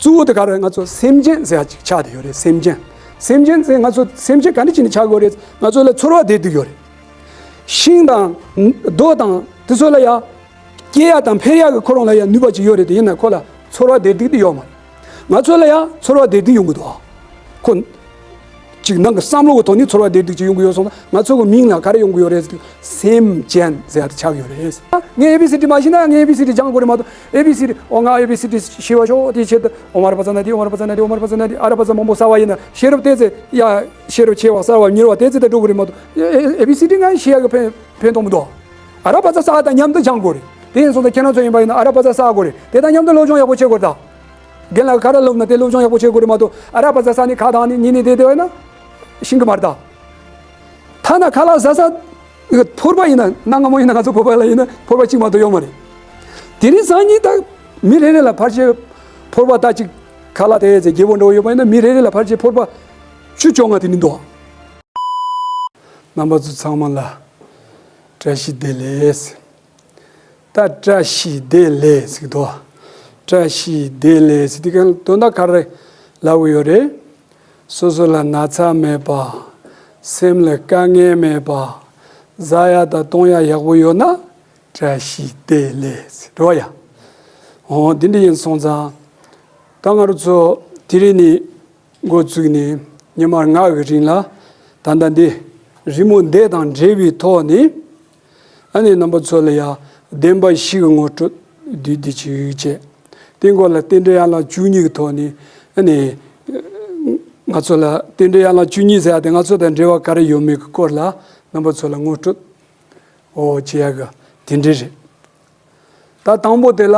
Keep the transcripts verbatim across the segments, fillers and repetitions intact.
གཙོ་བོ་དེ་ག་རེ། ང་ཚོ་སེམས་ཅན་ཟེར་ཡ་ཅིག་ཆགས་བསྡད་ཡོད་རེད། སེམས་ཅན། སེམས་ཅན་ཟེར་ང་ཚོ་སེམས་ཅན་ག་འདྲ་བྱས་ནས་ཆགས་དགོས་རེད། ང་ཚོ་ལ་ཚོར་བ་བདེ་སྡུག་ཡོད་རེད། ཤིང་དང་རྡོ་དང་དེ་ཚོ་ལ་ཡ་སྐྱེ་ཡ་དང་འཕེལ་ཡ་གི་ཁོ་རང་ལ་ཡ་ནུས་པ་ཅིག་ཡོད་རེད། དེ་ཡིན་ན་ཁོ་ལ་ཚོར་བ་བདེ་སྡུག་དེ་ཡོད་མ་རེད། ང་ཚོ་ལ་ཡ་ཚོར་བ་བདེ་སྡུག་ཡོང་གི་འདུག་ཨ། ཁོ་ཅིག་ནང་གི་བསམ་བློ་གི་ཐོག་ནས་ཚོར་བ་བདེ་སྡུག་ཅིག་ཡོང་གི་ཡོད་སོང་ན། ང་ཚོ་གི་མིང་ལ་ག་རེ་ཡོང་གི་ཡོད་རེད་ཟེར་དུས། སེམས་ཅན་ཟེར་ཡ་དེ་ཆགས་ཡོད་རེད། ངས་ཨེ་བི་སི་ཌི་མ་ཤེས་ན་ངས་ཨེ་བི་སི་ཌི་སྦྱང་དགོས་རེད་མ་གཏོགས། ཨེ་བི་སི་ཌི། ཨོ་ང་ཨེ་བི་སི་ཌི་ཤེས་པ་ཤོག་དེའི་ཆེད་དུ། ཨོ་མ་ར་པ་ཙ་ན་དེ། ཨོ་མ་ར་པ་ཙ་ན་དེ། ཨོ་མ་ར་པ་ཙ་ན་དེ། ཨ་ར་པ་ཙ་མང་པོ་བསགས་པ་ཡིན་ན་ཤེས་རབ་དེ་ཚེ་ཡ། ཤེས་རབ་ཆེ་བ་གསར་བ་མྱུར་བ་དེ་ཚེ་ད་འགྲོ་གི་རེད་མ་གཏོགས། ཨེ་བི་སི་ཌི་ང་ཤེས་ཡ་གི་ཕན་ཕན་ཐོགས་མི་འདུག་ཨ་ར་པ་ཙ་བསགས་དང་མཉམ་དུ་སྦྱང་དགོས་རེད། དེ་ཡིན་སོང་ཙང་ཁྱེད་རང་ཚོ་ཡིན་པ་ཡིན་ན་ཨ་ར་པ་ཙ་བསགས་དགོས་རེད། དེ་དང་མཉམ་དུ་སློབ་སྦྱོང་ཡག་པོ་བྱེད་དགོས་རེད་ད། རྒན་ལགས་ཁ་ར་སློབ་ན་དེ་སློབ་སྦྱོང་ཡག་པོ་བྱེད་དགོས་རེད་མ་གཏོགས། ཨ་ར་པ་ཙ་བསགས་ནས་ཁ་བཏང་ནས་ཉིན་ནས་དེ་དེ་བས་ན་ཤིང་གི་མར་ད། ཐ་ན་ཁ་ལག་ཟ་ས་ཕོར་པ་ཡིན་ན། གནའ་སྔ་མོ་ཡིན་ན་ང་ཚོ་བོད་པ་ལ་ཡིན་ན་ཕོར་པ་གཅིག་མ་གཏོགས་ཡོད་མ་རེད། དེ་རིང་སང་ཉིན་ད་མི་རེ་རེ་ལ་ཕལ་ཆེར་ཕོར་པ་ད་གཅིག་ཁ་ལག་དེ་ཚེ་བརྗེ་པོ་འགྲོ་ཡོད་པ་ཡིན་ན་མི་རེ་རེ་ལ་ཕལ་ཆེར་ཕོར་པ་བཅུ་བཅོ་ལྔ་དེ་ནི་འདུག་རྣམ་པ་ཚོ་ཚང་མ་ལ་བཀྲ་ཤིས་བདེ་ལེགས། ད་བཀྲ་ཤིས་བདེ་ལེགས་ཟེར་གི་འདུག་བཀྲ་ཤིས་བདེ་ལེགས་ཟེར་དུས་ག་དོན་དག་ག་རེ་ལབ་གི་ཡོད་རེད། སོ་སོ་ལ་ན་ཚ་མེད་པ། སེམས་ལ་དཀའ་ངལ་མེད་པ། བཟའ་ཡ་དང་བཏུང་ཡ་ཡག་པོ་ཡོད་ན་བཀྲ་ཤིས་བདེ་ལེགས་ཟེར་འགྲོ་ཡ། འོ་འདི་འདྲ་ཡིན་སོང་ཙང་ད་ང་རང་ཚོ་དེ་རིང་ནས་འགོ་བཙུགས་ནས་ཉི་མ་ལྔ་གི་རིང་ལ་ད་ལྟ་འདི་རི་མོ་འདི་དང་འབྲེལ་བའི་ཐོག་ནས། ཨ་ནི་རྣམ་པ་ཚོ་ལ་ཡ་བདེན་པ་བཞི་གི་ངོ་སྤྲོད་བསྡུས་བསྡུས་ཅིག་བྱས། དེའི་སྐོར་ལ་རྟེན་འབྲེལ་ཡན་ལག་བཅུ་གཉིས་ཀྱི་ཐོག་ནས། ཨ་ནི་ང་ཚོ་ལ་རྟེན་འབྲེལ་ཡན་ལག་བཅུ་གཉིས་ཟེར་ཡ་དེ་ང་ཚོ་དང་འབྲེལ་བ་ག་རེ་ཡོད་མེད་ཀྱི་སྐོར་ལ་རྣམ་པ་ཚོ་ལ་ངོ་སྤྲོད་འོ་བྱེད་ཡ་གི་དེ་འདྲ་རེད། ད་དང་པོ་དེ་ལ་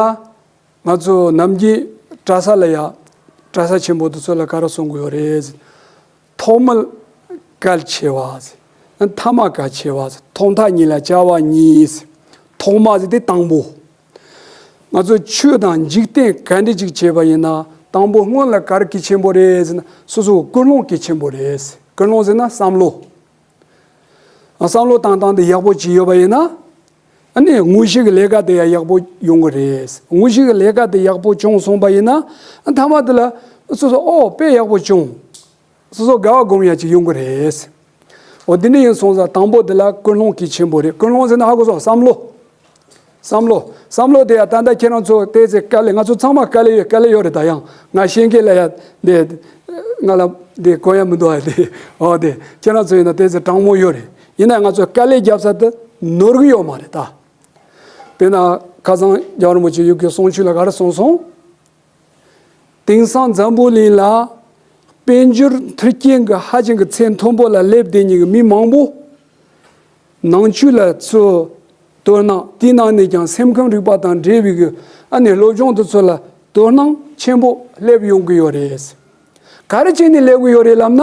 ང་ཚོ་ནམ་རྒྱུན་གྲྭ་ས་ལ་ཡ། གྲྭ་ས་ཆེན་པོ་དེ་ཚོ་ལ་ག་རེ་གསུང་གི་ཡོད་རེད། ཐོག་མར་གལ་ཆེ་བ་ཟེར། ཐ་མ་གལ་ཆེ་བ་ཟེར། ཐོག་མཐའ་གཉིས་ལ་བྱ་བ་གཉིས་ཟེར། ཐོག་མ་ཟེར་དེ་དང་པོ། ང་ཚོ་ཆོས་དང་འཇིག་རྟེན་ག་འདྲ་ཅིག་བྱེད་པ་ཡིན་ན་དང་པོ་སྔོན་ལ་ག་རེ་གལ་ཆེན་པོ་རེད་ཟེར་ན། སོ་སོའི་ཀུན་སློང་གལ་ཆེན་པོ་རེད་ཟེར། ཀུན་སློང་ཟེར་ན་བསམ་བློ། བསམ་བློ་བཏང་སྟངས་དེ་ཡག་པོ་ཅིག་ཡོད་པ་ཡིན་ན། ཨ་ནི་དངོས་གཞི་གི་ལས་ཀ་དེ་ཡང་ཡག་པོ་ཡོང་གི་རེད། དངོས་གཞི་གི་ལས་ཀ་དེ་ཡག་པོ་བྱུང་སོང་པ་ཡིན་ན། ཨ་མཐའ་མ་དེ་ལ་སོ་སོ་ཨོ་དཔེ་ཡག་པོ་བྱུང་། སོ་སོ་དགའ་བ་སྒོམ་ཡ་ཅིག་ཡོང་གི་རེད། འོ་འདི་འདྲ་ཡིན་སོང་ཙང་དང་པོ་དེ་ལ་ཀུན་སློང་གལ་ཆེན་པོ་རེད། ཀུན་སློང་ཟེར་ན་ཧ་གོ་སོང་། བསམ་བློ། བསམ་བློ། བསམ་བློ་དེ་ཡང་ད་ལྟ་ཁྱེད་རང་ཚོ་ཏོག་ཙམ་དཀའ་ལས། ང་ཚོ་ཚང་མ་དཀའ་ལས་ཡོད། དཀའ་ལས་ཡོད་རེད། ད་ཡང་ང་ཤེས་མཁན་ལ་ཡ་འདི་ང་ལ་འདི་གོ་ཡ་མི་འདུག་ཨ། དེ་འོ་དེ་ཁྱེད་རང་ཚོ་ཡིན་ན་ཏོག་ཙམ་གྲང་མོ་ཡོད་རེད། ཡིན་ན་ང་ཚོ་དཀའ་ལས་རྒྱབ་ས་དེ་ནོར་གི་ཡོད་མ་རེད་ད། དཔེར་ན་ཁ་སང་རྒྱལ་བ་རིན་པོ་ཆེ་ཡུལ་གྱི་གསུང་ཆོས་ལ་ག་རེ་གསུངས་སོང་། དེང་སང་འཛམ་བུ་གླིང་ལ་དཔལ་འབྱོར་མཐུན་རྐྱེན་གྱི་ཧ་ཅང་གི་ཚད་མཐོན་པོ་ལ་སླེབས་བསྡད་མཁན་གྱི་མི་མང་པོ། ནང་ཆོས་ལ་ཚུར་དོ་སྣང་། དེའི་ནང་ནས་ཀྱང་སེམས་ཁམས་རིག་པ་དང་འབྲེལ་བའི་གི་ཨ་ནི་སློབ་སྦྱོང་དེ་ཚོ་ལ་དོ་སྣང་ཆེན་པོ་སླེབས་ཡོང་གི་ཡོད་རེད། ག་རེ་བྱས་ནས་སླེབས་ཀྱི་ཡོད་རེད་ལབ་ན།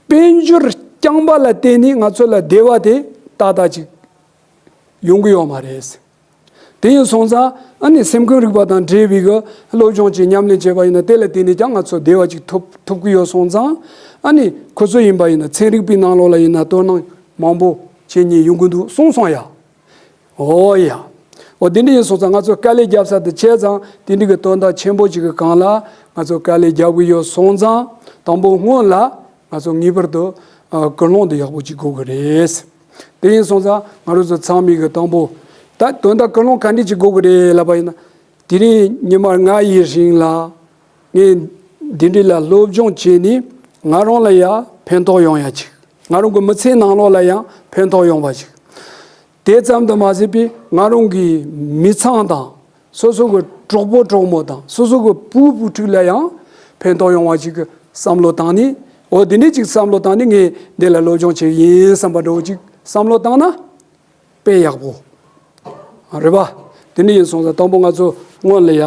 དཔལ་འབྱོར་རྐྱང་པ་ལ་བརྟེན་ནས་ང་ཚོ་ལ་བདེ་བ་དེ་ཏག་ཏག་ཅིག་ཡོང་གི་ཡོད་མ་རེད། དེ་ཡིན་སོང་ཙང་ཨ་ནི་སེམས་ཁམས་རིག་པ་དང་འབྲེལ་བའི་གི་སློབ་སྦྱོང་ཅིག་ཉམས་ལེན་བྱས་པ་ཡིན་ན་དེ་ལ་བརྟེན་ནས་ཀྱང་ང་ཚོ་བདེ་བ་ཅིག་ཐོབ་ཐོབ་ཀྱི་ཡོད་སོང་ཙང་། ཨ་ནི་ཁོ་ཚོ་ཡིན་པ་ཡིན་ན་ཚན་རིག་པའི་ནང་ལོགས་ལ་ཡིན་ན་དོ་སྣང་མང་པོ་བྱེད་མཁན་ཡོང་གི་འདུག་གསུངས་སོང་ཡ། འོ་ཡ། འོ་དེ་འདྲ་ཡིན་སོང་ཙང་ང་ཚོ་དཀའ་ལས་རྒྱབ་ས་དེ་བྱས་ཙང་དེ་འདྲ་གི་དོན་དག་ཆེན་པོ་ཅིག་གི་སྒང་ལ་ང་ཚོ་དཀའ་ལས་རྒྱབ་ཀྱི་ཡོད་སོང་ཙང་དང་པོ་སྔོན་ལ་ང་ཚོ་ངེས་པར་དུ་ཨ་ཀུན་སློང་དེ་ཡག་པོ་ཅིག་དགོས་ཀྱི་རེད། དེ་ཡིན་སོང་ཙང་ང་རང་ཚོ་ཚང་མས་གི་དང་པོ་ད་དོན་དག་ཀུན་སློང་ག་འདྲ་ཅིག་དགོས་ཀྱི་རེད་ལབ་པ་ཡིན་ན། དེ་རིང་ཉི་མ་ལྔ་ཡི་རིང་ལ་ངས་འདི་འདྲ་ལ་སློབ་སྦྱོང་བྱས་ནས་ང་རང་ལ་ཡང་ཕན་ཐོགས་ཡོང་ཡ་ཅིག་ང་རང་གི་མི་ཚེའི་ནང་ལོགས་ལ་ཡང་ཕན་ཐོགས་ཡོང་བ་ཅིག་དེ་ཙམ་དུ་མ་ཟད་པའི་ང་རང་གི་མི་ཚང་དང་། སོ་སོ་གི་གྲོགས་པོ་གྲོགས་མོ་དང་སོ་སོ་གི་བུ་བུ་ཕྲུག་ལ་ཡང་ཕན་ཐོགས་ཡོང་བ་ཅིག་གི་བསམ་བློ་བཏང་ནས། འོ་འདི་འདྲ་ཅིག་བསམ་བློ་བཏང་ནས་ངས་འདི་ལ་སློབ་སྦྱོང་བྱེད་ཀྱི་ཡིན་བསམ་པ་འདྲ་བོ་ཅིག་བསམ་བློ་བཏང་ན་དཔེ་ཡག་པོ་རེད་པ། དེ་འདྲ་ཡིན་སོང་ཙང་དང་པོ་ང་ཚོ་སྔོན་ལ་ཡ་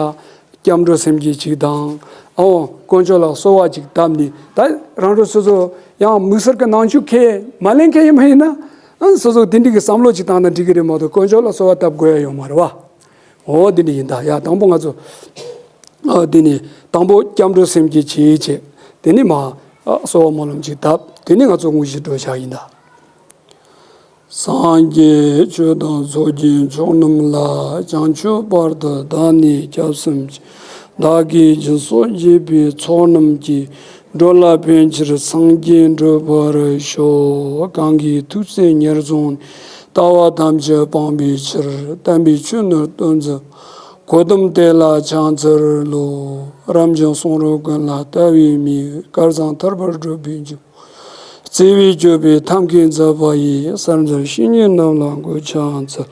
སྐྱབས་འགྲོ་སེམས་བསྐྱེད་ཅིག་དང་། ཨའོ་དཀོན་མཆོག་ལ་གསོལ་བ་ཅིག་བཏབ་ནས། ད་རང་རང་སོ་སོ་ཡང་དམིགས་བསལ་གྱི་ནང་ཆོས་ཁས་མ་ལེན་མཁན་ཡིན་པ་ཡིན་ན། ཨ་སོ་སོ་དེ་འདྲ་གི་བསམ་བློ་ཅིག་བཏང་ན་འགྲིག་གི་རེད་མ་གཏོགས་དཀོན་མཆོག་ལ་གསོལ་བ་བཏབ་དགོས་ཡ་ཡོད་མ་རེད་པ། འོ་འདི་འདྲ་ཡིན་ད་ཡ། དང་པོ་ང་ཚོ་ཨ་འདི་ནས་དང་པོ་སྐྱབས་འགྲོ་སེམས་བསྐྱེད་བྱེད་བྱེད། དེ་ནས་མ་ཨ་གསོལ་བ་སྨོན་ལམ་ཅིག་བཏབ། དེ་ནས་ང་ཚོ་དངོས་གཞི་འགྲོ་བྱ་ཡིན་ད། སངས་རྒྱས་ཆོས་དང་ཚོགས་ཀྱི་མཆོག་རྣམས་ལ། བྱང་ཆུབ་བར་དུ་བདག་ནི་སྐྱབས་སུ་མཆི། བདག་གིས་སྦྱིན་སོགས་བགྱིས་པའི་ཚོགས་རྣམས་ཀྱིས། འགྲོ་ལ་ཕན་ཕྱིར་སངས་རྒྱས་འགྲུབ་པར་ཤོག། གང་གིས་ཐུགས་བརྩེ་ཉེར་བཟུང་ནས། ལྟ་བ་ཐམས་ཅད་སྤང་བའི་ཕྱིར། བསྟན་པའི་ཆོས་ནི་སྟོན་མཛད། གོ་ཏམ་དེ་ལ་ཕྱག་འཚལ་ལོ། རབ་འབྱམས་གསུང་རབ་ཀུན་ལ་ལྟ་བའི་མིག། སྐལ་བཟང་ཐར་པར་སྒྲུབ་པའི་མགྱོགས། བརྩེ་བས་སྤྱོད་པའི་ཐབས་མཁས་མཛད་པ་ཡིས། གསར་འཛིན་བཤེས་གཉེན་རྣམས་ལ་འགོད་ཕྱག་འཚལ།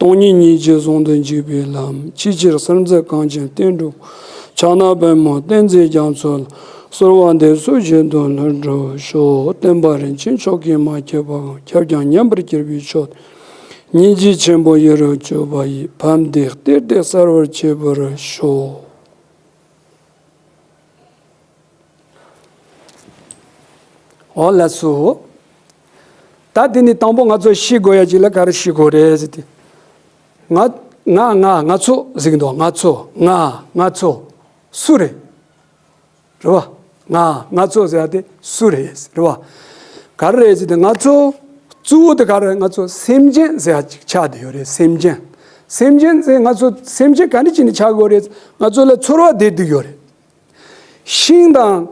སྟོང་ཉིད་ཉིད་ཀྱིས་ཟུང་དུ་འཇུག་པའི་ལམ། ཆེས་ཆེར་གསར་འཛིན་གངས་ཅན་བསྟན་འགྲོ། ཕྱག་ན་པདྨོ་བསྟན་འཛིན་རྒྱ་མཚོ་ལ། གསོལ་བ་འདེབས་སོ་བཞིན་དུ་ལྷུན་གྲུབ་ཤོག། བསྟན་པ་རིན་ཆེན་མཆོག་གིས་མ་ཁྱབ་པའམ། ཁྱབ་ཀྱང་ཉམས་པར་གྱུར་པའི་ཆོས། སྙིང་རྗེ་ཆེན་པོ་ཡིད་རུ་གྱུར་པ་ཡིས། ཕན་བདེ་སྟེར་ཏེ་གསལ་བར་བྱེད་པར་ཤོག། འོ་ལགས་སོ། ད་དེ་ནི་དང་པོ་ང་ཚོ་ཤེས་དགོས་ཡ་ཅིག་ལ་ག་རེ་ཤེས་དགོས་རེད་ཟེར་ཏེ། ང་ང་ང་ང་ཚོ་ཟེར་གྱི་འདུག་ང་ཚོ། ང་ང་ཚོ་སུ་རེད། རེད་བ། ང་ང་ཚོ་ཟེར་ཡ་དེ་སུ་རེད་རེད་བ། ག་རེ་རེད་ཟེར་ཏེ་ང་ཚོ་གཙོ་བོ་དེ་ག་རེ། ང་ཚོ་སེམས་ཅན་ཟེར་ཡ་ཅིག་ཆགས་བསྡད་ཡོད་རེད། སེམས་ཅན། སེམས་ཅན་ཟེར་ང་ཚོ་སེམས་ཅན་ག་འདྲ་ཅིག་ནས་ཆགས་དགོས་རེད། ང་ཚོ་ལ་ཚོར་བ་བདེ་སྡུག་ཡོད་རེད། ཤིང་དང་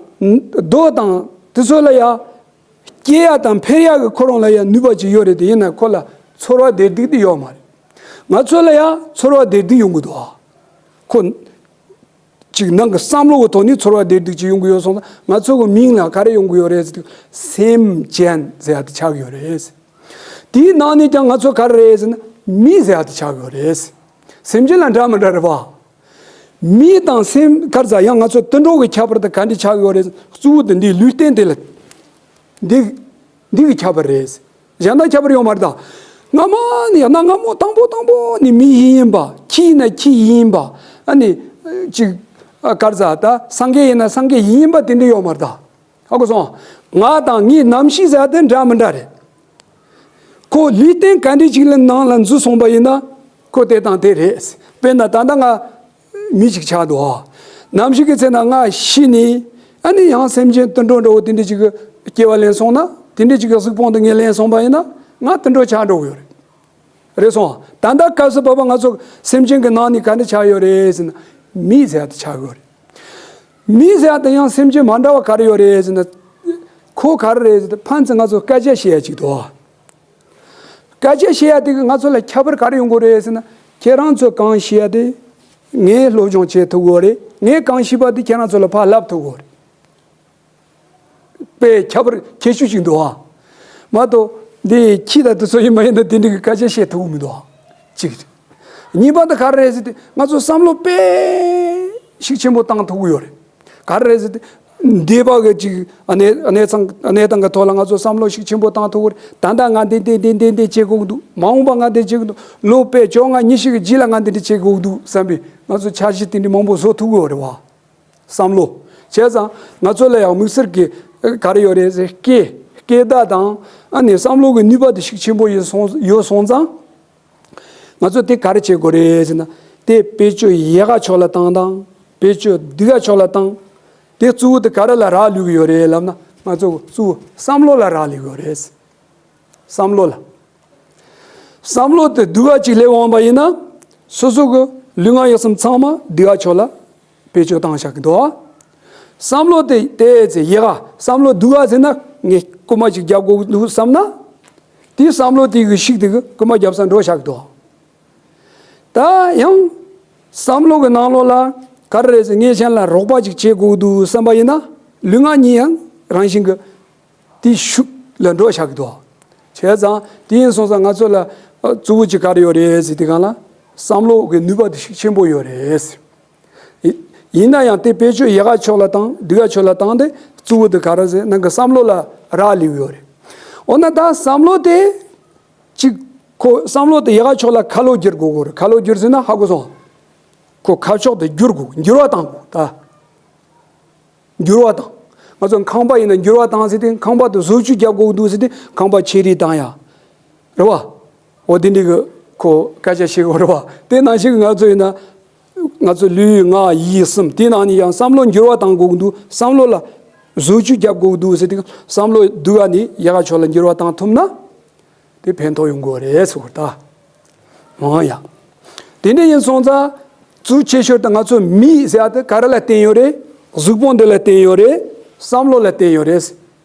རྡོ་དང་དེ་ཚོ་ལ་ཡ་སྐྱེ་ཡ་དང་འཕེལ་ཡ་གི་ཁོ་རང་ལ་ཡ་ནུས་པ་ཅིག་ཡོད་རེད་དེ། ཡིན་ན་ཁོ་ལ་ཚོར་བ་བདེ་སྡུག་དེ་ཡོད་མ་རེད། ང་ཚོ་ལ་ཡ་ཚོར་བ་བདེ་སྡུག་ཡོང་གི་འདུག་ཨ། ཁོ་ཅིག་ནང་གི་བསམ་བློ་གི་ཐོག་ནས་ཚོར་བ་བདེ་སྡུག་ཅིག་ཡོང་གི་ཡོད་སོང་ཙང་། ང་ཚོ་གི་མིང་ལ་ག་རེ་ཡོང་གི་ཡོད་རེད་ཟེར་དུས། སེམས་ཅན་ཟེར་ཡ་དེ་ཆགས་ཀྱི་ཡོད་རེད། དེའི་ནང་ནས་ཀྱང་ང་ཚོ་ག་རེ་རེད་ཟེར་ན། མི་ཟེར་ཡ་དེ་ཆགས་ཀྱི་ཡོད་རེད། སེམས་ཅན་ལ་འདྲ་མི་འདྲ་རེད་བ། མི་དང་སེམས་ག་རེ་ཟ་ཡང་ང་ཚོ་དུད་འགྲོ་གི་ཁྱད་པར་དེ་ག་འདྲ་ཆགས་ཀྱི་ཡོད་རེད། གཙོ་བོ་དེ་འདི་ལུས་རྟེན་དེ་ལ། འདི་འདི་གི་ཁྱད་པར་རེད། གཞན་དག་ཁྱད་པར་ཡོད་མ་རེད་ད། སྔ་མ་ནས་ཡང་ན་སྔ་མོ་དང་པོ་དང་པོ་ནས་མི་ཡིན་ཡིན་པ། ཁྱི་ཡིན་ན་ཁྱི་ཡིན་ཡིན་པ། ཨ་ནི་ཅིག་ཨ་ག་རེ་ཟ་ད། སངས་རྒྱས་ཡིན་ན་སངས་རྒྱས་ཡིན་ཡིན་པ་དེ་འདྲ་ཡོད་མ་རེད་ད། ཧ་གོ་སོང་། ང་དང་ངའི་རྣམ་ཤེས་ཟེར་དེ་འདྲ་མི་འདྲ་རེད། ཁོ་ལུས་རྟེན་ག་འདྲ་ཅིག་ལ་ནང་ལ་འཛུལ་སོང་པ་ཡིན་ན། ཁོ་དེ་དང་དེ་རེད། དཔེར་ན་ད་ལྟ་ང་མི་ཞིག་ཆགས་འདུག་ཨ། ནམ་ཞིག་གི་ཚེ་ན་ང་ཤི་ནས། ཨ་ནི་ཡང་སེམས་ཅན་དུད་འགྲོ་འདྲ་བོ་དེ་འདྲ་ཅིག་གི་སྐྱེ་བ་ལེན་སོང་ན། དེ་འདྲ་ཅིག་གི་གཟུགས་ཕུང་དེ་ངས་ལེན་སོང་པ་ཡིན་ན། ང་དུད་འགྲོ་ཆགས་འགྲོ་གི་ཡོད་རེད། རེད་སོང་། ད་ལྟ་སྐབས་སུ་བབ་པ་ང་ཚོ་སེམས་ཅན་གྱི་ནང་ནས་ག་འདྲ་ཆགས་ཡོད་རེད་ཟེར་ན། མི་ཟེར་ཡ་དེ་ཆགས་ཡོད་རེད། མི་ཟེར་ཡ་དེ་ཡང་སེམས་ཅན་མ་འདྲ་བ་ག་རེ་ཡོད་རེད་ཟེར་ན། ཁོ་ག་རེ་རེད་ཟེར་ན། ཕན་ཚུན་ང་ཚོ་སྐད་ཆ་བཤད་ཡ་ཅིག་འདུག་སྐད་ཆ་བཤད་ཡ་དེ་གིས་ང་ཚོ་ལ་ཁྱད་པར་ག་རེ་ཡོང་གི་རེད་ཟེར་ན། ཁྱེད་རང་ཚོས་གང་ཤེས་ཡ་དེ་ངས་སློབ་སྦྱོང་བྱེད་ཐུབ་ཀྱི་ཡོད་རེད། ངས་གང་ཤེས་པ་དེ་ཁྱེད་རང་ཚོ་ལ་ཕར་ལབ་ཐུབ་ཀྱི་ཡོད་རེད། དཔེ་ཁྱད་པར་ཁྱད་ཆོས་ཅིག་འདུག་ཨ། མ་གཏོགས་འདི་ཁྱི་དང་དེ་ཚོ་ཡིན་པ་ཡིན་ན་དེ་འདྲ་གི་སྐད་ཆ་བཤད་ཐུབ་ཀྱི་མི་འདུག་ཨ། གཅིག་རེད། གཉིས་པ་དེ་ག་རེ་རེད་ཟེར་དུས། ང་ཚོ་བསམ་བློ་དཔེ་ཤུགས་ཆེན་པོ་བཏང་ཐུབ་ཀྱི་ཡོད་རེད། ག་རེ་རེད་ཟེར་དུས། འདས་པ་གི་ཅིག་གནས་གནས་སྟངས་གནས་སྟངས་ཀྱི་ཐོག་ལ་ང་ཚོ་བསམ་བློ་ཤུགས་ཆེན་པོ་བཏང་ཐུབ་ཀྱི་རེད། ད་ལྟ་ང་འདི་འདི་འདི་འདི་འདི་བྱེད་དགོས་ཀྱི་འདུག་མ་འོངས་པ་ང་འདི་བྱེད་ཀྱི་འདུག་ལོ་དཔེ་བཅོ་ལྔ་ཉི་ཤུ་གི་རྗེས་ལ་ང་འདི་འདྲ་བྱེད་དགོས་ཀྱི་འདུག་བསམ་པའི་ང་ཚོ་འཆར་གཞི་དེ་འདྲ་མང་པོ་བཟོ་ཐུབ་ཀྱི་ཡོད་རེད་བ། བསམ་བློ། བྱས་ཙང་ང་ཚོ་ལ་ཡང་དམིགས་བསལ་གྱི་ག་རེ་ཡོད་རེད་ཟེར། སྐད་སྐད་བརྡ་དང་། ཨ་ནི་བསམ་བློ་གི་ནུས་པ་དེ་ཤུགས་ཆེན་པོ་ཡོད་སོང་ཡོད་སོང་ཙང་། ང་ཚོ་དེ་ག་རེ་བྱེད་དགོས་རེད་ཟེར་ན། དེ་བེད་སྤྱོད་ཡག་ག་ཕྱོགས་ལ་བཏང་དང་། བེད་སྤྱོད་སྡུག་ག་ཕྱོགས་ལ་བཏང་། དེ་གཙོ་བོ་དེ་ག་རེ་ལ་རག་ལུས་ཀྱི་ཡོད་རེད་ལབ་ན། ང་ཚོ་གཙོ་བོ་བསམ་བློ་ལ་རག་ལུས་ཀྱི་ཡོད་རེད། བསམ་བློ་ལ། བསམ་བློ་དེ་སྡུག་ག་ཅིག་སླེབས་འོང་པ་ཡིན་ན། སོ་སོ་གི་ལུས་ངག་ཡིད་གསུམ་ཚང་མ་སྡུག་ག་ཕྱོགས་ལ་བེད་སྤྱོད་བཏང་བཞག་གི་འདུག་བསམ་བློ་དེ་དེ་ཚེ་ཡག་ག་བསམ་བློ་སྡུག་ག་ཟེར་ན། ངས་རྐུ་མ་ཅིག་རྒྱབ་དགོས་འདུག་བསམ་ན། དེའི་བསམ་བློ་དེ་གི་ཤུགས་དེ་གིས་རྐུ་མ་རྒྱབ་ས་འགྲོ་བཞག་གི་འདུག་ད་ཡང་བསམ་བློ་གི་ནང་ལོགས་ལ་ག་རེ་རེད་ཟེར། ངས་གཞན་ལ་རོགས་པ་ཅིག་བྱེད་དགོས་འདུག་བསམ་པ་ཡིན་ན། ལུས་ངག་གཉིས་ཡང་རང་བཞིན་གྱིས་དེའི་ཤུགས་ལ་འགྲོ་བཞག་གི་འདུག་བྱས་ཙང་དེ་ཡིན་སོང་ཙང་ང་ཚོ་ལ་ཨ་གཙོ་བོ་གཅིག་ག་རེ་ཡོད་རེད་ཟེར་དུས་སྒང་ལ། བསམ་བློ་གི་ནུས་པ་དེ་ཤུགས་ཆེན་པོ་ཡོད་རེད། ཡིན་ཡིན་ན་ཡང་དེ་བེད་སྤྱོད་ཡག་ག་ཕྱོགས་ལ་བཏང་། སྡུག་ག་ཕྱོགས་ལ་བཏང་སྟེ། གཙོ་བོ་དེ་ག་རེ་ཟེར་ན། ནང་གི་བསམ་བློ་ལ་རག་ལུས་ཡོད་རེད། འོ་ན་ད་བསམ་བློ་དེ་གཅིག་ཁོ་བསམ་བློ་དེ་ཡག་ག་ཕྱོགས་ལ་ཁ་ལོ་བསྒྱུར་དགོས་ཀྱི་རེད། ཁ་ལོ་བསྒྱུར་ཟེར་ན་ཧ་གོ་སོང་། ཁོ་ཁ་ཕྱོགས་དེ་བསྒྱུར་དགོས། འགྱུར་བ་བཏང་དགོས་ད། འགྱུར་བ་བཏང་། ང་ཚོ་ཁང་པ་ཡིན་ན་འགྱུར་བ་བཏང་ཟེར་དུས། ཁང་པ་དེ་བཟོ་བཅོས་རྒྱབ་དགོས་འདུག་ཟེར་དུས། ཁང་པ་ཆེ་རིགས་བཏང་ཡ། རེད་བ། འོ་དེ་འདྲ་གི་ཁོ་སྐད་ཆ་བཤད་དགོས་རེད་བ། དེ་ནང་བཞིན་གྱི་ང་ཚོ་ཡིན་ན། ང་ཚོ་ལུས་ངག་ཡིད་གསུམ་དེ་ནང་ནས་ཡང་བསམ་བློ་འགྱུར་བ་བཏང་དགོས་འདུག་བསམ་བློ་ལ་བཟོ་བཅོས་རྒྱབ་དགོས་འདུག་ཟེར་དུས། བསམ་བློ་སྡུག་ག་ནས་ཡག་ག་ཕྱོགས་ལ་འགྱུར་བ་བཏང་ཐུབ་ན། དེ་ཕན་ཐོགས་ཡོང་གི་རེད་ཟེར་བ་ད། འོ་ཡ། དེ་འདྲ་ཡིན་སོང་ཙང་། གཙོ་ཆེ་ཤོས་དེ་ང་ཚོ་མི་ཟེར་ཡ་དེ་ག་རེ་ལ་བརྟེན་ཡོད་རེད། གཟུགས་པོ་འདི་ལ་བརྟེན་ཡོད་རེད། བསམ་བློ་ལ་བརྟེན་ཡོད་རེད།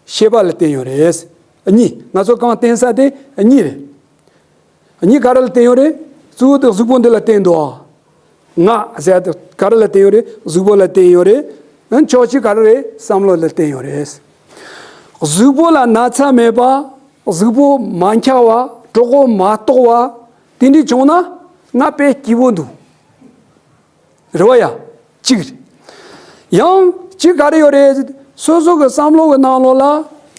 ཤེས་པ་ལ་བརྟེན་ཡོད་རེད། གཉིས། ང་ཚོ་གང་བརྟེན་ས་དེ་གཉིས་རེད། གཉིས་ག་རེ་ལ་བརྟེན་ཡོད་རེད། གཙོ་བོ་དེ་གཟུགས་པོ་འདི་ལ་བརྟེན་འདུག་ང་ཟེར་ཡ་དེ་ག་རེ་ལ་བརྟེན་ཡོད་རེད། གཟུགས་པོ་ལ་བརྟེན་ཡོད་རེད། ཨ་ཕྱོགས་གཅིག་ག་རེ་རེད། བསམ་བློ་ལ་བརྟེན་ཡོད་རེད། གཟུགས་པོ་ལ་ན་ཚ་མེད་པ། གཟུགས་པོ་མ་འཁྱག་པ། གྲོད་ཁོག་མ་ལྟོགས་པ། དེ་འདྲ་བྱུང་ན་ང་དཔེ་སྐྱིད་པོ་འདུག་རེད་བ་ཡ། གཅིག་རེད། ཡང་གཅིག་ག་རེ་ཡོད་རེད། སོ་སོ་གི་བསམ་བློ་གི་ནང་ལོགས་ལ་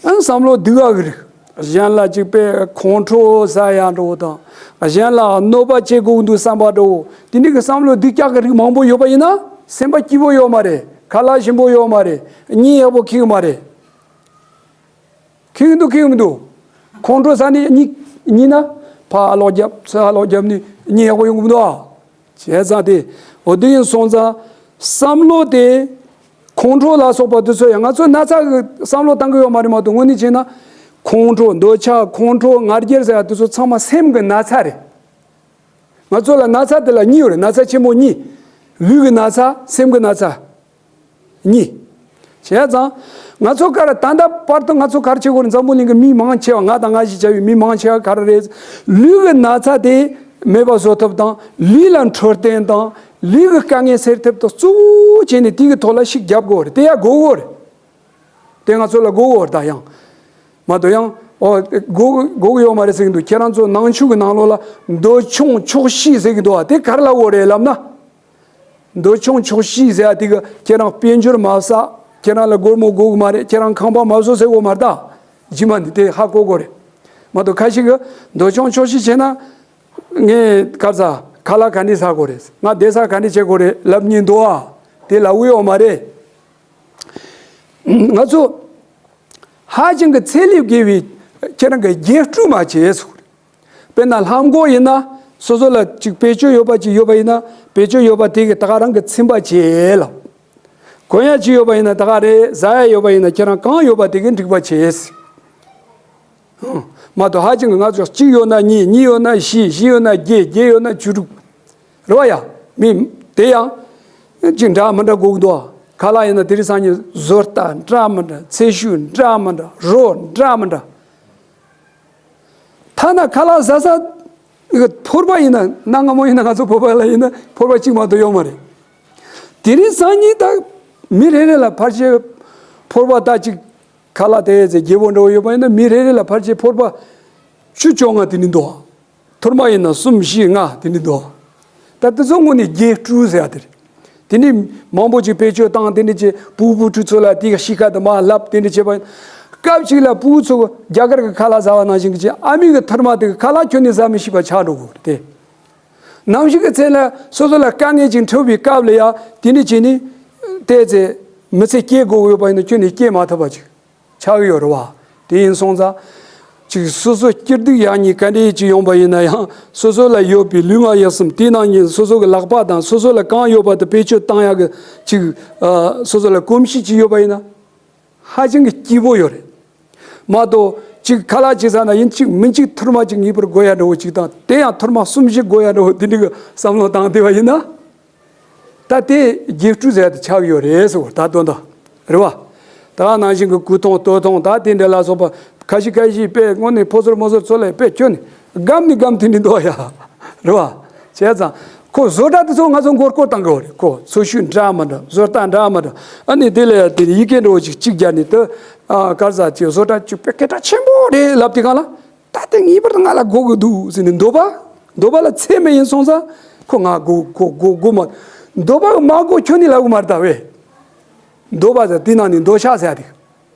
ཨང་བསམ་བློ་སྡུག་ག་གི་རིགས། གཞན་ལ་གཅིག་པའི་ཁོང་ཁྲོ་ཟ་ཡ་འདྲ་བོ་དང་། གཞན་ལ་གནོད་པ་བྱེད་དགོས་འདུག་བསམ་པ་འདྲ་བོ། དེ་འདྲ་གི་བསམ་བློ་སྡུག་ཅག་གི་རིགས་མང་པོ་ཡོད་པ་ཡིན་ན་སེམས་པ་སྐྱིད་པོ་ཡོད་མ་རེད། ཁ་ལག་ཞིམ་པོ་ཡོད་མ་རེད། གཉིད་ཡག་པོ་ཁེགས་མ་རེད། ཁེགས་འདུག་ཁེགས་མི་འདུག་ཁོང་ཁྲོ་ཟ་ནས་གཉིད་གཉིད་ན་ཕར་ཨ་ལོག་རྒྱབ་ཚུར་ཨ་ལོག་རྒྱབ་ནས་གཉིད་ཡག་པོ་ཡོང་གི་མི་འདུག་ཨ། བྱས་ཙང་དེ་འོ་དེ་ཡིན་སོང་ཙང་བསམ་བློ་དེ་ཁོང་ཁྲོ་ལ་སོགས་པ་དེ་ཚོ་ཡང་ང་ཚོ་ན་ཚ་གི་བསམ་བློ་བཏང་གི་ཡོད་མ་རེད་མ་གཏོགས། དངོས་གནས་བྱས་ན་ཁོང་ཁྲོ་འདོད་ཆགས་ཁོང་ཁྲོ་ང་རྒྱལ་ཟེར་ཡ་དེ་ཚོ་ཚང་མ་སེམས་ཀྱི་ན་ཚ་རེད། ང་ཚོ་ལ་ན་ཚ་དེ་ལ་གཉིས་ཡོད་རེད། ན་ཚ་ཆེན་པོ་གཉིས། ལུས་ཀྱི་ན་ཚ། སེམས་ཀྱི་ན་ཚ། གཉིས། བྱས་ཙང་ང་ཚོ་ག་རེ་ད་ལྟ་བར་དུ་ང་ཚོ་ག་རེ་བྱེད་དགོས་རེད། འཛམ་བུ་གླིང་གི་མི་མང་ཆེ་བ། ང་དང་ང་ཞིག་བྱ་བའི་མི་མང་ཆེ་བ་ག་རེ་རེད། ལུས་ཀྱི་ན་ཚ་དེ་མེད་པ་བཟོ་ཐབས་དང་། ལུས་ལ་འཕྲོད་བསྟེན་དང་ལུས་ཀྱི་དཀའ་ངལ་སེལ་ཐབས་དང་གཙོ་བོ་བྱས་ནས་དེ་གི་ཐོག་ལ་ཤུགས་རྒྱབ་དགོས་རེད། དེ་ཡ་དགོས་དགོས་རེད། དེ་ང་ཚོ་ལ་དགོས་དགོས་རེད། ད་ཡང་མ་གཏོགས་ཡང་ཨོ་དགོས་དགོས་ཀྱི་ཡོད་མ་རེད་ཟེར་གྱི་འདུག་ཁྱེད་རང་ཚོ་ནང་ཆོས་ཀྱི་ནང་ལོགས་ལ་འདོད་ཆུང་ཆོག་ཤེས་ཟེར་གྱི་འདུག་ཨ། དེ་ག་རེ་ལ་དགོས་རེད་ལབ་ན། འདོད་ཆུང་ཆོག་ཤེས་ཟེར་ཡ་དེ་གི་ཁྱེད་རང་དཔལ་འབྱོར་མ་བསགས། ཁྱེད་རང་ལ་སྒོར་མོ་དགོས་ཀྱི་མ་རེད། ཁྱེད་རང་ཁང་པ་མ་བཟོ་ཟེར་དགོས་མ་རེད་ད། རྗེས་མ་འདི་དེ་ཧ་གོ་དགོས་རེད། མ་གཏོགས་ཁ་ཤས་ཀྱིས་འདོད་ཆུང་ཆོག་ཤེས་བྱས་ན། ངས་ག་རེ་ཟ། ཁ་ལག་ག་འདྲས་ཟ་དགོས་རེད། ང་བསྡད་ས་ག་འདྲས་བྱེད་དགོས་རེད་ལབ་མཁན་འདུག་ཨ། དེ་ལབ་ཀྱི་ཡོད་མ་རེད། ང་ཚོ་ཧ་ཅང་གི་ཚད་ལས་བརྒལ་བའི་ཁྱེད་རང་གི་རྒྱས་སྤྲོས་མ་བྱེད་ཟེར་གྱི་རེད། དཔེར་ན་ལྷམ་གོག་ཡིན་ན་སོ་སོ་ལ་ཅིག་བེད་སྤྱོད་ཡོད་པ་ཅིག་ཡོད་པ་ཡིན་ན། བེད་སྤྱོད་ཡོད་པ་དེ་གི་ད་ག་རང་གི་ཚིམ་པ་བྱེད་ལ། གོན་ཡ་ཅིག་ཡོད་པ་ཡིན་ན་ད་ག་རེད། ཟ་ཡ་ཡོད་པ་ཡིན་ན་ཁྱེད་རང་གང་ཡོད་པ་དེ་གི་འགྲིག་པ་བྱེད། མ་གཏོགས་ཧ་ཅང་གི་ང་ཚོ་གཅིག་ཡོད་ན་གཉིས། གཉིས་ཡོད་ན་བཞི། བཞི་ཡོད་ན་བརྒྱད། བརྒྱད་ཡོད་ན་བཅུ་དྲུག་རེད་བ་ཡ། མི་དེ་ཡང་ཅིག་འདྲ་མི་འདྲ་དགོས་ཀྱི་འདུག་ཁ་ལག་ཡིན་ན་དེ་རིང་སང་ཉིན་བཟོ་ལྟ་འདྲ་མི་འདྲ། ཚེ་ཤུལ་འདྲ་མི་འདྲ། རོ་འདྲ་མི་འདྲ། ཐ་ན་ཁ་ལག་ཟ་ས་ཕོར་པ་ཡིན་ན། གནའ་སྔ་མོ་ཡིན་ན་ང་ཚོ་བོད་པ་ལ་ཡིན་ན་ཕོར་པ་གཅིག་མ་གཏོགས་ཡོད་མ་རེད། དེ་རིང་སང་ཉིན་ད་མི་རེ་རེ་ལ་ཕལ་ཆེར་ཕོར་པ་ད་ཅིག་ཁ་ལག་དེ་ཚེ་རྒྱས་པོ་འདྲ་བོ་ཡོད་པ་ཡིན་ན་མི་རེ་རེ་ལ་ཕལ་ཆེར་ཕོར་པ་བཅུ་བཅོ་ལྔ་དེ་ནི་འདུག་ཐོར་མ་ཡིན་ན་གསུམ་བཞི་ལྔ་དེ་ནི་འདུག་ད་དེ་ཚོ་དངོས་གནས་རྒྱས་སྤྲོས་ཟེར་ཡ་དེ་རེད། དེ་ནི་མང་པོ་ཅིག་བེད་སྤྱོད་བཏང་། དེ་ནི་ཅིག་ཕྲུ་གུ་བུ་ཕྲུག་ཚོ་ལ་དེ་ག་གཤིས་ཀ་དེ་མར་བསླབ། དེ་འདྲ་བྱས་པ་ཡིན། སྐབས་ཅིག་ལ་ཕྲུ་གུ་ཚོ་རྒྱ་གར་གྱི་ཁ་ལག་ཟ་བ་ནང་བཞིན་གྱི་ཅིག་ཨ་མའི་གི་ཐུར་མ་དེ་གི་ཁ་ལག་ཁྱོན་ནས་ཟ་མི་ཤེས་པ་ཆགས་འགྲོ་གི་རེད་དེ། ནམ་ཞིག་གི་ཚེ་ལ་སོ་སོ་ལ་དཀའ་ངལ་ཅིག་འཕྲད་པའི་སྐབས་ལ་ཡ་དེ་འདྲ་བྱས་ནས་བལྟས་ཚེ་མི་ཚེ་སྐྱེལ་དགོས་ཀྱི་ཡོད་པ་ཡིན་ན་ཁྱོན་ནས་སྐྱེལ་མ་ཐུབ་པ་ཅིག་ཆགས་ཀྱི་ཡོད་རེད་བ། དེ་ཡིན་སོང་ཙང་། ཅིག་སོ་སོ་སྐྱིད་སྡུག་ཡག་ཉེས་ག་འདྲས་ཅིག་ཡོང་པ་ཡིན་ན་ཡང་། སོ་སོ་ལ་ཡོད་པའི་ལུས་ངག་ཡིད་གསུམ་དེའི་ནང་ནས་སོ་སོ་གི་ལག་པ་དང་སོ་སོ་ལ་གང་ཡོད་པ་དེ་བེད་སྤྱོད་བཏང་ཡག་གི་ཅིག་ཨ། སོ་སོ་ལ་གོམས་གཤིས་ཅིག་ཡོད་པ་ཡིན་ན། ཧ་ཅང་གི་སྐྱིད་པོ་ཡོད་རེད། མ་གཏོགས་ཅིག་ཁ་ལག་ཅིག་ཟ་ན་ཡིན་གཅིག་མིན་གཅིག་ཐུར་མ་ཅིག་ངེས་པར་དགོས་ཡ་འདྲ་བོ་ཅིག་དང་། དེ་ཡང་ཐུར་མ་གསུམ་བཞི་དགོས་ཡ་འདྲ་བོ་དེ་འདྲ་གི་བསམ་བློ་བཏང་བསྡད་པ་ཡིན་ན། ད་དེ་རྒྱས་སྤྲོས་ཟེར་ཡ་དེ་ཆགས་ཡོད་རེད་ཟེར་བ། ད་དོན་དག་རེད་བ། ད་ནང་བཞིན་གྱི་གོས་ཐུང་སྟོད་ཐུང་ད་དེ་འདྲ་ལ་སོགས་པ་ཁ་ཤས་ཁ་ཤས་དཔེ་དངོས་གནས་ཕོ་གསར་མོ་གསར་ཚོ་ལ་དཔེ་ཁྱོན་ནས་སྒམ་ནས་སྒམ་དེ་འདྲ་འདུག་ཡ། རེད་བ། བྱས་ཙང་ཁོ་བཟོ་གྲྭ་དེ་ཚོ་ང་ཚོ་མགོ་སྐོར་བཏང་གི་ཡོད་རེད། ཁོ་ཚོ་ཤུལ་འདྲ་མི་འདྲ། བཟོ་ལྟ་འདྲ་མི་འདྲ། ཨ་ནི་དེ་ལ་ཡ་དེ་ཡི་གེ་འདྲ་བོ་ཅིག་གཅིག་སྦྱར་ནས་དེ། ཨ། ག་རེ་ཟ། ཅིག་བཟོ་གྲྭ་ཅིག་དཔེ་སྐད་གྲགས་ཆེན་པོ་རེད་ལབ་དུས་སྒང་ལ། ད་དེ་ངེས་པར་དུ་ང་ལ་དགོས་ཀྱི་འདུག་ཟེར་ནས་འདོད་པ། འདོད་པ་ལ་ཚད་མེད་ཡིན་སོང་ཙང་ཁོ་ང་དགོས་དགོས་དགོས་དགོས་མ། འདོད་པ་མ་དགོས་ཁྱོན་ནས་ལབ་ཀྱི་མ་རེད་ད་བས། འདོད་པ་ཟེར་དེ་ནང་ནས་འདོད་ཆགས་ཟེར་ཡ་དེ།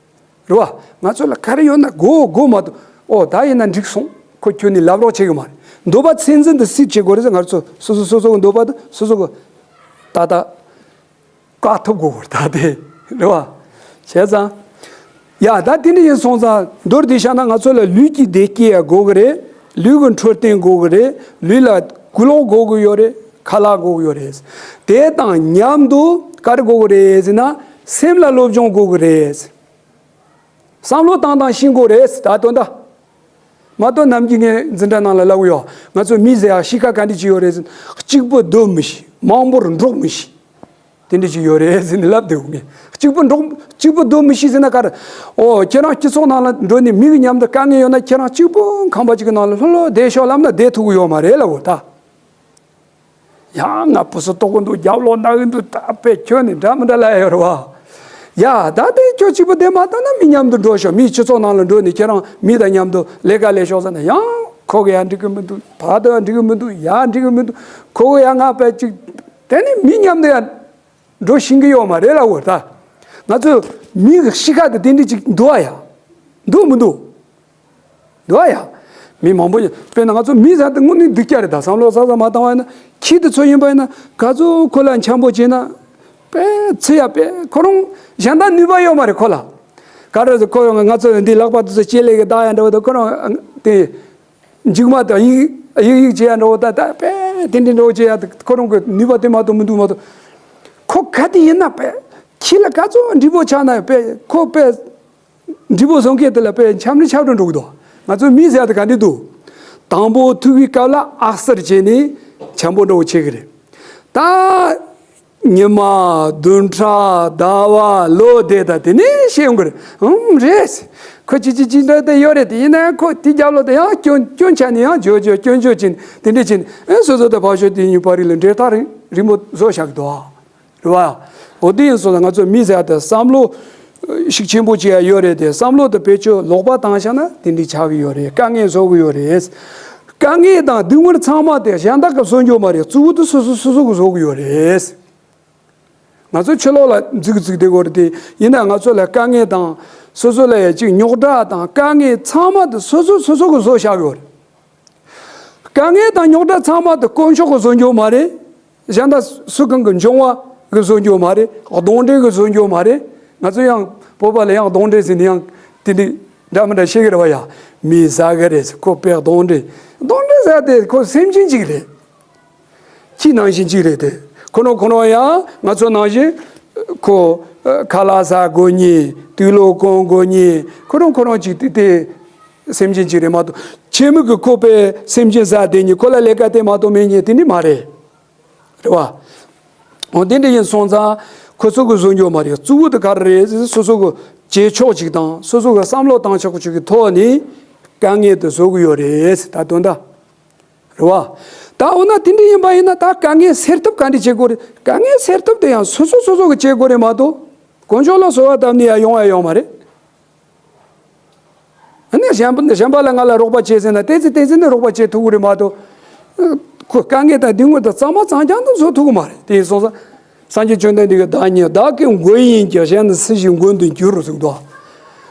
རེད་བ། ང་ཚོ་ལ་ག་རེ་ཡོད་ན་དགོས་དགོས་མ་གཏོགས། ཨོ་ད་ཡིན་ན་འགྲིག་སོང་། ཁོ་ཁྱོན་ནས་ལབ་རོགས་བྱེད་ཀྱི་མ་རེད། འདོད་པ་ཚད་འཛིན་དུ་སྲིད་བྱེད་དགོས་རེད་ཟེར། ང་ཚོ་སོ་སོ་སོ་སོ་གི་འདོད་པ་དེ་སོ་སོ་གི་ཏག་ཏག་བཀག་ཐུབ་དགོས་པར་ད་དེ་རེད་བ། བྱས་ཙང་། ཡ་ད་དེ་འདྲ་ཡིན་སོང་ཙང་མདོར་བསྡུས་བཤད་ན་ང་ཚོ་ལ་ལུས་ཀྱི་བདེ་སྐྱིད་ཡ་དགོས་ཀྱི་རེད། ལུས་ཀྱི་འཕྲོད་བསྟེན་དགོས་ཀྱི་རེད། ལུས་ལ་གོས་ལོག་དགོས་ཀྱི་ཡོད་རེད། ཁ་ལག་དགོས་ཀྱི་ཡོད་རེད། དེ་དང་མཉམ་དུ་ག་རེ་དགོས་ཀྱི་རེད་ཟེར་ན། སེམས་ལ་སློབ་སྦྱོང་དགོས་ཀྱི་རེད། བསམ་བློ་བཏང་སྟངས་ཤེས་དགོས་རེད། ད་དོན་དག་མ་གཏོགས་ནམ་རྒྱུན་ངས་འཛིན་གྲྭ་ནང་ལ་ལབ་ཡོད། ང་ཚོ་མི་ཟེར་ཡ་གཤིས་ཀ་ག་འདྲ་ཅིག་ཡོད་རེད་ཟེར་ན། གཅིག་པུ་སྡོད་མི་ཤེས། མང་པོར་འགྲོགས་མི་ཤེས། དེ་འདྲ་ཅིག་ཡོད་རེད་ཟེར་ནས་ལབ་བསྡད་ཡོད། ངས་གཅིག་པུ་འགྲོགས་གཅིག་པུ་སྡོད་མི་ཤེས་ཟེར་ན་ག་རེ། ཨོ། ཁྱེད་རང་སྤྱི་ཚོགས་ནང་ལ་འགྲོ་ནས་མི་གི་མཉམ་དུ་དཀའ་ངལ་ཡོད་ན། ཁྱེད་རང་གཅིག་པུ་ཁང་པ་གཅིག་གི་ནང་ལ་ལྷོད་ལྷོད་བསྡད་ཤོག་ལབ་ན་བསྡད་ཐུབ་ཀྱི་ཡོད་མ་རེད་ལབ་འོ་ད། ཡང་ང་བུ་སུ་ལྟོགས་ཀྱི་འདུག་རྒྱབ་ལོག་ན་གི་འདུག་ད་དཔེ་ཁྱོད་ནི་འདྲ་མི་འདྲ་ལབ་ཡོད་རེད་བ། ཡ་ད་དེ་ཁྱོད་གཅིག་པུ་བསྡད་མ་ཐུབ་ན་མི་མཉམ་དུ་འགྲོ་ཤོག་མིའི་སྤྱི་ཚོགས་ནང་ལ་འགྲོ་ནས་ཁྱེད་རང་མི་དང་མཉམ་དུ་ལས་ཀ་ལས་ཤོག་ཟེར་ན། ཡང་ཁོ་གི་ཡ་འགྲིག་གི་མི་འདུག་བར་དུ་ཡ་འགྲིག་གི་མི་འདུག་ཡ་འགྲིག་གི་མི་འདུག་ཁོ་གི་ཡ་ང་དཔེ་གཅིག་དེ་ནི་མི་མཉམ་དུ་ཡ་འགྲོ་ཤེས་ཀྱི་ཡོད་མ་རེད་ལབ་འོ་ད། ང་ཚོ་མི་གི་གཤིས་ཀ་དེ་དེ་འདྲ་ཅིག་འདུག་ཨ་ཡ། འདུག་མི་འདུག་འདུག་ཨ་ཡ། མི་མང་པོ་ཡོད། དཔེར་ན་ང་ཚོ་མི་ཟེར་དེ་དངོས་གནས་སྡུག་ཅག་རེད་ད། བསམ་བློ་གསར་གསར་མ་བཏང་བ་ཡིན་ན། ཁྱི་དེ་ཚོ་ཡིན་པ་ཡིན་ན་ག་ཚོད་ཁོ་ལ་འཆམ་པོ་བྱས་ན་དཔེ་ཚེ་ཡ་དཔེ་ཁོ་རང་གཞན་དག་ནུས་པ་ཡོད་མ་རེད་ཁོ་ལ། ག་རེ་ཟེར། ཁོ་ང་ཚོ་འདི་ལག་པ་དེ་ཚོ་ལྕེ་ལེ་གི་བདག་ཡ་འདྲ་བོ་དང་། ཁོ་རང་དེ་མཇུག་མ་དང་ཡིག་ཡིག་ཡིག་བྱེད་ཡ་འདྲ་བོ་ད། ད་དཔེ་དེ་འདྲ་འདྲ་བོ་བྱེད་ཡ་དེ་ཁོ་རང་གི་ནུས་པ་དེ་མ་གཏོགས་མི་འདུག་མ་གཏོགས། ཁོ་ག་དེ་ཡིན་ན་དཔེ་ཁྱི་ལ་ག་ཚོད་འདྲི་པོ་ཆགས་ན་དཔེ་ཁོ་དཔེ་འདྲི་པོ་བཟོ་མཁན་དེ་ལ་དཔེ་འཆམ་ནི་ཆགས་འགྲོ་འགྲོ་གི་འདུག་ང་ཚོ་མི་ཟེར་ཡ་དེ་ག་འདྲ་འདུག་དང་པོ་ཐུག་པའི་སྐབས་ལ་ཨག་སར་བྱས་ནས་འཆམ་པོ་འདྲ་བོ་བྱེད་གི་རེད། ད་ཉི་མ་བདུན་ཕྲག་ཟླ་བ་ལོ་དེ་ད་དེ་ནས་ཤེས་ཡོང་གི་རེད། ཨང་རེད། ཁོ་ཅི་ཅི་ཅི་འདྲ་དེ་ཡོད་རེད། དེ་ཡིན་ན་ཁོ་དེ་རྒྱབ་ལོག་དེ་ཡང་སྐྱོན་སྐྱོན་ཆ་ནས་ཡང་འཇོ་འཇོ་སྐྱོན་འཇོ་བྱས་ནས་དེ་འདྲ་བྱས་ནས། ཨེ་སོ་སོ་དང་ཕར་ཕྱོགས་དེ་གཉིས་བར་རིང་ལ་འབྲེལ་ཐག་རིང་རིང་པོ་བཟོ་བཞག་གི་འདུག་ཨ། རེད་བ། འོ་དེ་ཡིན་སོང་ཙང་ང་ཚོ་མི་ཟེར་ཡ་དེ་བསམ་བློ་ཤུགས་ཆེན་པོ་བྱེད་ཡ་ཡོད་རེད་དེ། བསམ་བློ་དེ་བེད་སྤྱོད་ལོག་པ་བཏང་བཞག་ན་དེ་འདྲ་ཆགས་ཀྱི་ཡོད་རེད། དཀའ་ངལ་བཟོ་གི་ཡོད་རེད། དཀའ་ངལ་དང་སྡུག་བསྔལ་ཚང་མ་དེ་གཞན་དག་གིས་བཟོ་རྒྱུ་མ་རེད། གཙོ་བོ་དེ་སོ་སོ་སོ་སོ་གིས་བཟོ་གི་ཡོད་རེད། ང་ཚོ་ཕྱི་ལོགས་ལ་འཛུལ་འཛུལ་བསྡད་ཀྱི་ཡོད་རེད་དེ། ཡིན་ན་ང་ཚོ་ལ་དཀའ་ངལ་དང་སོ་སོ་ལ་ཡ་ཅིག་རྙོག་དྲ་དང་དཀའ་ངལ་ཚང་མ་དེ་སོ་སོ་སོ་སོ་གིས་བཟོ་བཞག་ཡོད་རེད། དཀའ་ངལ་དང་རྙོག་དྲ་ཚང་མ་དེ་དཀོན་མཆོག་གིས་བཟོ་རྒྱུ་མ་རེད། གཞན་དག་སུ་གང་གི་འབྱུང་བ་གིས་བཟོ་རྒྱུ་མ་རེད། གདོན་འདྲེ་གིས་བཟོ་རྒྱུ་མ་རེད། ང་ཚོ་ཡང་བོད་པ་ལ་ཡང་གདོན་འདྲེ་ཟེར་ནས་ཡང་དེ་འདྲ་འདྲ་མི་འདྲ་བཤད་ཀྱི་རེད་བ་ཡ། མི་ཟ་གི་རེད་ཟེར། ཁོ་དཔེ་གདོན་འདྲེ། གདོན་འདྲེ་ཟེར་དེ་ཁོ་སེམས་ཅན་ཅིག་རེད། ཁྱི་ནང་བཞིན་ཅིག་རེད་དེ། ཁོ་རང་ཁོ་རང་ཡང་ང་ཚོ་ནང་བཞིན་ཁོ་ཁ་ལག་ཟ་དགོས་ཉེ། དུག་ལོག་གོན་དགོས་ཉེ། ཁོ་རང་ཁོ་རང་ཅིག་དེ་དེ་སེམས་ཅན་ཅིག་རེད་མ་གཏོགས། ཁྱི་མི་གི་ཁོ་དཔེ་སེམས་ཅན་ཟ་བསྡད་ཉེ། ཁོ་ལ་ལས་ཀ་དེ་མ་གཏོགས་མེད་ཉེ་དེ་འདྲ་མ་རེད། རེད་བ། འོ་དེ་འདྲ་ཡིན་སོང་ཙང་ཁོ་ཚོ་གིས་བཟོ་རྒྱུ་མ་རེད། གཙོ་བོ་དེ་ག་རེ་རེད་ཟེར། སོ་སོ་གི་བྱེད་ཕྱོགས་ཅིག་དང་སོ་སོ་གི་བསམ་བློ་བཏང་ཕྱོགས་ཅིག་གི་ཐོག་ནས་དཀའ་ངལ་དེ་བཟོ་གི་ཡོད་རེད་ད་དོན་དག་རེད་བ། ད་འོ་ན་དེ་འདྲ་ཡིན་པ་ཡིན་ན་ད་དཀའ་ངལ་སེལ་ཐབས་ག་འདྲ་བྱེད་དགོས་རེད། དཀའ་ངལ་སེལ་ཐབས་དེ་ཡང་སོ་སོ་སོ་སོ་གིས་བྱེད་དགོས་རེད་མ་གཏོགས། དཀོན་མཆོག་ལ་གསོལ་བ་བཏབ་ནས་ཡང་ཡོང་ཡ་ཡོད་མ་རེད། ཨ་ནི་གཞན་པ་གཞན་པ་ལ་ང་ལ་རོགས་པ་བྱེད་ཟེར་ན་ཏོག་ཙམ་ཏོག་ཙམ་ནི་རོགས་པ་བྱེད་ཐུབ་ཀྱི་རེད་མ་གཏོགས། ཁོ་དཀའ་ངལ་དང་སྡུག་བསྔལ་དང་གཙང་མ་གཙང་རྐྱང་དུ་བཟོ་ཐུབ་ཀྱི་མ་རེད། དེ་ཡིན་སོང་ཙང་། སངས་རྒྱས་བཅོམ་ལྡན་འདས་ཀྱིས་བདག་ཉིད་བདག་གི་མགོན་ཡིན་གྱི། གཞན་ནི་སུ་ཞིག་མགོན་དུ་འགྱུར་རོ་གསུངས་འདུག་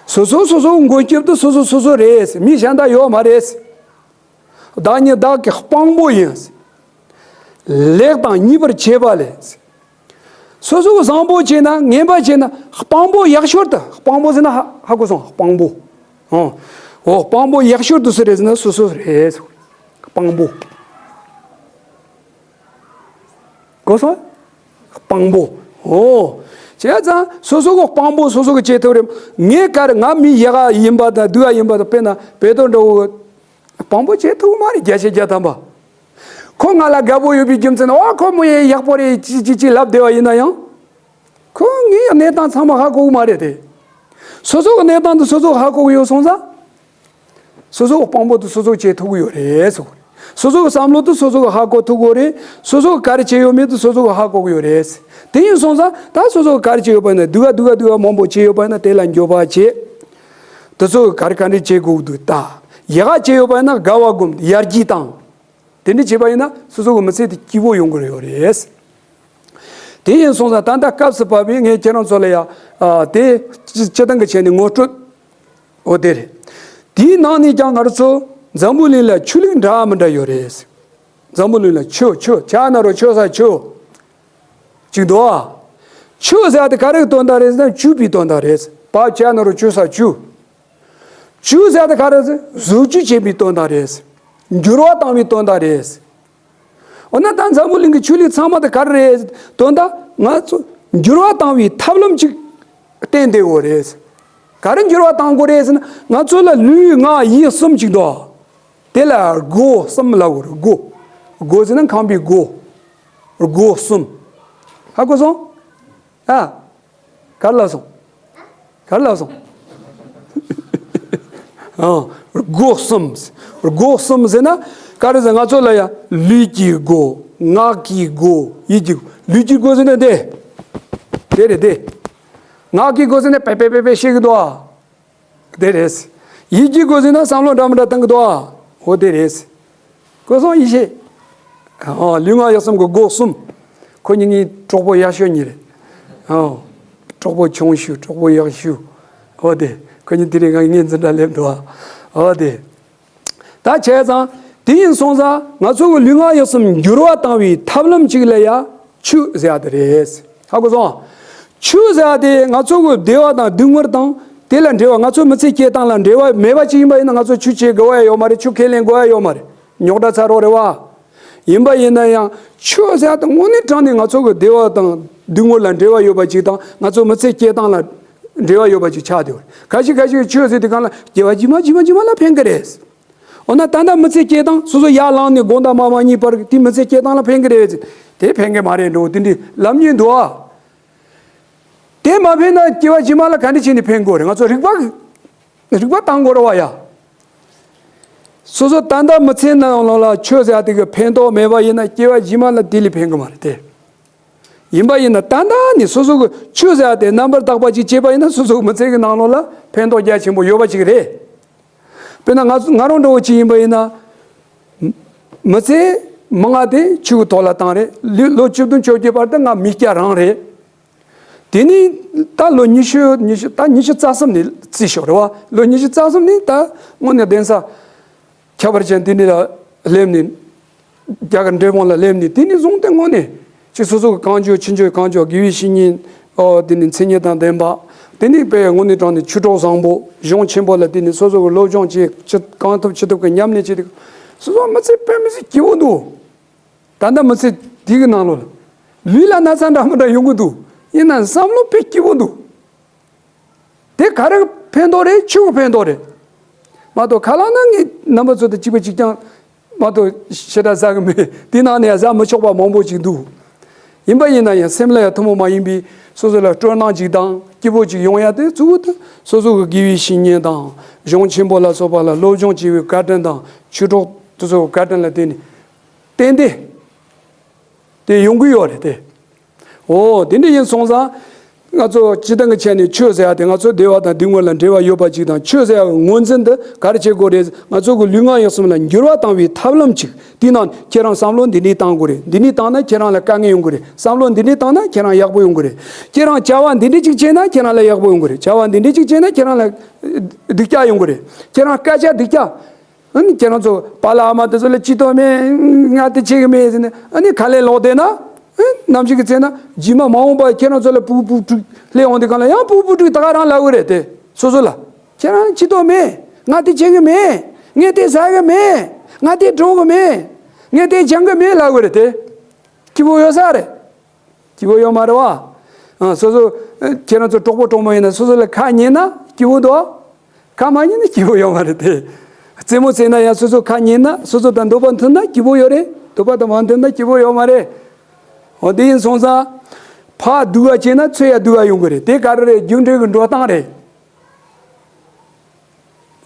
སོ་སོ་སོ་སོ་མགོན་སྐྱབས་དེ་སོ་སོ་སོ་སོ་རེད། མི་གཞན་དག་ཡོད་མ་རེད། བདག་ཉིད་བདག་གི་དཔང་པོ་ཡིན། ལེགས་དང་ཉེས་པར་བྱེད་པ་ལས། སོ་སོ་གི་བཟང་པོ་བྱས་ན་ངན་པ་བྱས་ན་དཔང་པོ་ཡག་ཤོས་དེ། དཔང་པོ་ཟེར་ན་ཧ་ཧ་གོ་སོང་། དཔང་པོ། ཨོ། ཨོ་དཔང་པོ་ཡག་ཤོས་དེ་སུ་རེད་ཟེར་ན་སོ་སོ་རེད། དཔང་པོ། གོ་སོང་། དཔང་པོ། ཨོ། བྱས་ཙང་སོ་སོ་གི་དཔང་པོ་སོ་སོ་གིས་བྱེད་ཐུབ་རེད། ངས་ག་རེ་ང་མི་ཡག་ག་ཡིན་པ་དང་སྡུག་ག་ཡིན་པ་དང་། དཔེར་ན་བེ་ཏོ་འདྲ་བོ། དཔང་པོ་བྱེད་ཐུབ་མ་རེད། བརྒྱ་ཆ་བརྒྱ་ཐམ་པ། ཁོ་ང་ལ་དགའ་པོ་ཡོད་པའི་རྒྱུ་མཚན་ནི། ཨོ་ཁོ་མོ་ཡེ་ཡག་པོ་རེད་ཅི་ཅི་ཅི་ལབ་བསྡད་པ་ཡིན་ན་ཡང་། ཁོ་ངའི་གནས་སྟངས་ཚང་མ་ཧ་གོ་གི་མ་རེད་དེ། སོ་སོ་གི་གནས་སྟངས་དེ་སོ་སོ་གིས་ཧ་གོ་གི་ཡོད་སོང་ཙང་། སོ་སོ་གི་དཔང་པོ་དེ་སོ་སོ་གིས་བྱེད་ཐུབ་ཀྱི་ཡོད་རེད་ཟེར། སོ་སོ་གི་བསམ་བློ་དེ་སོ་སོ་གིས་ཧ་གོ་ཐུབ་ཀྱི་ཡོད་རེད། སོ་སོ་གིས་ག་རེ་བྱས་ཡོད་མེད་དེ་སོ་སོ་གིས་ཧ་གོ་གི་ཡོད་རེད། དེ་ཡིན་སོང་ཙང་ད་སོ་སོ་གིས་ག་རེ་བྱས་ཡོད་པ་ཡིན་ན། སྡུག་ག་སྡུག་ག་སྡུག་ག་མང་པོ་བྱས་ཡོད་པ་ཡིན་ན་དེ་ལ་འགྱོད་པ་བྱེད། དེ་ཚོ་ག་རེ་ག་འདྲ་བྱེད་དགོས་འདུག་ད་ཡག་ག་བྱས་ཡོད་པ་ཡིན་ན་དགའ་བ་སྒོམ། ཡར་རྒྱས་བཏང་། དེ་འདྲ་བྱས་པ་ཡིན་ན་སོ་སོ་གི་མི་ཚེ་དེ་སྐྱིད་པོ་ཡོང་གི་ཡོད་རེད། དེ་ཡིན་སོང་ཙང་ད་ལྟ་སྐབས་སུ་བབས་པའི་ངས་ཁྱེད་རང་ཚོ་ལ་ཡ། ཨ། དེ་སྤྱི་སྤྱི་བཏང་གི་བྱས་ནས་ངོ་སྤྲོད། འོ་དེ་རེད། དེའི་ནང་ནས་ཀྱང་ང་རང་ཚོ་འཛམ་བུ་གླིང་ལ་ཆོས་ལུགས་འདྲ་མི་འདྲ་ཡོད་རེད། འཛམ་བུ་གླིང་ལ་ཆོས་ཆོས་ཆ་ན་རོ་ཆོས་ས་ཆོས་ཅིག་འདུག་ཨ། ཆོས་ཟེར་དེ་ག་རེ་གི་དོན་དག་རེད་ཟེར་ན་བཅོས་པའི་དོན་དག་རེད། བ་ཆ་ན་རོ་བཅོས་ས་བཅོས། བཅོས་ཟེར་དེ་ག་རེ་ཟེར། བཟོ་བཅོས་བྱེད་པའི་དོན་དག་རེད། འགྱུར་བ་བཏང་བའི་དོན་དག་རེད། འོ་ན་ད་འཛམ་བུ་གླིང་གི་ཆོས་ལུགས་ཚང་མ་དེ་ག་རེ་རེད། དོན་དག་ང་ཚོ་འགྱུར་བ་བཏང་བའི་ཐབས་ལམ་ཅིག་བསྟན་བསྡད་ཡོད་རེད། ག་རེ་འགྱུར་བ་བཏང་དགོས་རེད་ཟེར་ན། ང་ཚོ་ལ་ལུས་ངག་ཡིད་གསུམ་ཅིག་འདུག་དེ་ལ་སྒོ་གསུམ་ལབ་དགོས་རེད། སྒོ། སྒོ་ཟེར་ན་ཁང་པའི་སྒོ། སྒོ་གསུམ། ཧ་གོ་སོང་། ཨ། ག་རེ་ལབ་སོང་། ག་རེ་ལབ་སོང་། ཨ། སྒོ་གསུམ། སྒོ་གསུམ་ཟེར་ན་ག་རེ་ཟེར། ང་ཚོ་ལ་ཡ་ལུས་ཀྱི་སྒོ། ངག་གི་སྒོ། ཡིད་ཀྱི་སྒོ། ལུས་ཀྱི་སྒོ་ཟེར་ན་དེ། དེ་རེད་དེ། ངག་གི་སྒོ་ཟེར་ན་པེ་པེ་པེ་པེ་བཤད་གི་འདུག་ཨ། དེ་རེད། ཡིད་ཀྱི་སྒོ་ཟེར་ན་བསམ་བློ་འདྲ་མི་འདྲ་བཏང་གི་འདུག་ཨ། འོ་དེ་རེད། གོ་སོང་། ཡིད་ཤེས། ཨོ། ལུས་ངག་ཡིད་གསུམ་གྱི་སྒོ་གསུམ། ཁོ་གཉིས་ངའི་གྲོགས་པོ་ཡག་ཤོས་གཉིས་རེད། ཨོ། གྲོགས་པོ་ཆུང་ཤོས། གྲོགས་པོ་ཡག་ཤོས། འོ་དེ། ཁོ་གཉིས་དེ་རིང་ང་ངའི་འཛིན་གྲྭ་སླེབས་འདུག་ཨ། འོ་དེ། ད་བྱས་ཙང་དེ་ཡིན་སོང་ཙང་ང་ཚོ་གི་ལུས་ངག་ཡིད་གསུམ་འགྱུར་བ་བཏང་བའི་ཐབས་ལམ་གཅིག་ལ་ཡ། ཆོས་ཟེར་ཡ་དེ་རེད། ཧ་གོ་སོང་། ཆོས་ཟེར་ཡ་དེ་ང་ཚོ་གི་བདེ་བ་དང་སྡུག་བསྔལ་དང་དེ་ལ་འབྲེལ་བ། ང་ཚོ་མི་ཚེ་སྐྱེལ་སྟངས་ལ་འབྲེལ་བ་མེད་པ་ཅིག་ཡིན་པ་ཡིན་ན་ང་ཚོ་ཆོས་བྱེད་དགོས་པ་ཡ་ཡོད་མ་རེད། ཆོས་ཁས་ལེན་དགོས་པ་ཡ་ཡོད་མ་རེད། རྙོག་དྲ་ཚ་རོགས་རེད་བ། ཡིན་པ་ཡིན་ན་ཡང་ཆོས་ཟེར་ཡ་དེ་དངོས་གནས་དྲང་གནས་ང་ཚོ་གི་བདེ་བ་དང་སྡུག་བསྔལ་ལ་འབྲེལ་བ་ཡོད་པ་ཅིག་དང་ང་ཚོ་མི་ཚེ་སྐྱེལ་སྟངས་ལ་འབྲེལ་བ་ཡོད་པ་ཅིག་ཆགས་བསྡད་ཡོད་རེད། ཁ་ཤས་ཁ་ཤས་ཀྱིས་ཆོས་ཟེར་དུས་སྒང་ལ་སྐྱེ་བ་རྗེས་མ་རྗེས་མ་རྗེས་མ་ལ་ཕན་གི་རེད། འོ་ན་ད་ལྟ་མི་ཚེ་སྐྱེལ་སྟངས། སོ་སོ་ཡར་ལངས་ནས་དགོང་དང་མ་མ་གཉིས་བར་དེ་མི་ཚེ་སྐྱེལ་སྟངས་ལ་ཕན་གི་རེད་ཟེར། དེ་ཕན་གི་མ་རེད་འགྲོ། དེ་འདྲའི་ལབ་མཁན་འདུག་ཨ། དེ་མ་ཕན་ན་སྐྱེ་བ་རྗེས་མ་ལ་ག་འདྲ་བྱས་ནས་ཕན་དགོས་རེད། ང་ཚོ་རིག་པ་རིག་པ་བཏང་དགོས་རེད་བ་ཡ། སོ་སོ་ད་ལྟ་མི་ཚེ་ནང་ལོགས་ལ་ཆོས་ཟེར་ཡ་དེ་གི་ཕན་ཐོགས་མེད་པ་ཡིན་ན་སྐྱེ་བ་རྗེས་མ་ལ་དེ་ལས་ཕན་གི་མ་རེད་དེ། ཡིན་པ་ཡིན་ན་ད་ལྟ་ནས་སོ་སོ་གི་ཆོས་ཟེར་ཡ་དེ་རྣམ་པར་དག་པ་ཅིག་བྱས་པ་ཡིན་ན་སོ་སོ་གི་མི་ཚེ་གི་ནང་ལོགས་ལ་ཕན་ཐོགས་རྒྱ་ཆེན་པོ་ཡོད་པ་ཅིག་རེད། དཔེར་ན་ང་ང་རང་འདྲ་བོ་ཅིག་ཡིན་པ་ཡིན་ན། མི་ཚེ་མང་ང་དེ་ཆོས་གི་ཐོག་ལ་བཏང་རེད། ལོ་ལོ་བཅུ་བདུན་བཅོ་བརྒྱད་བར་དུ་ང་མི་སྐྱ་རང་རེད། དེ་ནས་ད་ལོ་ཉི་ཤུ་ཉི་ཤུ་ད་ཉི་ཤུ་རྩ་གསུམ་ནས་བརྩིས་ཤོག་རེད་བ། ལོ་ཉི་ཤུ་རྩ་གསུམ་ནས་ད་དངོས་གནས་གདན་ས་ཁྱད་པར་ཅན་དེ་འདྲ་ལ་སླེབས་ནས། རྒྱ་གར་འབྲས་སྤུངས་ལ་སླེབས་ནས་དེ་ནས་བཟུང་སྟེ་དངོས་གནས་ཅིག་སོ་སོ་གི་གང་བྱུང་ཅི་བྱུང་གང་བྱུང་དགེ་བའི་བཤེས་གཉེན། ཨོ། དེ་ནས་མཚན་སྙན་དང་ལྡན་པ། དེ་ནས་དཔེ་དངོས་གནས་དྲང་གནས་ཆོས་གྲོགས་བཟང་པོ་གཞུང་ཆེན་པོ་ལ་དེ་ནས་སོ་སོ་གི་སློབ་སྦྱོང་བྱས། ཅི་གང་ཐུབ་ཅི་ཐུབ་ཀྱི་ཉམས་ལེན་བྱས་ཏེ། སོ་སོ་མི་ཚེ་དཔེ་མི་སྲིད་སྐྱིད་པོ་འདུག་ད་ལྟ་མི་ཚེ་དེ་གི་ནང་ལོགས་ལ་ལུས་ལ་ན་ཚ་འདྲ་མི་འདྲ་ཡོང་གི་འདུག་ཡིན་ན་བསམ་བློ་དཔེ་སྐྱིད་པོ་འདུག་དེ་ག་རེ་ཕན་ཐོགས་རེད། ཆོས་ཀྱི་ཕན་ཐོགས་རེད། མ་གཏོགས་ཁ་ལག་ན་ངས་རྣམ་པ་ཚོ་དང་གཅིག་པ་གཅིག་རྐྱང་མ་གཏོགས་ཞེ་དྲག་ཟ་གི་མེད། དེ་ནང་ནས་ཡང་ཟ་མི་ཆོག་པ་མང་པོ་ཅིག་འདུག་ཡིན་པ་ཡིན་ན་ཡང་སེམས་ལ་ཡང་ཐུན་མོང་མ་ཡིན་པའི་སོ་སོ་ལ་སྤྲོ་སྣང་ཅིག་དང་སྐྱིད་པོ་ཅིག་ཡོང་ཡ་དེ་གཙོ་བོ་དེ་སོ་སོ་གི་དགེ་བའི་བཤེས་གཉེན་དང་གཞུང་ཆེན་པོ་ལ་སོགས་པ་ལ་སློབ་སྦྱོང་བྱས་པའི་བཀའ་དྲིན་དང་ཆོས་གྲོགས་དེ་ཚོ་གི་བཀའ་དྲིན་ལ་བརྟེན་ནས་ཏན་ཏན་དེ་ཡོང་གི་ཡོད་རེད་དེ། འོ། དེ་འདྲ་ཡིན་སོང་ཙང་། ང་ཚོ་སྤྱིར་བཏང་གི་ཆ་ནས་ཆོས་ཟེར་ཡ་དེ་ང་ཚོ་བདེ་བ་དང་སྡུག་བསྔལ་ལ་འབྲེལ་བ་ཡོད་པ་ཅིག་དང་། ཆོས་ཟེར་ཡ་གི་ངོས་འཛིན་དེ་ག་རེ་བྱེད་དགོས་རེད། ང་ཚོ་གི་ལུས་ངག་ཡིད་གསུམ་ལ་འགྱུར་བ་བཏང་བའི་ཐབས་ལམ་ཅིག་དེའི་ནང་ཁྱེད་རང་བསམ་བློ་འདི་འདྲས་བཏང་དགོས་རེད། འདི་འདྲས་བཏང་ན་ཁྱེད་རང་ལ་དཀའ་ངལ་ཡོང་གི་རེད། བསམ་བློ་འདི་འདྲས་བཏང་ན་ཁྱེད་རང་ཡག་པོ་ཡོང་གི་རེད། ཁྱེད་རང་བྱ་བ་འདི་འདྲས་ཅིག་བྱས་ན་ཁྱེད་རང་ལ་ཡག་པོ་ཡོང་གི་རེད། བྱ་བ་འདི་འདྲས་ཅིག་བྱས་ན་ཁྱེད་རང་ལ་སྡུག་ཅག་ཡོང་གི་རེད། ཁྱེད་རང་སྐད་ཆ་སྡུག་ཅག་ཨ་ནི་ཁྱེད་རང་ཚོ་པཱ་ལགས་ཨ་མ་དེ་ཚོ་ལ་ཅི་ཐོགས་མེད། ང་དེ་བྱེད་གི་མེད་ཟེར་ནས། ཨ་ནི་ཁ་ལས་ལོག་བསྡད་ན། ཨ། ནམ་ཞིག་གི་ཚེ་ན་རྗེས་མ་མ་འོངས་པ་ཁྱེད་རང་ཚོ་ལ་སྤུ་གུ་སྤུ་གྲི་སླེབས་འོང་དུས་སྒང་ལ་ཡང་སྤུ་གུ་སྤུ་གྲི་ད་ག་རང་ལབ་གི་རེད་དེ། སོ་སོ་ལ། ཁྱེད་རང་ཅི་ཐོགས་མེད། ང་དེ་བྱེད་གི་མེད། ངས་དེ་ཟ་གི་མེད། ང་དེ་འགྲོ་གི་མེད། ངས་དེ་སྦྱང་གི་མེད་ལབ་གི་རེད་དེ། སྐྱིད་པོ་ཡོད་ས་རེད། སྐྱིད་པོ་ཡོད་མ་རེད་བ། ཨ། སོ་སོ། ཨ། ཁྱེད་རང་ཚོ་གྲོགས་པོ་གྲོགས་མོ་ཡིན་ན་སོ་སོ་ལ་ཁ་ཉན་ན་སྐྱིད་པོ་འདུག་ཁ་མ་ཉན་ན་སྐྱིད་པོ་ཡོད་མ་རེད་དེ། རྩེད་མོ་རྩེ་ན་ཡང་སོ་སོ་ཁ་ཉན་ན། སོ་སོ་དང་འདོད་པ་མཐུན་ན་སྐྱིད་པོ་ཡོད་རེད། འདོད་པ་དང་མ་མཐུན་ན་སྐྱིད་པོ་ཡོད་མ་རེད། འོ། དེ་ཡིན་སོང་ཙང་། ཕར་སྡུག་ག་བྱས་ན་ཚུར་ཡང་སྡུག་ག་ཡོང་གི་རེད། དེ་ག་རེ་རེད། རྒྱུ་འབྲས་ཀྱི་འགྲོ་སྟངས་རེད།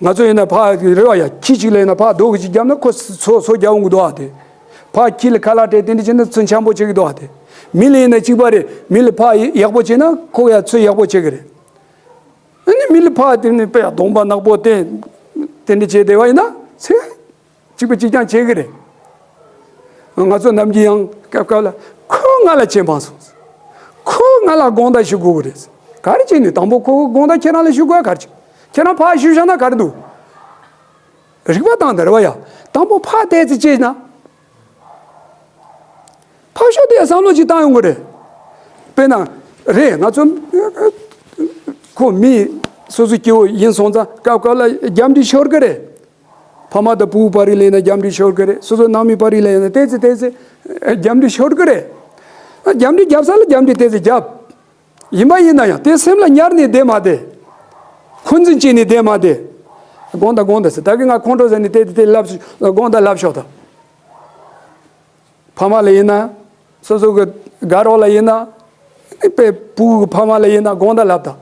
ང་ཚོ་ཡིན་ན་ཕར་རེད་བ་ཡ། ཁྱི་གཅིག་ལ་ཡིན་ན་ཕར་རྡོ་གཅིག་བརྒྱབ་ན་ཁོ་ཚོ་ཚོ་རྒྱག་འོང་གི་འདུག་ཨ་དེ། ཕར་ཁྱི་ལ་ཁ་ལག་སྤྲད་དེ་འདྲ་བྱས་ན་ཚུར་འཆམ་པོ་བྱེད་ཀྱི་འདུག་ཨ་དེ། མི་ལ་ཡིན་ན་གཅིག་པ་རེད། མི་ལ་ཕར་ཡག་པོ་བྱས་ན་ཁོ་ཡང་ཚུར་ཡག་པོ་བྱེད་ཀྱི་རེད། ཨ་ནི་མི་ལ་ཕར་དེ་ནི་དཔེ་གདོང་པ་ནག་པོ་དེ་དེ་འདྲ་བྱས་བསྡད་པ་ཡིན་ན་ཚེ་གཅིག་པ་གཅིག་རྐྱང་བྱེད་ཀྱི་རེད། ང་ཚོ་ནམ་རྒྱུན་ཡང་སྐབས་སྐབས་ལ་ཁོ་ང་ལ་ཆད་པ་སོང་། ཁོ་ང་ལ་དགོངས་དག་ཞུ་དགོས་ཀྱི་རེད། ག་རེ་བྱས་ནས་དང་པོ་ཁོ་དགོངས་དག་ཁྱེད་རང་ལ་ཞུ་དགོས་ག་རེ་བྱས། ཁྱེད་རང་ཕར་ཞུ་བཞག་ན་ག་རེ་འདུག་རིག་པ་བཏང་དེ་རེད་བ་ཡ། དང་པོ་ཕར་བལྟས་ཚེ་བྱས་ན། ཕར་ཕྱོགས་དེ་བསམ་བློ་ཅིག་བཏང་ཡོང་གི་རེད། དཔེར་ན། རེད། ང་ཚོ་ཁོ་མི་སོ་སོ་སྐྱེ་བོ་ཡིན་སོང་ཙང་སྐབས་སྐབས་ལ་རྒྱབ་འདྲི་ཤོར་གི་རེད། ཕ་མ་དང་བུ་བར་ལ་ཡིན་ན་རྒྱབ་འདྲི་ཤོར་གི་རེད། སོ་སོ་ནང་མི་བར་ལ་ཡིན་ན་བལྟས་ཚེ་བལྟས་ཚེ་རྒྱབ་འདྲི་ཤོར་གི་རེད། རྒྱབ་འདྲི་རྒྱབ་ས་ལ་རྒྱབ་འདྲི་བལྟས་ཚེ་རྒྱབ། ཡིན་པ་ཡིན་ན་ཡང་དེ་སེམས་ལ་ཉར་ནས་བསྡད་མ་བསྡད། འཁོན་འཛིན་བྱས་ནས་བསྡད་མ་བསྡད། དགོངས་དག་དགོངས་དག་ཟེར། ད་གིན་ང་ཁོང་ཁྲོ་ཟེར་ནས་དེ་དེ་དེ་ལབ་དགོངས་དག་ལབ་ཤོག་དང་། ཕ་མ་ལ་ཡིན་ན། སོ་སོ་གི་དགའ་རོགས་ལ་ཡིན་ན། དཔེ་བུ་གི་ཕ་མ་ལ་ཡིན་ན་དགོངས་དག་ལབ་དང་།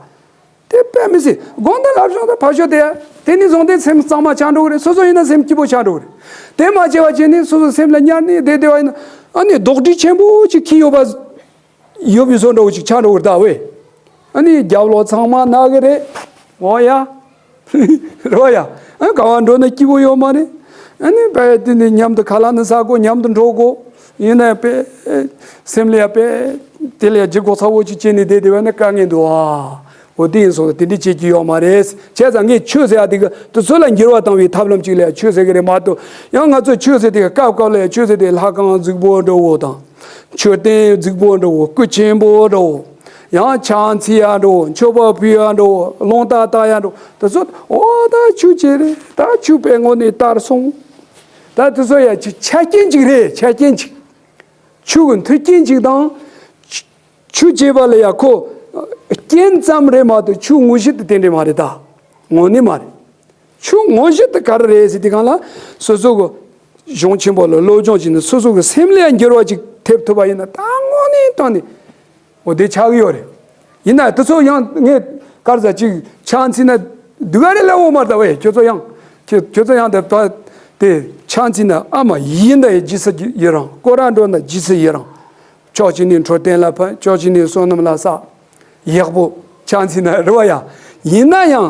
དེ་དཔེ་མི་སྲིད་དགོངས་དག་ལབ་ཤོག་དང་ཕར་ཞོག་དེ། དེ་ནས་བཟུང་སྟེ་སེམས་གཙང་མ་ཆགས་འགྲོ་གི་རེད། སོ་སོ་ཡིན་ན་སེམས་སྐྱིད་པོ་ཆགས་འགྲོ་གི་རེད། དེ་མ་བྱས་པ་བྱས་ནས་སོ་སོ་སེམས་ལ་གཉར་ནས་བསྡད་བསྡད་པ་ཡིན་ན། ཨ་ནི་རྡོག་ཁྲེས་ཆེན་པོ་ཅིག་འཁྱེར་ཡོད་པ། ཡོད་པའི་བཟོ་འདྲ་བོ་ཅིག་ཆགས་འགྲོ་གི་རེད་ད་ཝེ། ཨ་ནི་རྒྱབ་ལོགས་ཚང་མ་ན་གི་རེད། འོ་ཡ། རེད་བ་ཡ། ཨ་ག་བ་འགྲོ་ན་སྐྱིད་པོ་ཡོད་མ་རེད། ཨ་ནི་དཔེ་དེ་ནི་མཉམ་དུ་ཁ་ལག་ནི་ཟ་དགོས། མཉམ་དུ་འགྲོ་དགོས། ཡིན་ན་དཔེ་སེམས་ལ་ཡ་དཔེ་དེ་ལ་ཡ་ལྗིད་ཁོག་ཚ་བོ་ཅིག་བྱས་ནས་བསྡད་བསྡད་པ་ནི་དཀའ་ངལ་འདུག་ཨ། འོ་དེ་ཡིན་སོང་ཙང་དེ་འདྲ་བྱེད་ཀྱི་ཡོད་མ་རེད། བྱས་ཙང་ངས་ཆོས་ཟེར་ཡ་དེ་གི་དེ་ཚོ་ལ་འགྱུར་བ་བཏང་བའི་ཐབས་ལམ་ཅིག་ལ་ཡ་ཆོས་ཟེར་གི་རེད་མ་གཏོགས། ཡང་ང་ཚོ་ཆོས་ཟེར་དེ་གི་སྐབས་སྐབས་ལ་ཡ་ཆོས་ཟེར་དེ་ལྷ་ཁང་རྫིག་པོ་འདྲ་བོ་དང་། མཆོད་རྟེན་རྫིག་པོ་འདྲ་བོ། སྐུ་ཆེན་པོ་འདྲ་བོ། ཡང་ཕྱག་འཚལ་ཡ་འདྲ་བོ། མཆོད་པ་ཕུལ་ཡ་འདྲ་བོ། རླུང་རྟ་བཏང་ཡ་འདྲ་བོ། དེ་ཚོ་འོ་ད་ཆོས་ཅིག་རེད། ད་ཆོས་པའི་ངོས་ནས་ལྟར་སོང་། ད་དེ་ཚོ་ཡ་ཆ་ཆ་རྐྱེན་ཅིག་རེད། ཆ་རྐྱེན་ཅིག་ཆོས་ཀྱི་མཐུན་རྐྱེན་ཅིག་དང་། ཆོས་བྱེད་པ་ལ་ཡ་ཁོ་རྐྱེན་ཙམ་རེད་མ་གཏོགས་ཆོས་དངོས་གཞི་དེ་དེ་འདྲ་མ་རེད་ད། དངོས་གནས་མ་རེད། ཆོས་དངོས་གཞི་དེ་ག་རེ་རེད་ཟེར་དུས་སྒང་ལ། སོ་སོ་གི་གཞུང་ཆེན་པོ་ལ་སློབ་སྦྱོང་བྱས་ནས་སོ་སོ་གི་སེམས་ལ་འགྱུར་བ་ཅིག་ཐེབས་ཐུབ་པ་ཡིན་ན། ད་དངོས་གནས་དྲང་གནས་འོ་དེ་ཆགས་ཀྱི་ཡོད་རེད། ཡིན་ན་དེ་ཚོ་ཡང་ངས་ག་རེ་ཟ་ཅིག་ཕྱག་འཚལ་ན་སྡུག་ག་རེ་ལབ་འོང་མ་རེད་ད་ཝེ། ཁྱོད་ཚོ་ཡང་ཁྱོད་ཁྱོད་ཚོ་ཡང་དེ་ད་དེ་ཕྱག་འཚལ་ན་ཨ་མ་ཡིན་ད་ཡི་རྗེས་སུ་ཡི་རང་། སྐོར་ར་འགྲོ་ན་རྗེས་སུ་ཡི་རང་། ཕྱོགས་གཅིག་ནས་འཕྲོད་བསྟེན་ལ་ཕན། ཕྱོགས་གཅིག་ནས་བསོད་ནམས་ལ་བསགས། ཡག་པོ་ཕྱག་འཚལ་ན་རེད་བ་ཡ། ཡིན་ན་ཡང་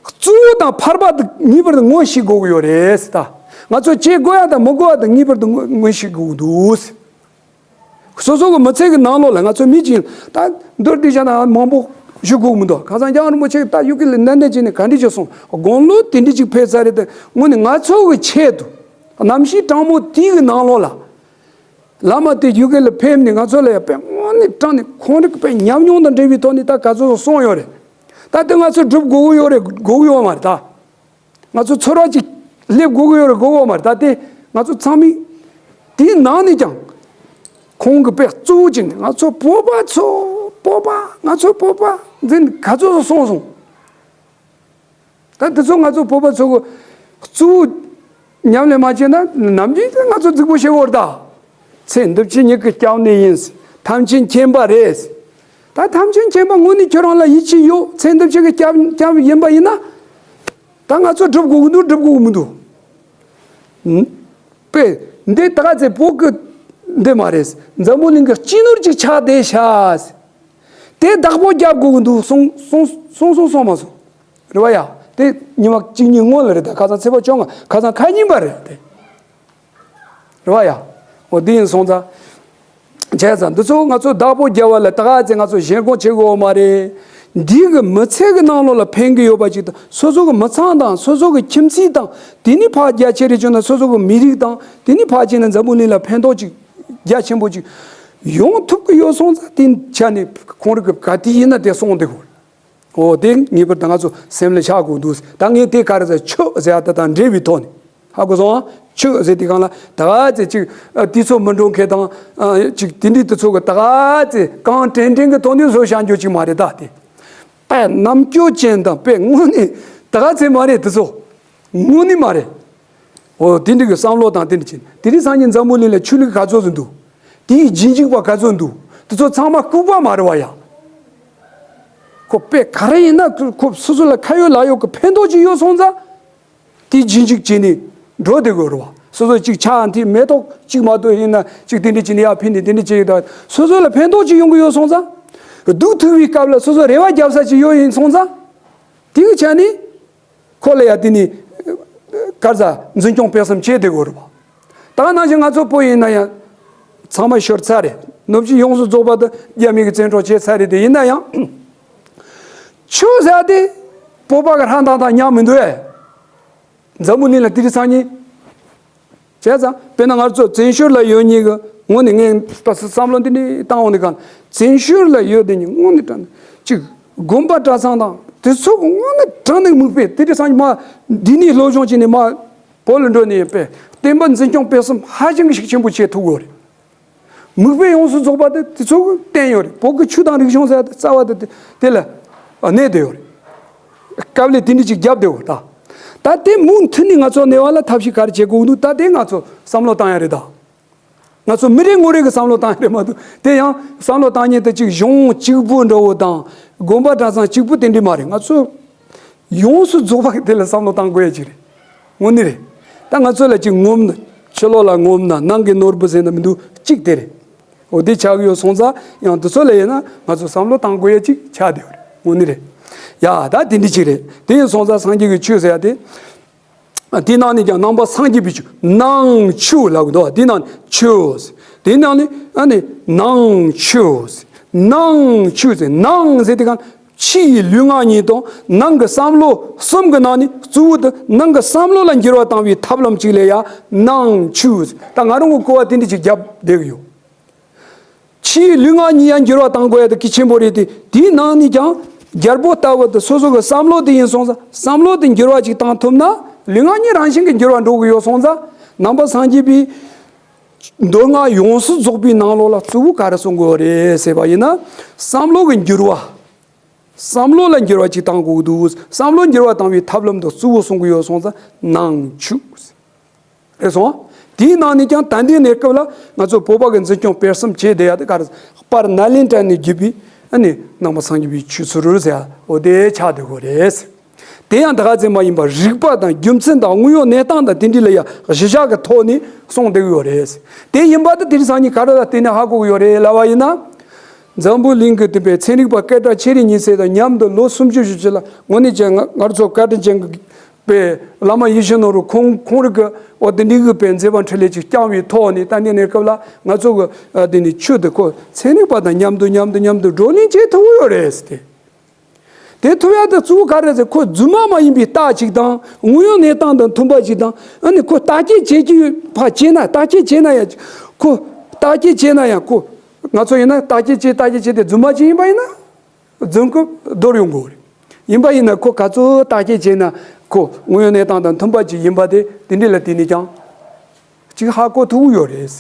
གཙོ་བོ་དང་ཕར་པ་དེ་ངེས་པར་དུ་ངོ་ཤེས་དགོས་ཀྱི་ཡོད་རེད་ད། ང་ཚོ་བྱེད་དགོས་ཡ་དང་མི་དགོས་ཡ་དེ་ངེས་པར་དུ་ངོ་ངོ་ཤེས་དགོས་ཀྱི་འདུག། སོ་སོ་གི་མི་ཚེ་གི་ནང་ལོགས་ལ་ང་ཚོ་མི་གཅིག་ད་མདོར་བསྡུས་བྱས་ན་མང་པོ་ཞུ་དགོས་མི་འདུག། ཁ་སང་རྒྱལ་བ་རིན་པོ་ཆེ་ད་ཡུལ་གི་ལ་ནན་ཏན་བྱས་ནས་ག་འདྲ་བྱས་སོང་། དགུང་ལོ་དེ་འདྲ་ཅིག་ཕེབས་ཚར་རེད་དེ། དངོས་གནས་ང་ཚོ་གི་ཆེད་དུ་གནམ་གཤིས་གྲང་མོ་དེའི་གི་ནང་ལོགས་ལ། བླ་མ་དེ་ཡུལ་གི་ལ་ཕེབས་ནས་ང་ཚོ་ལ་ཡ་དཔེ་དངོས་གནས་དྲང་གནས་ཁོང་རང་གི་དཔེ་ཉམས་མྱོང་དང་འབྲེལ་བའི་ཐོག་ནས་ད་ག་ཚོད་གསུངས་ཡོད་རེད། ད་དེ་ང་ཚོ་སྒྲུབ་དགོས་ཀྱི་ཡོད་རེད། དགོས་ཀྱི་ཡོད་མ་རེད་ད། ང་ཚོ་ཚོར་བ་ཅིག་སླེབས་དགོས་ཀྱི་ཡོད་རེད། དགོས་ཀྱི་ཡོད་མ་རེད་ད། དེ་ང་ཚོ་ཚང་མས་དེའི་ནང་ནས་ཀྱང་ཁོང་གི་དཔེ་གཙོ་བོ་ཅིག་ནི་ང་ཚོ་བོད་པ་ཚོ། བོད་པ། ང་ཚོ་བོད་པ་འཛིན་ག་ཚོད་སོང་སོང་། ད་དེ་ཚོ་ང་ཚོ་བོད་པ་ཚོ་གི་གཙོ་བོ་ཉམས་ལེན་མ་བྱས་ན་ནམ་རྒྱུན་དེ་ང་ཚོ་རྫིག་པོ་བྱེད་དགོས་རེད་ད། ཚེ་འདི་ཕྱི་གཉིས་ཀྱི་སྐྱབས་གནས་ཡིན། ཐམས་ཅད་མཁྱེན་པ་རེད། ད་ཐམས་ཅད་མཁྱེན་པ་དངོས་གནས་ཁྱོད་རང་ལ་ཡིད་ཆེས་ཡོད། ཚེ་འདི་ཕྱི་གི་སྐྱབས་སྐྱབས་ཡིན་པ་ཡིན་ན། ད་ང་ཚོ་སྒྲུབ་དགོས་ཀྱི་འདུག། སྒྲུབ་དགོས་ཀྱི་མི་འདུག། ཨུམ། དཔེ་འདི་ད་ག་ཚེ་བོད་ཀྱི་འདི་མ་རེད། འཛམ་བུ་གླིང་གི་སྤྱི་ནོར་ཅིག་ཆགས་བསྡད་ཤག། དེ་བདག་པོ་རྒྱབ་དགོས་ཀྱི་འདུག། སོང་སོང་སོང་སོང་མ་སོང་། རེད་བ་ཡ། དེ་ཉི་མ་གཅིག་གཉིས་སྔོན་ལ་རེད། ད་ཁ་སང་ཚེས་པ་བཅོ་ལྔ། ཁ་སང་ཁ་ཉིན་པ་རེད་དེ། རེད་བ་ཡ། འོ་དེ་ཡིན་སོང་ཙང་། བྱས་ཙང་འདི་ཚོ་ང་ཚོ་བདག་པོ་རྒྱབ་པ་ལ་ད་ག་ཚེ་ང་ཚོ་ཞེན་ཁོག་བྱེད་དགོས་མ་རེད། འདི་གི་མི་ཚེ་གི་ནང་ལོགས་ལ་ཕན་གི་ཡོད་པ་ཅིག་དང་། སོ་སོ་གི་མི་ཚང་དང་སོ་སོ་གི་ཁྱིམ་མཚེས་དང་། དེ་ནི་ཕར་རྒྱ་ཆེ་རེ་བྱུང་ན་སོ་སོ་གི་མི་རིགས་དང་། དེ་ནི་ཕར་ཕྱིན་ན་འཛམ་བུ་གླིང་ལ་ཕན་ཐོགས་ཅིག་རྒྱ་ཆེན་པོ་ཅིག་ཡོང་ཐུབ་གི་ཡོད་སོང་ཙང་། དེ་ཆ་ནས་ཁོང་རང་གི་ག་དུས་ཡིན་ན་དེ་གསུངས་བསྡད་དགོས། འོ་དེ་ངེས་པར་དུ་ང་ཚོ་སེམས་ལ་ཆགས་དགོས་འདུག། ད་ངས་དེ་ག་རེ་ཟེར། ཆོས་ཟེར་ཡ་དེ་དང་འབྲེལ་བའི་ཐོག་ནས། ཧ་གོ་སོང་ཨ། ཆོས་ཟེར་དུས་སྒང་ལ་ད་ག་ཚེ་ཅིག་ཨ། དུས་ཚོད་མི་འགྲོ་མཁན་དང་། ཨ། ཅིག་དེ་འདྲའི་དུས་ཚོད་ཀྱི་ད་ག་ཚེ་གང་དྲན་དྲན་གྱི་ཐོག་ནས་བཟོ་བཞག་རྒྱུ་ཅིག་མ་རེད་ད། དེ་དཔེ་རྣམ་དཔྱོད་ཅན་དང་དཔེ་དངོས་གནས་ད་ག་ཚེ་མ་རེད། དེ་ཚོ་དངོས་གནས་མ་རེད། འོ་དེ་འདྲ་གི་བསམ་བློ་དང་དེ་འདྲ་བྱས། དེ་རིང་སང་ཉིན་འཛམ་བུ་གླིང་ལ་ཆོས་ལུགས་ག་ཚོད་ཙམ་འདུག། དེའི་རྗེས་འཇུག་པ་ག་ཚོད་འདུག། དེ་ཚོ་ཚང་མ་ལྐུགས་པ་མ་རེད་བ་ཡ། ཁོ་དཔེ་ག་རེ་ཡིན་ན་ཁོ་སོ་སོ་ལ་ཁ་ཡོད་ལག་ཡོད་ཀྱི་ཕན་ཐོགས་ཅིག་ཡོད་སོང་ཙང་། དེའི་རྗེས་འཇུག་བྱས་ནས་འགྲོ་བསྡད་དགོས་རེད་བ། སོ་སོ་ཅིག་ཕྱག་འཐེན་མེ་ཏོག་ཅིག་མ་གཏོགས་ཡིན་ན་ཅིག་དེ་འདྲ་བྱས་ནས་ཡར་ཕུལ་ནས་དེ་འདྲ་བྱས་ཡོད་ད། སོ་སོ་ལ་ཕན་ཐོགས་ཅིག་ཡོང་གི་ཡོད་སོང་ཙང་། སྡུག་ཐུག་པའི་སྐབས་ལ་སོ་སོ་རེ་བ་རྒྱབ་ས་ཅིག་ཡོད་ཡིན་སོང་ཙང་། དེའི་ཆ་ནས། ཁོ་ལ་ཡ་དེ་ནི་ག་རེ་ཟ། འཛིན་སྐྱོང་སྤེལ་གསུམ་བྱེད་བསྡད་དགོས་རེད་པ། ད་ནང་བཞིན་ང་ཚོ་བོད་ཡིན་ན་ཡང་ཚང་མ་ཤོར་ཚར་རེད། ནུབ་ཕྱོགས་ཡོངས་སུ་རྫོགས་པ་དེ་རྒྱ་མི་གིས་བཙན་འཕྲོག་བྱས་ཚར་རེད་དེ། ཡིན་ན་ཡང་ཆོས་ཟེར་དེ་བོད་པ་གི་ཧྲ་ཏང་ཏང་ཉམས་མི་འདུག་ཨེ། འཛམ་བུ་གླིང་ལ་དེ་རིང་སང་ཉིན། བྱས་ཙང་དཔེར་ན་ང་ཚོ་བཙན་བྱོལ་ལ་ཡོད་མཁན་གི་ངོས་ནས་ངས་བསམ་བློ་འདི་འདྲ་བཏང་འོང་དུས་སྒང་། བཙན་བྱོལ་ལ་ཡོད་དེ་ནི་དངོས་གནས་དྲང་གནས་ཅིག་དགོན་པ་གྲྭ་ཚང་དང་དེ་ཚོ་གི་དངོས་གནས་དྲང་གནས་མིག་དཔེ། དེ་འདྲ་སང་ཉིན་མ་འདི་ནས་སློབ་སྦྱོང་བྱས་ནས་མ་བོད་ལ་འགྲོ་ནས་ཡིན་པས་བསྟན་པ་འཛིན་སྐྱོང་སྤེལ་གསུམ་ཧ་ཅང་གི་ཤུགས་ཆེན་པོ་བྱེད་ཐུབ་དགོས་རེད། མིག་དཔེ་ཡོངས་སུ་རྫོགས་པ་དེ་དེ་ཚོ་གི་བསྟན་ཡོད་རེད། བོད་ཀྱི་ཆོས་དང་རིག་གཞུང་ཟེར་ཡ་དེ་རྩ་བ་དེ་དེ་དེ་ལ་གནས་བསྡད་ཡོད་རེད། དཀའ་ལས་དེ་འདྲ་ཅིག་བརྒྱབ་བསྡད་ཡོད་ད། ད་དེ་མུ་མཐུད་ནས་ང་ཚོ་གནས་བ་ལ་ཐབས་ཤེས་ག་རེ་བྱེད་དགོས་འདུག་ད་དེ་ང་ཚོ་བསམ་བློ་བཏང་ཡ་རེད་ད། ང་ཚོ་མི་རེ་ངོ་རེ་གི་བསམ་བློ་བཏང་ཡ་རེད་མ་གཏོགས། དེ་ཡང་བསམ་བློ་བཏང་མཁན་དེ་གཅིག་གཞུང་གཅིག་པུ་འདྲ་བོ་དང་། དགོན་པ་གྲྭ་ཚང་གཅིག་པུ་དེ་འདྲ་མ་རེད། ང་ཚོ་ཡོངས་སུ་རྫོགས་པ་གི་དེ་ལ་བསམ་བློ་བཏང་དགོས་ཡ་ཅིག་རེད། དངོས་གནས་རེད། ད་ང་ཚོ་ལ་ཅིག་ངོམ་ན། ཕྱི་ལོགས་ལ་ངོམ་ན་ནང་གི་ནོར་བུ་ཟེར་ན་མི་འདུག་གཅིག་དེ་རེད། འོ་དེ་ཆགས་ཀྱི་ཡོད་སོང་ཙང་ཡང་དེ་ཚོ་ལ་ཡིན་ན་ང་ཚོ་བསམ་བློ་བཏང་དགོས་ཡ་ཅིག་ཆགས་བསྡད་ཡོད་རེད། དངོས་གནས་རེད། ཡ་ད་དེ་འདྲ་ཅིག་རེད། དེ་ཡིན་སོང་ཙང་སངས་རྒྱས་ཀྱི་ཆོས་ཟེར་ཡ་དེ། དེའི་ནང་ནས་ཀྱང་ནང་པ་སངས་རྒྱས་པའི་ཆོས། ནང་ཆོས་ལབ་ཀྱི་འདུག་དེའི་ནང་ནས་ཆོས། དེའི་ནང་ནས་ཨ་ནི་ནང་ཆོས། ནང་ཆོས་ཟེར། ནང་ཟེར་དེ་གང་། ཕྱིའི་ལུས་ངག་ཡིད་གསུམ་དང་ནང་གི་བསམ་བློ་གསུམ་གྱི་ནང་ནས་གཙོ་བོ་དེ་ནང་གི་བསམ་བློ་ལ་འགྱུར་བ་བཏང་བའི་ཐབས་ལམ་གཅིག་ལ་ཡ་ནང་ཆོས་ཟེར། ད་ང་རང་གི་གོ་བ་དེ་འདྲ་ཅིག་བརྒྱབ་བསྡད་ཀྱི་ཡོད། ཕྱིའི་ལུས་ངག་གཉིས་ཡང་འགྱུར་བ་གཏང་དགོས་ཡ་དེ་གལ་ཆེན་པོ་རེད་དེ། དེའི་ནང་ནས་ཀྱང་རྒྱལ་པོ་ལྟ་བུ་དེ་སོ་སོ་གི་བསམ་བློ་དེ་ཡིན་སོང་ཙང་བསམ་བློ་དེ་འགྱུར་བ་ཅིག་བཏང་ཐུབ་ན་ལུས་ངག་གཉིས་རང་བཞིན་གྱིས་འགྱུར་བ་འགྲོ་གི་ཡོད་སོང་ཙང་། ནང་པ་སངས་རྒྱས་པའི་མདོ་སྔགས་ཡོངས་སུ་རྫོགས་པའི་ནང་ལོགས་ལ་གཙོ་བོ་ག་རེ་གསུང་གི་ཡོད་རེད་ཟེར་བ་ཡིན་ན། བསམ་བློ་གི་འགྱུར་བ། བསམ་བློ་ལ་འགྱུར་བ་ཅིག་བཏང་དགོས་འདུག་བསམ་བློ་འགྱུར་བ་བཏང་བའི་ཐབས་ལམ་དེ་གཙོ་བོ་གསུང་གི་ཡོད་སོང་ཙང་ནང་ཆོས། རེད་སོང་། དེའི་ནང་ནས་ཀྱང་ད་ལྟའི་གནས་སྐབས་ལ་ང་ཚོ་བོད་པ་གི་འཛིན་སྐྱོང་སྤེལ་གསུམ་བྱས་བསྡད་ཡ་དེ་ག་རེ། དཔལ་ནཱ་ལེནྡྲ་ནས་བརྒྱུད་པའི་ཨ་ནི་ནང་པ་སངས་རྒྱས་པའི་ཆོས་ཚུལ་ཟེར་ཡ་འོ་དེ་ཆགས་བསྡད་ཡོད་རེད། དེ་ཡང་ད་ག་ཙམ་མ་ཡིན་པར་རིགས་པ་དང་རྒྱུ་མཚན་དང་དངོས་ཡོད་གནས་སྟངས་དང་དེ་འདྲ་ལ་ཡ་གཞི་བཞག་གི་ཐོག་ནས་གསུངས་བསྡད་ཡོད་རེད། དེ་ཡིན་པ་དེ་དེ་རིང་སང་ཉིན་ག་རེ་ལ་བརྟེན་ནས་ཧ་གོ་གི་ཡོད་རེད་ལབ་པ་ཡིན་ན། འཛམ་བུ་གླིང་གི་དེ་པའི་ཚན་རིག་པ་སྐད་གྲགས་ཆེ་རིགས་གཉིས་ཚེ་དང་མཉམ་དུ་ལོ་སུམ་ཅུ་ཞིག་ཕྱི་ལ་དངོས་གནས་ཀྱང་ང་ང་རང་ཚོ་བཀའ་དྲིན་ཅན་གྱི་པའི་བླ་མ་ཡིད་བཞིན་ནོར་བུ་ཁོང་ཁོང་རིགས་ཀྱི་འོ་དེ་འདྲའི་གི་པའི་མཛད་པ་འཕྲིན་ལས་ཅིག་བསྐྱངས་པའི་ཐོག་ནས་ད་ལྟའི་གནས་སྐབས་ལ་ང་ཚོ་གི་ཨ་དེ་ནི་ཆོས་དེ་ཁོ་ཚན་རིག་པ་དང་མཉམ་དུ་མཉམ་དུ་མཉམ་དུ་བགྲོ་གླེང་བྱེད་ཐུབ་ཡོད་རེད་ཟེར་ཏེ། དེ་ཐུབ་ཡ་དེ་གཙོ་བོ་ག་རེ་ཟེར། ཁོ་རྫུན་མ་མ་ཡིན་པའི་རྟགས་ཅིག་དང་དངོས་ཡོད་གནས་སྟངས་དང་མཐུན་པ་ཅིག་དང་། ཨ་ནི་ཁོ་བརྟག་དཔྱད་བྱེད་ཀྱི་ཕར་བྱས་ན་བརྟག་དཔྱད་བྱས་ན་ཡང་ཁོ་བརྟག་དཔྱད་བྱས་ན་ཡང་ཁོ་ང་ཚོ་ཡིན་ན་བརྟག་དཔྱད་བྱས་བརྟག་དཔྱད་བྱས་ཏེ་རྫུན་མ་ཅིག་ཡིན་པ་ཡིན་ན་རྫུན་རྐུབ་རྡོལ་ཡོང་དགོས་རེད། ཡིན་པ་ཡིན་ན་ཁོ་ག་ཚོད་བརྟག་དཔྱད་བྱས་ན་ཁོ་དངོས་ཡོད་གནས་སྟངས་དང་མཐུན་པ་ཅིག་ཡིན་པ་དེ་དེ་འདྲ་ལ་བརྟེན་ནས་ཀྱང་ཅིག་ཧ་གོ་ཐུབ་ཡོད་རེད།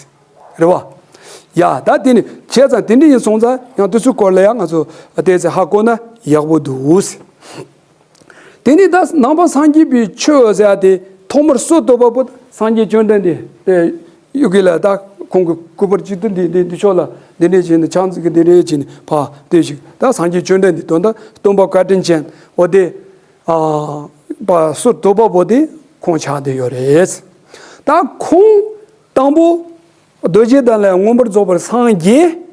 རེད་བ། ཡ་ད་དེ་ནི་བྱས་ཙང་དེ་འདྲ་ཡིན་སོང་ཙང་ཡང་དེ་ཚོའི་སྐོར་ལ་ཡང་ང་ཚོ་ཏོག་ཙམ་ཧ་གོ་ན་ཡག་པོ་འདུག་དེ་ནི་ད་ནང་པ་སངས་རྒྱས་པའི་ཆོས་ཟེར་ཡ་དེ་ཐོག་མར་སྲོལ་གཏོད་པ་པོ་སངས་རྒྱས་བཅོམ་ལྡན་འདས་དེ་ཡུལ་གྱི་ལ་ད་ཁོང་གི་སྐུ་པར་གཅིག་ཏུ་འདི་འདི་འདི་ཕྱོགས་ལ་འདི་འདྲས་བྱས་ནས་ཕྱག་འཚལ་གྱི་འདི་འདྲས་བྱས་ནས་ཕ་དེ་ཞིག་ད་སངས་རྒྱས་བཅོམ་ལྡན་འདས་དོན་དག་སྟོན་པ་བཀའ་དྲིན་ཅན་འོ་དེ་ཨ་པ་སྲོལ་གཏོད་པ་པོ་དེ་ཁོང་ཆགས་བསྡད་ཡོད་རེད། ད་ཁོང་དང་པོ་རྡོ་རྗེ་གདན་ལ་མངོན་པར་རྫོགས་པར་སངས་རྒྱས།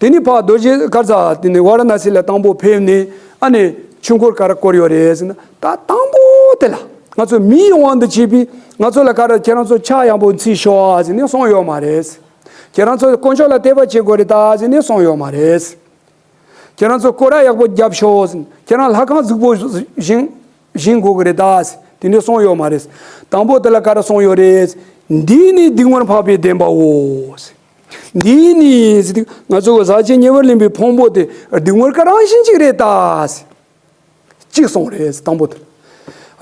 དེ་ནི་ཕ་རྡོ་རྗེ་གར་ས་དེ་ནི་ཝཱ་ར་ཎ་སི་ལ་དང་པོ་ཕེབས་ནས་ཨ་ནི་ཆོས་འཁོར་ག་རེ་བསྐོར་ཡོད་རེད་ཟེར་ན། ད་དང་པོ་དེ་ལ་ང་ཚོ་མིའི་དབང་དུ་བྱས་པའི་ང་ཚོ་ལ་ག་རེ་ཁྱེད་རང་ཚོ་ཕྱག་ཡག་པོ་འཚལ་ཤོག་ཟེར་ནས་གསུངས་ཡོད་མ་རེད། ཁྱེད་རང་ཚོ་དཀོན་མཆོག་ལ་དད་པ་བྱེད་དགོས་རེད་ད་ཟེར་ནས་གསུངས་ཡོད་མ་རེད། ཁྱེད་རང་ཚོ་སྐོར་ར་ཡག་པོ་རྒྱབ་ཤོག་ཟེར། ཁྱེད་རང་ལྷ་ཁང་རྫིག་པོ་བཞེངས་བཞེངས་དགོས་ཀྱི་རེད་ད་ཟེར། དེ་འདྲ་གསུངས་ཡོད་མ་རེད། དང་པོ་དེ་ལ་ག་རེ་གསུངས་ཡོད་རེད། འདི་ནི་སྡིག་དམར་འཕགས་པའི་བདེན་པའོ་ཟེར། འདི་ནི་ཟེར་དུས་ང་ཚོ་གི་ཟག་བཅས་ཉེ་བར་ལེན་པའི་ཕུང་པོ་དེ་སྡིག་དམར་ག་རང་བཞིན་ཅིག་རེད་ད་ཟེར། གཅིག་གསུངས་རེད་དང་པོ་དེ།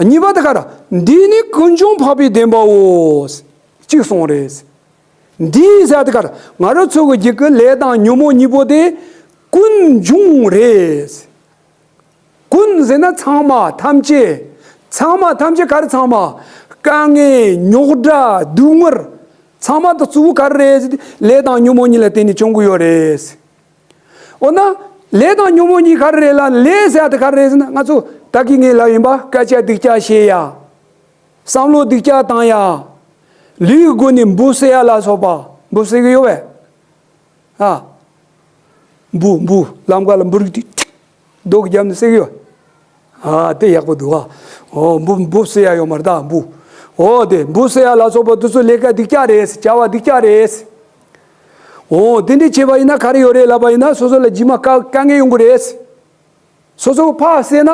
གཉིས་པ་དེ་ག་ར་འདི་ནི་ཀུན་འབྱུང་འཕགས་པའི་བདེན་པའོ་ཟེར། གཅིག་གསུངས་རེད་ཟེར། འདི་ཟེར་དེ་ག་ར་ང་རང་ཚོ་གི་རྒྱུད་ཀྱི་ལས་དང་ཉོན་མོངས་གཉིས་པོ་དེ་ཀུན་འབྱུང་རེད་ཟེར། ཀུན་ཟེར་ན་ཚང་མ་ཐམས་ཅད། ཚང་མ་ཐམས་ཅད་ག་རེ་ཚང་མ། དཀའ་ངལ་རྙོག་དྲ་སྡུག་བསྔལ། ཚང་མ་དེ་གཙོ་བོ་ག་རེ་རེད་ཟེར་ཏེ་ལས་དང་ཉོན་མོངས་གཉིས་ལ་བརྟེན་ནས་བྱུང་གི་ཡོད་རེད། འོ་ན་ལས་དང་ཉོན་མོངས་གཉིས་ག་རེ་རེད་ལ་ལས་ཟེར་ཡ་དེ་ག་རེ་རེད་ཟེར་ན་ང་ཚོ་ད་གིན་ངས་ལབ་ཡིན་པ་སྐད་ཆ་སྡུག་ཅག་བཤད་ཡ། བསམ་བློ་སྡུག་ཅག་བཏང་ཡ། ལུས་ཀྱི་སྒོ་ནས་འབུ་བསད་ཡ་ལ་སོགས་པ། འབུ་བསད་ཀྱི་ཡོད་པས། ཨ། འབུ་འབུ་ལམ་ཁ་ལ་འབུ་རིགས་དེ་རྡོ་གི་རྒྱབ་ནས་བསད་ཀྱི་ཡོད། ཨ་དེ་ཡག་པོ་འདུག་ཨ། ཨོ་འབུ་འབུ་བསད་ཡ་ཡོད་མ་རེད་ད་འབུ། ཨོ་དེ་འབུ་བསད་ཡ་ལ་སོགས་པ་དེ་ཚོ་ལས་ཀ་སྡུག་ཅག་རེད། བྱ་བ་སྡུག་ཅག་རེད། ཨོ་དེ་འདྲས་བྱས་པ་ཡིན་ན་ག་རེ་ཡོད་རེད་ལབ་པ་ཡིན་ན་སོ་སོ་ལ་རྗེས་མ་དཀའ་དཀའ་ངལ་ཡོང་གི་རེད། སོ་སོ་ཕར་བསད་ན་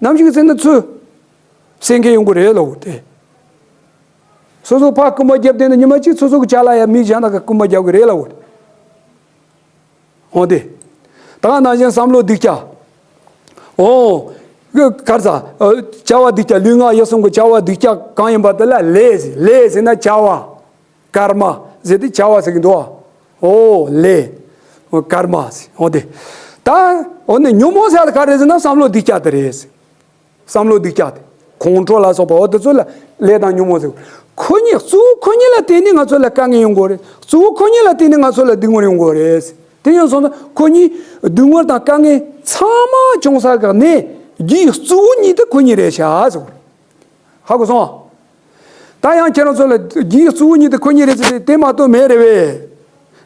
ནམ་ཞིག་བསད་ན་ཚུར་བསད་མཁན་ཡོང་གི་རེད་ལབ་དགོས་ཏེ། སོ་སོ་ཕར་རྐུན་མ་རྒྱབ་བསྡད་ན་ཉི་མ་གཅིག་སོ་སོ་གི་ཅ་ལག་ཡ་མི་གཞན་དག་གིས་རྐུན་མ་རྒྱབ་གི་རེད་ལབ་དགོས་ཏེ། འོ་དེ། ད་ག་ནང་བཞིན་བསམ་བློ་སྡུག་ཅག་འོ། ག་རེ་ཟ། བྱ་བ་སྡུག་ཅག་ལུས་ངག་ཡིད་གསུམ་གི་བྱ་བ་སྡུག་ཅག་གང་ཡིན་པ་དེ་ལ་ལས་ཟེར། ལས་ཟེར་ན་བྱ་བ། ཀརྨ་ཟེར་ཏེ་བྱ་བ་ཟེར་གི་འདུག་བ། ཨོ་ལས། ཀརྨ་ཟེར། འོ་དེ། ད་འོ་ནི་ཉོན་མོངས་ཟེར་ཡ་དེ་ག་རེ་ཟེར་ན་བསམ་བློ་སྡུག་ཅག་དེ་རེད་ཟེར། བསམ་བློ་སྡུག་ཅག་དེ། ཁོང་ཁྲོ་ལ་སོགས་པ་འོ་དེ་ཚོ་ལ་ལས་དང་ཉོན་མོངས་ཟེར། ཁོ་གཉིས་གཙོ་བོ་ཁོ་གཉིས་ལ་བརྟེན་ནས་ང་ཚོ་ལ་དཀའ་ངལ་ཡོང་གི་ཡོད་རེད། གཙོ་བོ་ཁོ་གཉིས་ལ་བརྟེན་ནས་ང་ཚོ་ལ་སྡུག་བསྔལ་ཡོང་གི་ཡོད་རེད། དེ་ཡིན་སོང་ན་ཁོ་གཉིས་སྡུག་བསྔལ་དང་དཀའ་ངལ་ཚང་མ་བྱུང་ས་གི་གནས་རྒྱུའི་གཙོ་བོ་གཉིས་དེ་ཁོ་གཉིས་རེད་ཤག་ཟེར། ཧ་གོ་སོང་། ད་ཡང་ཁྱེད་རང་ཚོ་ལ་རྒྱུའི་གཙོ་བོ་གཉིས་དེ་ཁོ་གཉིས་རེད་ཟེར་ཏེ་དེ་མ་གཏོགས་མེད་རེད་བས།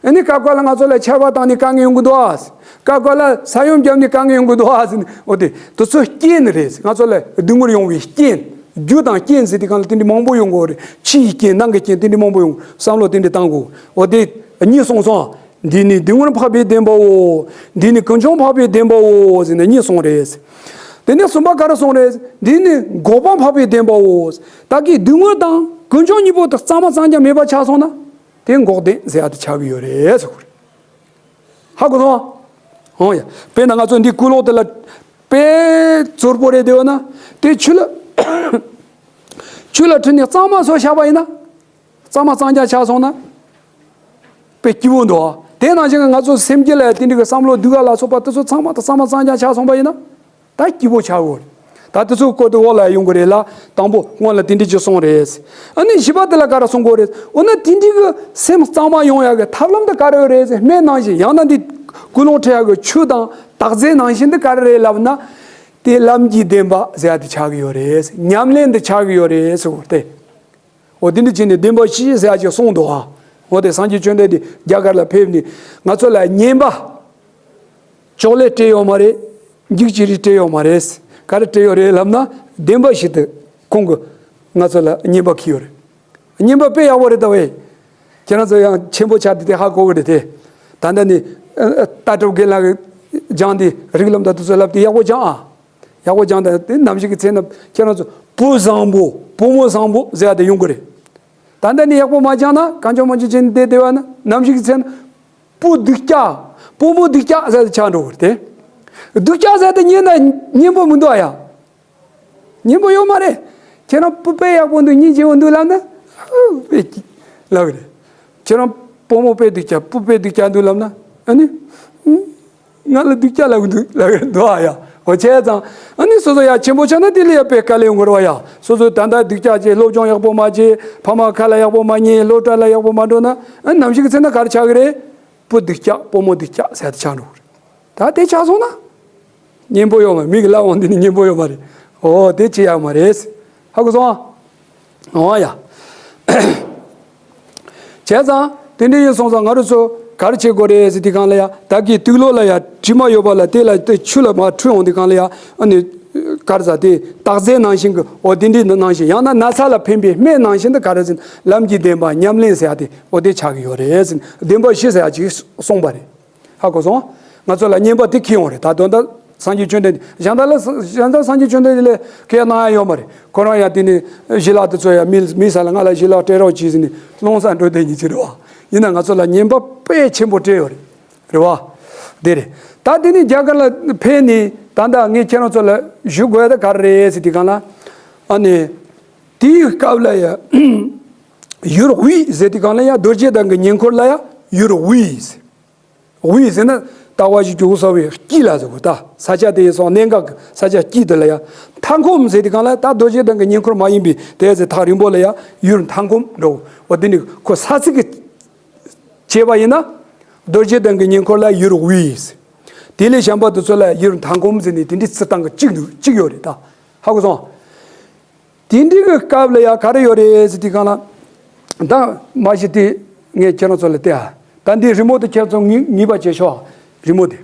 ཨ་ནི་སྐབས་འགའ་ལ་ང་ཚོ་ལ་ཆར་པ་བཏང་ནས་དཀའ་ངལ་ཡོང་གི་འདུག་ཨ། སྐབས་འགའ་ལ་ས་ཡོམ་བརྒྱབ་ནས་དཀའ་ངལ་ཡོང་གི་འདུག་ཨ་ཟེར་ནས། འོ་དེ་དེ་ཚོ་རྐྱེན་རེད། ང་ཚོ་ལ་སྡུག་བསྔལ་ཡོང་བའི་རྐྱེན། རྒྱུ་དང་རྐྱེན་ཟེར་དུས་སྒང་ལ་དེ་འདྲ་མང་པོ་ཡོང་གི་ཡོད་རེད། ཕྱི་ཡི་རྐྱེན་ནང་གི་རྐྱེན་དེ་འདྲ་མང་པོ་ཡོང་། བསམ་བློ་དེ་འདྲ་བཏང་དགོས། འོ་དེ་གཉིས་གསུངས་སོང་། འདི་ནི་སྡུག་བསྔལ་འཕགས་པའི་བདེན་པའོ། འདི་ནི་ཀུན་འབྱུང་འཕགས་པའི་བདེན་པའོ་ཟེར་ནས་གཉིས་གསུངས་རེད། དེ་ནས་གསུམ་པ་ག་རེ་གསུངས་རེད། འདི་ནི་འགོག་པ་འཕགས་པའི་བདེན་པའོ། ད་གིན་སྡུག་བསྔལ་དང་ཀུན་འབྱུང་གཉིས་པོ་དེ་གཙང་མ་གཙང་རྐྱང་མེད་པ་ཆགས་སོང་ན། དེ་འགོག་བདེན་ཟེར་ཡ་དེ་ཆགས་ཀྱི་ཡོད་རེད་ཟེར་གོ་རེད། ཧ་གོ་སོང་། ཨོ་ཡ། དཔེར་ན་ང་ཚོ་འདི་ཀུན་སློང་དེ་ལ་དཔེ་ཙོར་པོ་རེད་བསྡད་ཡོད་ན། དེ་ཆུ་ལ་ཆུ་ལ་ཁྲིད་ནས་གཙང་མ་བཟོས་བཞག་པ་ཡིན་ན། གཙང་མ་གཙང་རྐྱང་ཆགས་སོང་ན། དཔེ་སྐྱིད་པོ་འདུག་ཨ། དེ་ནང་བཞིན་ང་ཚོ་སེམས་རྒྱུད་ལ་ཡང་དེ་འདྲ་གི་བསམ་བློ་སྡུག་ག་ལ་སོགས་པ་དེ་ཚོ་ཚང་མ་དང་གཙང་མ་གཙང་རྐྱང་ཆགས་སོང་པ་ཡིན་ན། ད་སྐྱིད་པོ་ཆགས་དགོས་རེད། ད་དེ་ཚོའི་སྐོར་དེ་འོག་ལ་ཡོང་གི་རེད་ལ། དང་པོ་སྔོན་ལ་དེ་འདྲ་ཅིག་གསུངས་རེད། ཨ་ནི་བཞི་པ་དེ་ལ་ག་རེ་གསུང་གི་ཡོད་རེད། འོ་ན་དེ་འདྲ་གི་སེམས་གཙང་མ་ཡོང་ཡག་གི་ཐབས་ལམ་དེ་ག་རེ་ཡོད་རེད་ཟེར། སྨན་ནང་བཞིན། ཡང་ན་འདི་ཀུན་སློང་ཁྲིད་ཡག་གི་ཆུ་དང་སྟག་རྫས་ནང་བཞིན་དེ་ག་རེ་རེད་ལབ་ན། དེ་ལམ་གྱི་བདེན་པ་ཟེར་ཡ་དེ་ཆགས་ཀྱི་ཡོད་རེད། ཉམས་ལེན་དེ་ཆགས་ཀྱི་ཡོད་རེད་ཟེར་བ་སྟེ། འོ་དེ་འདྲ་བྱས་ནས་བདེན་པ་བཞི་ཟེར་ཡ་ཅིག་གསུངས་འདུག་ཨ། འོ་དེ་སངས་རྒྱས་བཅོམ་ལྡན་འདས་རྒྱ་གར་ལ་ཕེབས་ནས་ང་ཚོ་ལ་ཉན་པ། ཅོག་ལེ་སྤྲད་ཡོད་མ་རེད། འགྱིག་ཅི་རིགས་སྤྲད་ཡོད་མ་རེད། ག་རེ་སྤྲད་ཡོད་རེད་ལབ་ན། བདེན་པ་བཞི་དེ་ཁོང་གིས་ང་ཚོ་ལ་ཉན་པ་ཁྱེར་ཡོད་རེད། ཉན་པ་དཔེ་ཡག་པོ་རེད་ད་བས། ཁྱེད་རང་ཚོ་ཡང་ཆེན་པོ་ཆགས་དུས་དེ་ཧ་གོ་གི་རེད་དེ། ད་ལྟ་ནི་ཨ་ཨ་ལྟ་གྲུབ་རྒན་ལགས་ཀྱིས་སྦྱངས་ཏེ་རིགས་ལམ་དང་དེ་ཚོ་བསླབ་དེ་ཡག་པོ་སྦྱངས་ཨ། ཡག་པོ་སྦྱངས་དང་དེ་ནམ་ཞིག་གི་ཚེ་ན་ཁྱེད་རང་ཚོ་བུ་བཟང་པོ་བུ་མོ་བཟང་པོ་ཟེར་ཡ་དེ་ཡོང་གི་རེད། ད་ལྟ་ནི་ཡག་པོ་མ་སྦྱངས་ན་གང་བྱུང་མང་བྱུང་བྱས་ནས་བསྡད་བསྡད་པ་ན་ནམ་ཞིག་གི་ཚེ་ན་བུ་སྡུག་ཅག་བུ་མོ་སྡུག་ཅག་ཟེར་ཡ་དེ་ཆགས་འགྲོ་གི་རེད་དེ། སྡུག་ཅག་ཟེར་ཡ་དེ་ཉན་ན་སྙན་པོ་མི་འདུག་ཨ་ཡ། སྙན་པོ་ཡོད་མ་རེད། ཁྱེད་རང་བུ་དཔེ་ཡག་པོ་འདུག་སྙིང་རྗེ་པོ་འདུག་ལབ་ན། ཨུ་དཔེ་སྐྱིད་ལབ་གི་རེད། ཁྱེད་རང་བུ་མོ་དཔེ་སྡུག་ཅག་བུ་དཔེ་སྡུག་ཅག་འདུག་ལབ་ན། ཨ་ནི། ཨུ། ང་ལ་སྡུག་ཅག་ལབ་གི་འདུག་ལབ་གི་འདུག་ཨ་ཡ། འོ་བྱས་ཙང་། ཨ་ནི་སོ་སོ་ཡ་ཆེན་པོ་ཆགས་ན་དེ་ལ་ཡ་དཔེ་དཀའ་ལས་ཡོང་གི་རེད་བ་ཡ། སོ་སོ་ད་ལྟ་སྡུག་ཅག་བྱས། སློབ་སྦྱོང་ཡག་པོ་མ་བྱས། ཕ་མ་ཁ་ལ་ཡག་པོ་མ་ཉན། སློབ་གྲྭ་ལ་ཡག་པོ་མ་འགྲོ་ན། ཨ་ནམ་ཞིག་གི་ཚེ་ན་ག་རེ་ཆགས་གི་རེད། བུ་སྡུག་ཅག་བུ་མོ་སྡུག་ཅག་ཟེར་ཡ་དེ་ཆགས་འགྲོ་གི་རེད། ད་དེ་ཆགས་སོང་ན། སྙན་པོ་ཡོད་མ་རེད། མི་གི་ལབ་འོང་དེ་ནི་སྙན་པོ་ཡོད་མ་རེད། འོ་དེ་བྱེད་ཡག་མ་རེད། ཧ་གོ་སོང་ཨ། འོ་ཡ། བྱས་ཙང་དེ་འདྲ་ཡིན་སོང་ཙང་ང་རང་ཚོ་ག་རེ་བྱེད་དགོས་རེད་ཟེར་དུས་སྒང་ལ་ཡ། ད་གིན་དུག་ལོག་ལ་ཡ་དྲི་མ་ཡོད་པ་ལ་དེ་ལ་དེ་ཆུ་ལ་མར་ཁྲུད་འོང་དུས་སྒང་ལ་ཡ། ཨ་ནི་ག་རེ་ཟ། དེ་སྟག་རྫས་ནང་བཞིན་གྱི། འོ་དེ་འདྲའི་ནང་བཞིན། ཡང་ན་ན་ཚ་ལ་ཕན་པའི་སྨན་ནང་བཞིན་དུ་ག་རེ་ཟེར་ན། ལམ་གྱི་བདེན་པ་ཉམས་ལེན་ཟེར་ཡ་དེ་འོ་དེ་ཆགས་ཀྱི་ཡོད་རེད་ཟེར་ན། བདེན་པ་བཞི་ཟེར་ཡ་ཅིག་གསུངས་པ་རེད། ཧ་གོ་སོང་། ང་ཚོ་ལ་ཉན་པ་དེ་ཁེལ་ཡོང་རེད། ད་དོན་དག་སངས་རྒྱས་བཅོམ་ལྡན་འདས། གཞན་དག་ལ་གཞན་དག་སངས་རྒྱས་བཅོམ་ལྡན་འདས་ལ་ཁས་གནང་ཡ་ཡོད་མ་རེད། ཁོ་རང་ཡང་དེ་ནི་ཞི་ལ་དེ་ཚོ་ཡ་མི་མི་ས་ལ་ང་ལ་ཞི་ལ་སྤྲད་རོགས་གྱིས་ཟེར་ནས་སློང་ས་འགྲོ་བསྡད་མཁན་ཅིག་རེད་བ། ཡིན་ན་ང་ཚོ་ལ་ཉན་པ་དཔེ་ཆེན་པོ་སྤྲད་ཡོད་རེད། རེད་བ། དེ་རེད། ད་དེ་ནི་རྒྱ་གར་ལ་ཕེབས་ནས་ད་ལྟ་ངས་ཁྱེད་རང་ཚོ་ལ་ཞུ་དགོས་ཡ་ད་ག་རེ་རེད་ཟེར་དུས་སྒང་ལ། ཨ་ནི། དེའི་སྐབས་ལ་ཡ། ཡུར་ཝི་ཟེར་དུས་སྒང་ལ་ཡ། རྡོ་རྗེ་གདན་གྱི་ཉེ་འཁོར་ལ་ཡ་ཡུར་ཝི་ཟེར། ཝི་ཟེར་ན་ལྟ་བ་བཞི་བཅུ་ཞེ་བའི་དཀྱིལ་ལ་ཟེར་གོ། ད་ས་ཆ་དེ་ཡི་སོགས་གནད་འགག་གི་ས་ཆ་དཀྱིལ་དེ་ལ་ཡ། མཐའ་འཁོབ་ཟེར་དུས་སྒང་ལ་ད་རྡོ་རྗེ་གདན་གྱི་ཉེ་འཁོར་མ་ཡིན་པའི་དེ་ཟེར་ཐག་རིང་པོ་ལ་ཡ་ཡུར་མཐའ་འཁོབ་འགྲོ། འོ་དེ་ནི་ཁོ་ས་ཚིགས་ཀྱི་བྱས་པ་ཡིན་ན། རྡོ་རྗེ་གདན་གྱི་ཉེ་འཁོར་ལ་ཡུར་ཝི་ཟེར། དེ་ལས་གཞན་པ་དེ་ཚོ་ལ་ཡུར་མཐའ་འཁོབ་ཟེར་ནས་དེ་འདྲའི་ཚུར་བཏང་གི་གཅིག་འདུག་གཅིག་ཡོད་རེད་ད། ཧ་གོ་སོང་། དེ་འདྲའི་གི་སྐབས་ལ་ཡ་ག་རེ་ཡོད་རེད་ཟེར་དུས་སྒང་ལ། ད་མ་གཞི་དེ་ངས་ཁྱེད་རང་ཚོ་ལ་བལྟས་ཨ། ད་འདི་རི་མོ་དེ་ཁྱེད་རང་ཚོ་ངེས་ངེས་པ་བྱེད་ཤོག་རི་མོ་དེ།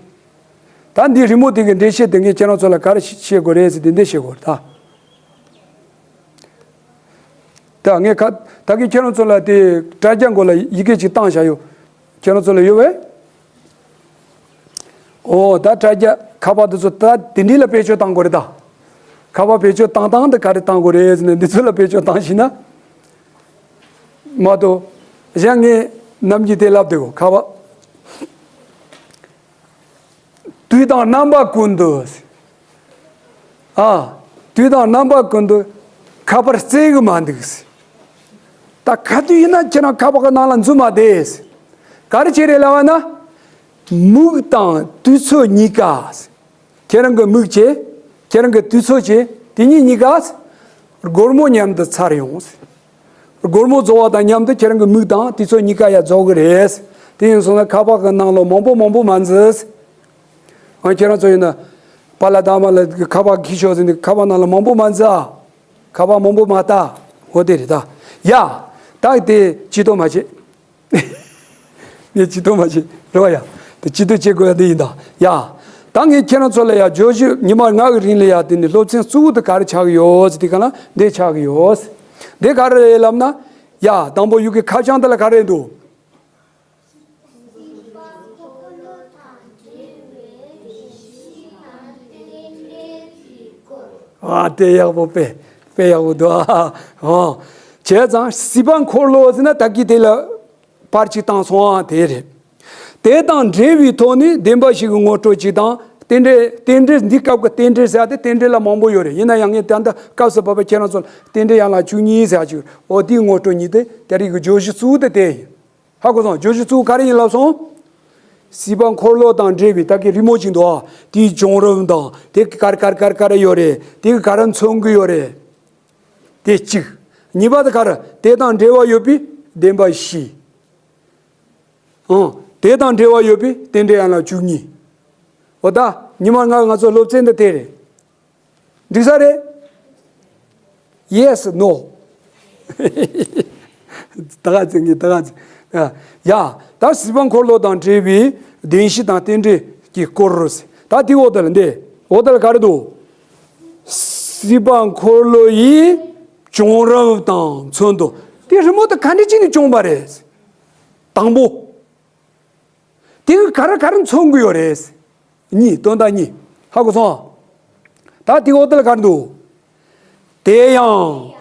ད་འདི་རི་མོ་དེ་གི་འགྲེལ་བཤད་དེ་ངས་ཁྱེད་རང་ཚོ་ལ་ག་རེ་བཤད་དགོས་རེད་ཟེར་དེ་འདི་བཤད་དགོས་རེད་ད། ད་ངས་ཁ་ད་གིན་ཁྱེད་རང་ཚོ་ལ་དེ་དྲ་རྒྱ་མགོ་ལ་ཡི་གེ་ཅིག་བཏང་བཞག་ཡོད། ཁྱེད་རང་ཚོ་ལ་ཡོད་པས། ཨོ་ད་དྲ་རྒྱ་ཁ་པར་དེ་ཚོ་ད་དེ་འདྲི་ལ་བེད་སྤྱོད་བཏང་དགོས་རེད་ད། ཁ་པར་བེད་སྤྱོད་བཏང་སྟངས་དེ་ག་རེ་བཏང་དགོས་རེད་ཟེར་ན། འདི་ཚོ་ལ་བེད་སྤྱོད་བཏང་ཤེས་ན། མ་གཏོགས་གཞན་ངས་ནམ་རྒྱུན་དེ་ལབ་བསྡད་གོ། ཁ་པར། དུས་དང་རྣམ་པ་ཀུན་ཏུ། ཨ། དུས་དང་རྣམ་པ་ཀུན་ཏུ་ཁ་པར་བརྩི་གི་མ་འདུག། ད་ག་དུས་ཡིན་ན་ཁྱེད་རང་ཁ་པར་གི་ནང་ལ་འཛུལ་མ་བསྡད། ག་རེ་བྱས་རེད་ལབ་ན། མིག་དང་དུས་ཚོད་གཉིས་ཀ། ཁྱེད་རང་གི་མིག་བྱས། ཁྱེད་རང་གི་དུས་ཚོད་བྱས། དེ་གཉིས་གཉིས་ཀ། སྒོར་མོ་མཉམ་དུ་ཚར་ཡོང་། སྒོར་མོ་རྫོགས་པ་དང་མཉམ་དུ་ཁྱེད་རང་གི་མིག་དང་དེ་ཚོ་གཉིས་ཀ་ཡང་རྫོགས་ཀྱི་རེད། དེ་ཡིན་སོང་ན་ཁ་པར་གི་ནང་ལོགས་མང་པོ་མང་པོ་མ་འཛུལ། ཨ། ཁྱེད་རང་ཚོ་ཡིན་ན་པཱ་ལགས་དང་མ་ལགས་ཀྱི་ཁ་པར་འཁྱེར་ཤོག་ཟེར་ནས་ཁ་པར་ནང་ལ་མང་པོ་མ་འཛུལ། ཁ་པར་མང་པོ་མ་བལྟ། འོ་དེ་རེད་ད། ཡ། ད་དེ་ཅི་ཏོ་མ་བྱེད། ངས་ཅི་ཏོ་མ་བྱེད་རེད་བ་ཡ། དེ་ཅི་ཏོ་བྱེད་དགོས་ཡ་དེ་ཡིན་ད། ཡ། ད་ངས་ཁྱེད་རང་ཚོ་ལ་ཡ་བརྗོད་གཞི་ཉི་མ་ལྔ་གི་རིང་ལ་ཡ་དེ་ནི་སློབ་ཚན་གཙོ་བོ་དེ་ག་རེ་ཆགས་ཀྱི་ཡོད་ཟེར་དེ་ག་ལ་འདི་ཆགས་ཀྱི་ཡོད། འདི་ག་རེ་རེད་ལབ་ན། ཡ། དང་པོ་ཡུལ་གྱི་ཁ་བྱང་དེ་ལ་ག་རེ་འདུག་ཨ། དེ་ཡག་པོ་དཔེ་དཔེ་ཡག་པོ་འདུག་ཨ། ཨོ། བྱས་ཙང་སྲིད་པ་འཁོར་ལོ་ཟེར་ན་ད་གི་དེ་ལ་པར་ཅིག་བཏང་སོང་ཨ། དེ་རེད། དེ་དང་འབྲེལ་བའི་ཐོག་ནས་བདེན་པ་བཞི་གི་ངོ་སྤྲོད་ཅིག་དང་རྟེན་འབྲེལ། རྟེན་འབྲེལ་འདི་སྐབས་ཀྱི་རྟེན་འབྲེལ་ཟེར་ཡ་དེ་རྟེན་འབྲེལ་ལ་མང་པོ་ཡོད་རེད། ཡིན་ན་ཡང་ངས་ད་ལྟ་སྐབས་སུ་བབས་པ་ཁྱེད་རང་ཚོ་ལ་རྟེན་འབྲེལ་ཡན་ལག་བཅུ་གཉིས་ཟེར་ཡ་ཅིག་ཡོད། འོ་དེའི་ངོ་སྤྲོད་གཉིས་དེ་དེ་རིགས་ཀྱི་བརྗོད་གཞི་གཙོ་བོ་དེ་དེ་ཡིན། ཧ་གོ་སོང་། བརྗོད་གཞི་གཙོ་བོ་ག་རེ་ཡིན་ལབ་སོང་། སྲིད་པ་འཁོར་ལོ་དང་འབྲེལ་བའི་ད་གི་རི་མོ་ཅིག་འདུག་ཨ། དེའི་བྱུང་རབས་དང་དེ་ག་རེ་ག་རེ་ག་རེ་ག་རེ་ཡོད་རེད། དེ་ག་རེ་མཚོན་གྱི་ཡོད་རེད། དེ་གཅིག་གཉིས་པ་དེ་ག་རེ། དེ་དང་འབྲེལ་བ་ཡོད་པའི་བདེན་པ་བཞི། ཨང་། དེ་དང་འབྲེལ་བ་ཡོད་པའི་རྟེན་འབྲེལ་ཡན་ལག་བཅུ་གཉིས། འོ་ད་ཉི་མ་ལྔ་ང་ཚོ་སློབ་ཚན་འདི་དེ་རེད། འགྲིག་ས་རེད། Yes, no. ད་ག་ཚོད་ངས་ད་ག་ཚོད། ཡ། ད་སྲིད་པ་འཁོར་ལོ་དང་འབྲེལ་བའི་བདེན་བཞི་དང་རྟེན་འབྲེལ་གྱི་སྐོར་རེད། ད་དེའི་འོག་དེ་ལ་འདི། འོག་དེ་ལ་ག་རེ་འདུག་སྲིད་པ་འཁོར་ལོ་ཡི་བྱུང་རབས་དང་མཚོན་དོན། དེ་རི་མོ་དེ་ག་འདྲ་ཅིག་ནས་བྱུང་བ་རེད། དང་པོ། དེ་ག་རེ་ག་རེ་མཚོན་གྱི་ཡོད་རེད། གཉིས། དོན་དག་གཉིས། ཧ་གོ་སོང་། ད་དེའི་འོག་དེ་ལ་ག་རེ་འདུག་དེ་ཡང་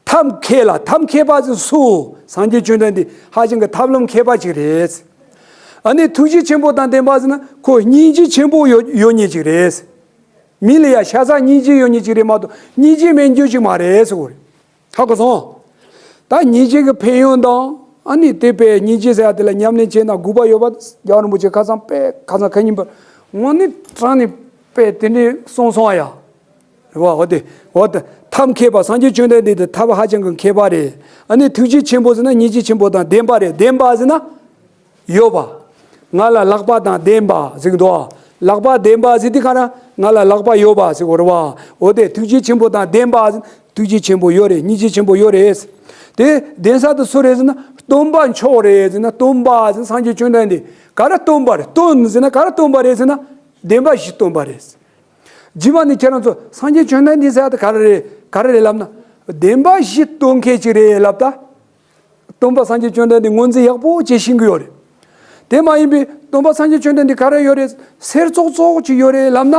ཐབས་མཁས་ལ། ཐབས་མཁས་པ་ཟེར་སུ། སངས་རྒྱས་བཅོམ་ལྡན་འདས་ཧ་ཅང་གི་ཐབས་ལམ་མཁས་པ་ཅིག་རེད། ཨ་ནི་ཐུགས་རྗེ་ཆེན་པོ་དང་ལྡན་པ་ཟེར་ན་ཁོ་སྙིང་རྗེ་ཆེན་པོ་ཡོད་ཡོད་མཁན་ཅིག་རེད། མི་ལ་ཡ་ཤ་ཚ་སྙིང་རྗེ་ཡོད་མཁན་ཅིག་རེད་མ་གཏོགས་སྙིང་རྗེ་མེད་རྒྱུ་ཅིག་མ་རེད་ཟེར་གོ་རེད། ཧ་གོ་སོང་། ད་སྙིང་རྗེ་གི་ཕན་ཡོན་དང་། ཨ་ནི་དེ་དཔེ་སྙིང་རྗེ་ཟེར་ཡ་དེ་ལ་ཉམས་ལེན་བྱས་ན་དགོས་པ་ཡོད་པ་རྒྱལ་བ་རིན་པོ་ཆེ་ཁ་སང་དཔེ་ཁ་སང་ཁ་ཉིན་པར་དངོས་གནས་དྲང་ནས་དཔེ་དེ་འདྲའི་གསུངས་སོང་ཨ་ཡ། རེད་བ། འོ་དེ་འོ་དེ་ཐབས་མཁས་པ། སངས་རྒྱས་བཅོམ་ལྡན་འདས་དེ་ཐབས་ཧ་ཅང་གི་མཁས་པ་རེད། ཨ་ནི་ཐུགས་རྗེ་ཆེན་པོ་ཟེར་ན་སྙིང་རྗེ་ཆེན་པོ་དང་ལྡན་པ་རེད། ལྡན་པ་ཟེར་ན། ཡོད་པ། ང་ལ་ལག་པ་དང་ལྡན་པ་ཟེར་གི་འདུག་ལག་པ་ལྡན་པ་ཟེར་དེ་ག་རེ། ང་ལ་ལག་པ་ཡོད་པ་ཟེར་གོ་རེད་བ། འོ་དེ་ཐུགས་རྗེ་ཆེན་པོ་དང་ལྡན་པ་ཟེར། ཐུགས་རྗེ་ཆེན་པོ་ཡོད་རེད། སྙིང་རྗེ་ཆེན་པོ་ཡོད་རེད། དེ་ལྡན་ས་དེ་སུ་རེད་ཟེར་ན་སྟོན་པ་མཆོག་རེད་ཟེར་ན། སྟོན་པ་ཟེར་ན་སངས་རྒྱས་བཅོམ་ལྡན་འདས། ག་རེ་སྟོན་པ་རེད། སྟོན་ཟེར་ན་ག་རེ་སྟོན་པ་རེད་ཟེར་ན། བདེན་པ་བཞི་སྟོན་པ་རེད། རྗེས་མ་ནས་ཁྱེད་རང་ཚོ་སངས་རྒྱས་བཅོམ་ལྡན་འདས་ཟེར་ཡ་དེ་ག་རེ་རེད། ག་རེ་རེད་ལབ་ན། བདེན་པ་བཞི་སྟོན་མཁན་ཅིག་རེད་ལབ་ད། སྟོན་པ་སངས་རྒྱས་བཅོམ་ལྡན་འདས་ངོས་འཛིན་ཡག་པོ་བྱེད་ཤེས་ཀྱི་ཡོད་རེད། དེ་མ་ཡིན་པའི་སྟོན་པ་སངས་རྒྱས་བཅོམ་ལྡན་འདས་ག་རེ་ཡོད་རེད། གསེར་ཙོག་ཙོག་ཅིག་ཡོད་རེད་ལབ་ན།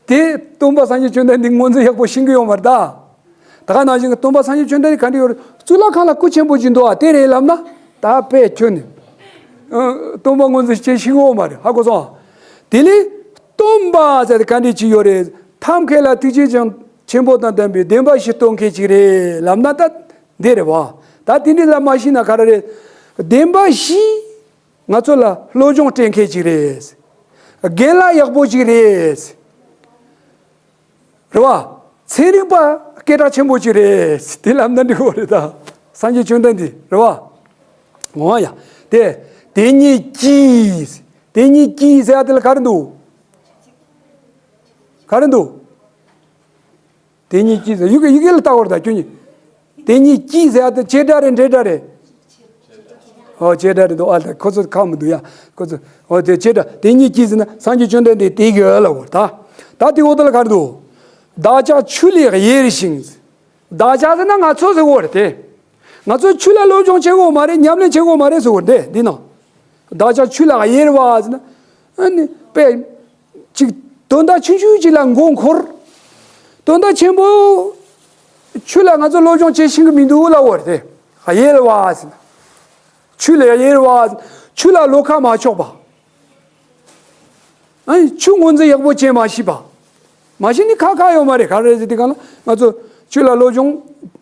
དེ་སྟོན་པ་སངས་རྒྱས་བཅོམ་ལྡན་འདས་ངོས་འཛིན་ཡག་པོ་ཤེས་ཀྱི་ཡོད་མ་རེད་ད། ད་ག་ནང་བཞིན་གྱི་སྟོན་པ་སངས་རྒྱས་བཅོམ་ལྡན་འདས་ག་འདྲ་ཡོད་རེད། གཙུག་ལག་ཁང་ལ་སྐུ་ཆེན་པོ་ཅིག་འདུག་ཨ། དེ་རེད་ལབ་ན། ད་དཔེ་ཁྱོན་ནས། ཨ། སྟོན་པ་ངོས་འཛིན་བྱེད་ཤེས་ཀྱི་ཡོད་མ་རེད། ཧ་གོ་སོང་། དེ་ལས་སྟོན་པ་ཟེར་དེ་ག་འདྲ་ཅིག་ཡོད་རེད། ཐབས་མཁས་ལ་ཐུགས་རྗེ་ཅན་ཆེན་པོ་དང་ལྡན་པའི་བདེན་པ་བཞི་སྟོན་མཁན་ཅིག་རེད་ལབ་ན་ད། འདི་རེད་བ། ད་དེ་འདྲ་ལ་མ་ཤེས་ན་ག་རེ་རེད། བདེན་པ་བཞི། ང་ཚོ་ལ་སློབ་སྦྱོང་སྤྲད་མཁན་ཅིག་རེད། རྒན་ལགས་ཡག་པོ་ཅིག་རེད། རེད་བ། ཚན་རིག་པ་སྐད་གྲགས་ཆེན་པོ་ཅིག་རེད། དེ་ལབ་ན་འགྲིག་གི་རེད་ད། སངས་རྒྱས་བཅོམ་ལྡན་འདས་རེད་བ། འོ་ཡ། དེ་དེ་ཉིད་ཀྱིས། དེ་ཉིད་ཀྱིས་ཟེར་ཡ་དེ་ལ་ག་རེ་འདུག་ག་རེ་འདུག་དེ་ཉིད་ཀྱིས་ཟེར། ཡི་གེ་ཡི་གེ་ལ་ལྟ་བར་ད་ཁྱོད་ཉིད། དེ་ཉིད་ཀྱིས་ཟེར་ཡ་དེ་བྱེད་སྒྲ་རེད་འབྲེལ་སྒྲ་རེད། ཨོ་བྱེད་སྒྲ་རེད་འདུག་ཨ་ད་ཁོ་ཚོ་ཁག་མི་འདུག་ཡ། ཁོ་ཚོ། ཨོ་དེ་བྱེད་སྒྲ། དེ་ཉིད་ཀྱིས་ཟེར་ན་སངས་རྒྱས་བཅོམ་ལྡན་འདས་དེ་གི་ལ་འོ་ད། ད་དེ་འོ་ད་ལ་ག་རེ་འདུག་བདག་ཅག་ཆོས་ལས་གཡེར་ཞིང་། བདག་ཅག་ཟེར་ན་ང་ཚོ་ཟེར་གོ་རེད་དེ། ང་ཚོ་ཆོས་ལ་སློབ་སྦྱོང་བྱེད་དགོས་མ་རེད། ཉམས་ལེན་བྱེད་དགོས་མ་རེད་ཟེར་གོ་རེད་དེ་འདི་ནང་། བདག་ཅག་ཆོས་ལ་གཡེར་བ་ཟེར་ན། ཨ་ནི་དཔེ། ཅིག་དོན་དག་ཆུང་ཆུང་ཅིག་ལ་མགོ་འཁོར། དོན་དག་ཆེན་པོ། ཆོས་ལ་ང་ཚོ་སློབ་སྦྱོང་བྱེད་ཤེས་ཀྱི་མི་འདུག་ལབ་པ་རེད་དེ། གཡེར་བ་ཟེར་ན། ཆོས་ལ་གཡེར་བ། ཆོས་ལ་བློ་ཁ་མ་ཕྱོགས་པ། ཨ་ནི་ཆོས་ངོས་འཛིན་ཡག་པོ་བྱེད་མ་ཤེས་པ། མ་གཞི་ནས་ཁག་ཁག་ཡོད་མ་རེད། ག་རེ་ཟེར་དུས་གང་ལ་ང་ཚོ་ཆོས་ལ་སློབ་སྦྱོང་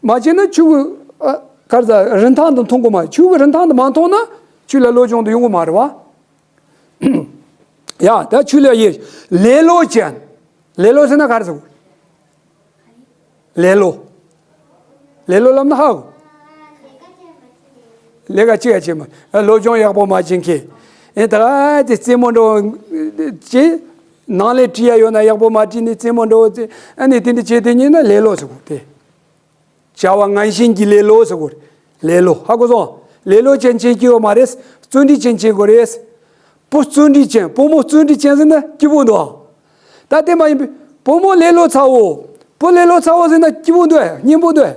མ་བྱས་ན་ཆོས་ཀྱི། ཨ། ག་རེ་ཟེར། རིན་ཐང་དུ་མཐོང་གི་མ། ཆོས་ཀྱི་རིན་ཐང་དུ་མ་མཐོང་ན་ཆོས་ལ་སློབ་སྦྱོང་དུ་ཡོང་གི་མ་རེད་བ། ཡ། ད་ཆོས་ལ་གཡེར། ལེ་ལོ་ཅན། ལེ་ལོ་ཟེར་ན་ག་རེ་ཟེར། ལེ་ལོ། ལེ་ལོ་ལབ་ན་ཧ་གོ། ལས་ཀ་ཅི་ཡ་བྱེད་མ། སློབ་སྦྱོང་ཡག་པོ་མ་བྱེད་མཁན། ཨེ་ད་དེ་རྩེད་མོ་འགྲོ་ཅེ། ནང་ལས་བྲིས་ཡ་ཡོད་ན་ཡག་པོ་མ་བྲིས་ནས་རྩེད་མོ་འགྲོ་ཅེ། ཨ་ནི་དེ་འདྲ་བྱེད་དེ་ཉིན་ན་ལེ་ལོ་ཟེར་གོ་དེ། བྱ་བ་ངན་ཞེན་གྱི་ལེ་ལོ་ཟེར་གོ། ལེ་ལོ་ཧ་གོ་སོང་། ལེ་ལོ་ཅན་ཅན་སྐྱིད་པོ་མ་རེད། བརྩོན་འགྲུས་ཅན་བྱེད་དགོས་རེད། བུ་བརྩོན་འགྲུས་ཅན། བུ་མོ་བརྩོན་འགྲུས་ཅན་ཟེར་ན་སྐྱིད་པོ་འདུག་ད་དེ་མ་ཡིན་པའི་བུ་མོ་ལེ་ལོ་ཚ་བོ། བུ་ལེ་ལོ་ཚ་བོ་ཟེར་ན་སྐྱིད་པོ་འདུག་སྙན་པོ་འདུག་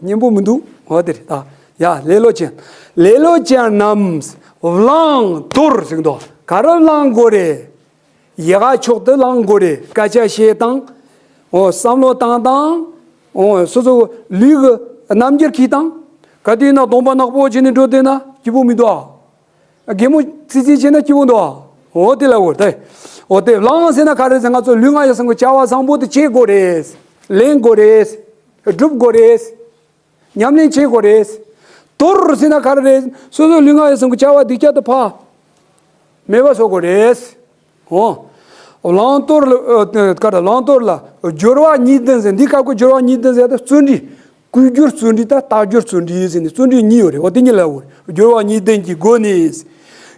སྙན་པོ་མི་འདུག་འོ་དེ་རེད་ད། ཡ་ལེ་ལོ་ཅན། ལེ་ལོ་ཅན་རྣམས་བླང་དོར་ཟེར་གི་འདུག་ག་རེ་བླང་དགོས་རེད། ཡག་ག་ཕྱོགས་དེ་བླང་དགོས་རེད། སྐད་ཆ་བཤད་སྟངས། འོ་བསམ་བློ་བཏང་སྟངས། འོ་སོ་སོ་ལུས་ཀྱི་རྣམ་འགྱུར་འཁྱེར་སྟངས། ག་དུས་ན་གདོང་པ་ནག་པོ་བྱས་ནས་འགྲོ་བསྡད་ན་སྐྱིད་པོ་མི་འདུག་ཨ། གད་མོ་ཙི་ཙི་བྱས་ན་སྐྱིད་པོ་འདུག་འོ་དེ་ལབ་དགོས་རེད་དེ། འོ་དེ་བླང་ཟེར་ན་ག་རེ་ཟེར། ང་ཚོ་ལུས་ངག་ཡིད་གསུམ་གྱི་བྱ་བ་བཟང་པོ་དེ་བྱེད་དགོས་རེད། ལེན་དགོས་རེད། སྒྲུབ་དགོས་རེད། ཉམས་ལེན་བྱེད་དགོས་རེད། དོར་ཟེར་ན་ག་རེ་རེད། སོ་སོའི་ལུས་ངག་ཡིད་གསུམ་གྱི་བྱ་བ་སྡིག་ཅག་དེ་ཕར་མེད་པ་བཟོ་དགོས་རེད། འོ། བླང་དོར་ལ་ཨ་ག་རེ་བླང་དོར་ལ་སྦྱོར་བ་གཉིས་ལྡན་ཟེར། འདི་སྐབས་ཀྱི་སྦྱོར་བ་གཉིས་ལྡན་ཟེར་ཏེ་བརྩོན་འགྲུས། བསྐུལ་སྦྱོར་བརྩོན་འགྲུས་དང་རྟག་སྦྱོར་བརྩོན་འགྲུས་ཟེར་ནས་བརྩོན་འགྲུས་གཉིས་ཡོད་རེད། འོ་དེ་གཉིས་ལབ་དགོས་རེད། སྦྱོར་བ་གཉིས་ལྡན་གྱི་སྒོ་ནས་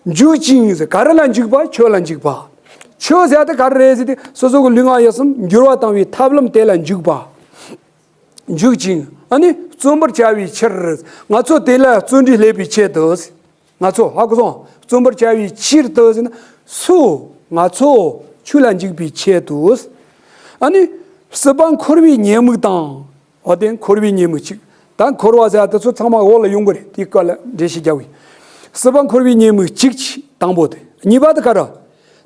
འཇུག་ཅིང་ཟེར། ག་རེ་ལ་འཇུག་པ། ཆོས་ལ་འཇུག་པ། ཆོས་ཟེར་ཏེ་ག་རེ་རེད་ཟེར་ཏེ་སོ་སོ་གི་ལུས་ངག་ཡིད་གསུམ་འགྱུར་བ་བཏང་བའི་ཐབས་ལམ་དེ་ལ་འཇུག་པ། འཇུག་ཅིང་ཨ་ནི་བརྩོན་པར་བྱ་བའི་ཕྱིར། ང་ཚོ་དེ་ལ་བརྩོན་འགྲུས་སླེབས་པའི་ཆེད་དུ། ང་ཚོ་ཧ་གོ་སོང་། བརྩོན་པར་བྱ་བའི་ཕྱིར་དུ་ཟེར་ན་སུ། ང་ཚོ་ཆོས་ལ་འཇུག་པའི་ཆེད་དུ། ཨ་ནི་སྲིད་པ་འཁོར་བའི་ཉེས་དམིགས་དང་། འོ་དེ་འཁོར་བའི་ཉེས་དམིགས་གཅིག་ད་འཁོར་བ་ཟེར་དེ་ཚོ་ཚང་མ་འོག་ལ་ཡོང་གི་རེད། དེའི་སྐོར་ལ་འགྲེལ་བཤད་རྒྱག་དགོས། སྲིད་པ་འཁོར་བའི་ཉེས་དམིགས་གཅིག་དང་པོ་དེ། གཉིས་པ་དེ་ག་རེ།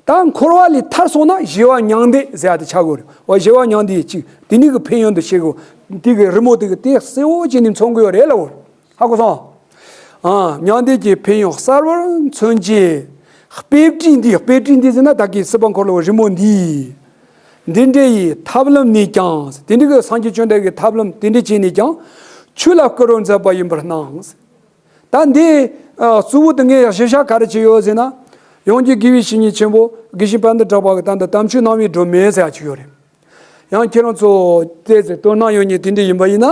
ད་འཁོར་བ་ལས་ཐར་སོང་ན་ཞི་བ་མྱང་འདས་ཟེར་ཡ་དེ་ཆགས་དགོས་རེད། འོ་ཞི་བ་མྱང་འདས་ཅིག་དེ་ནི་གི་ཕན་ཡོན་དུ་བཤད་དགོས། དེ་གི་རི་མོ་དེ་གི་དེ་གསལ་བོ་བྱས་ནས་མཚོན་གི་ཡོད་རེད་ལབ་དགོས། ཧ་གོ་སོང་། ཨ། མྱང་འདས་ཀྱི་ཕན་ཡོན་གསལ་བོར་མཚོན་བྱེད། དཔེ་བྲིས་འདི། དཔེ་བྲིས་འདི་ཟེར་ན་ད་གི་སྲིད་པ་འཁོར་ལོའི་རི་མོ་འདི། འདི་འདྲ་ཡི་ཐབས་ལམ་ནས་ཀྱང་། དེ་འདྲ་གི་སངས་རྒྱས་བཅོམ་ལྡན་འདས་ཀྱི་ཐབས་ལམ་དེ་འདྲ་བྱས་ནས་ཀྱང་ཆོས་ལ་བསྐུལ་བར་མཛད་པ་ཡིན་པར་སྣང་། ད་འདི་ཨ་གཙོ་བོ་དེ་ངས་གཞི་བཞག་ག་རེ་བྱས་ཡོད་ཟེར་ན། ཡོངས་ཀྱི་དགེ་བའི་བཤེས་གཉེན་ཆེན་པོ་དགེ་བཤེས་དཔལ་ལྡན་གྲགས་པ་གི་ད་ལྟ་དམ་ཆོས་སྣང་བའི་སྒྲོན་མེ་ཟེར་ཡ་ཅིག་ཡོད་རེད། ཡང་ཁྱེད་རང་ཚོ་བལྟས་ཚེ་དོ་སྣང་ཡོད་མཁན་དེ་འདྲ་ཡིན་པ་ཡིན་ན།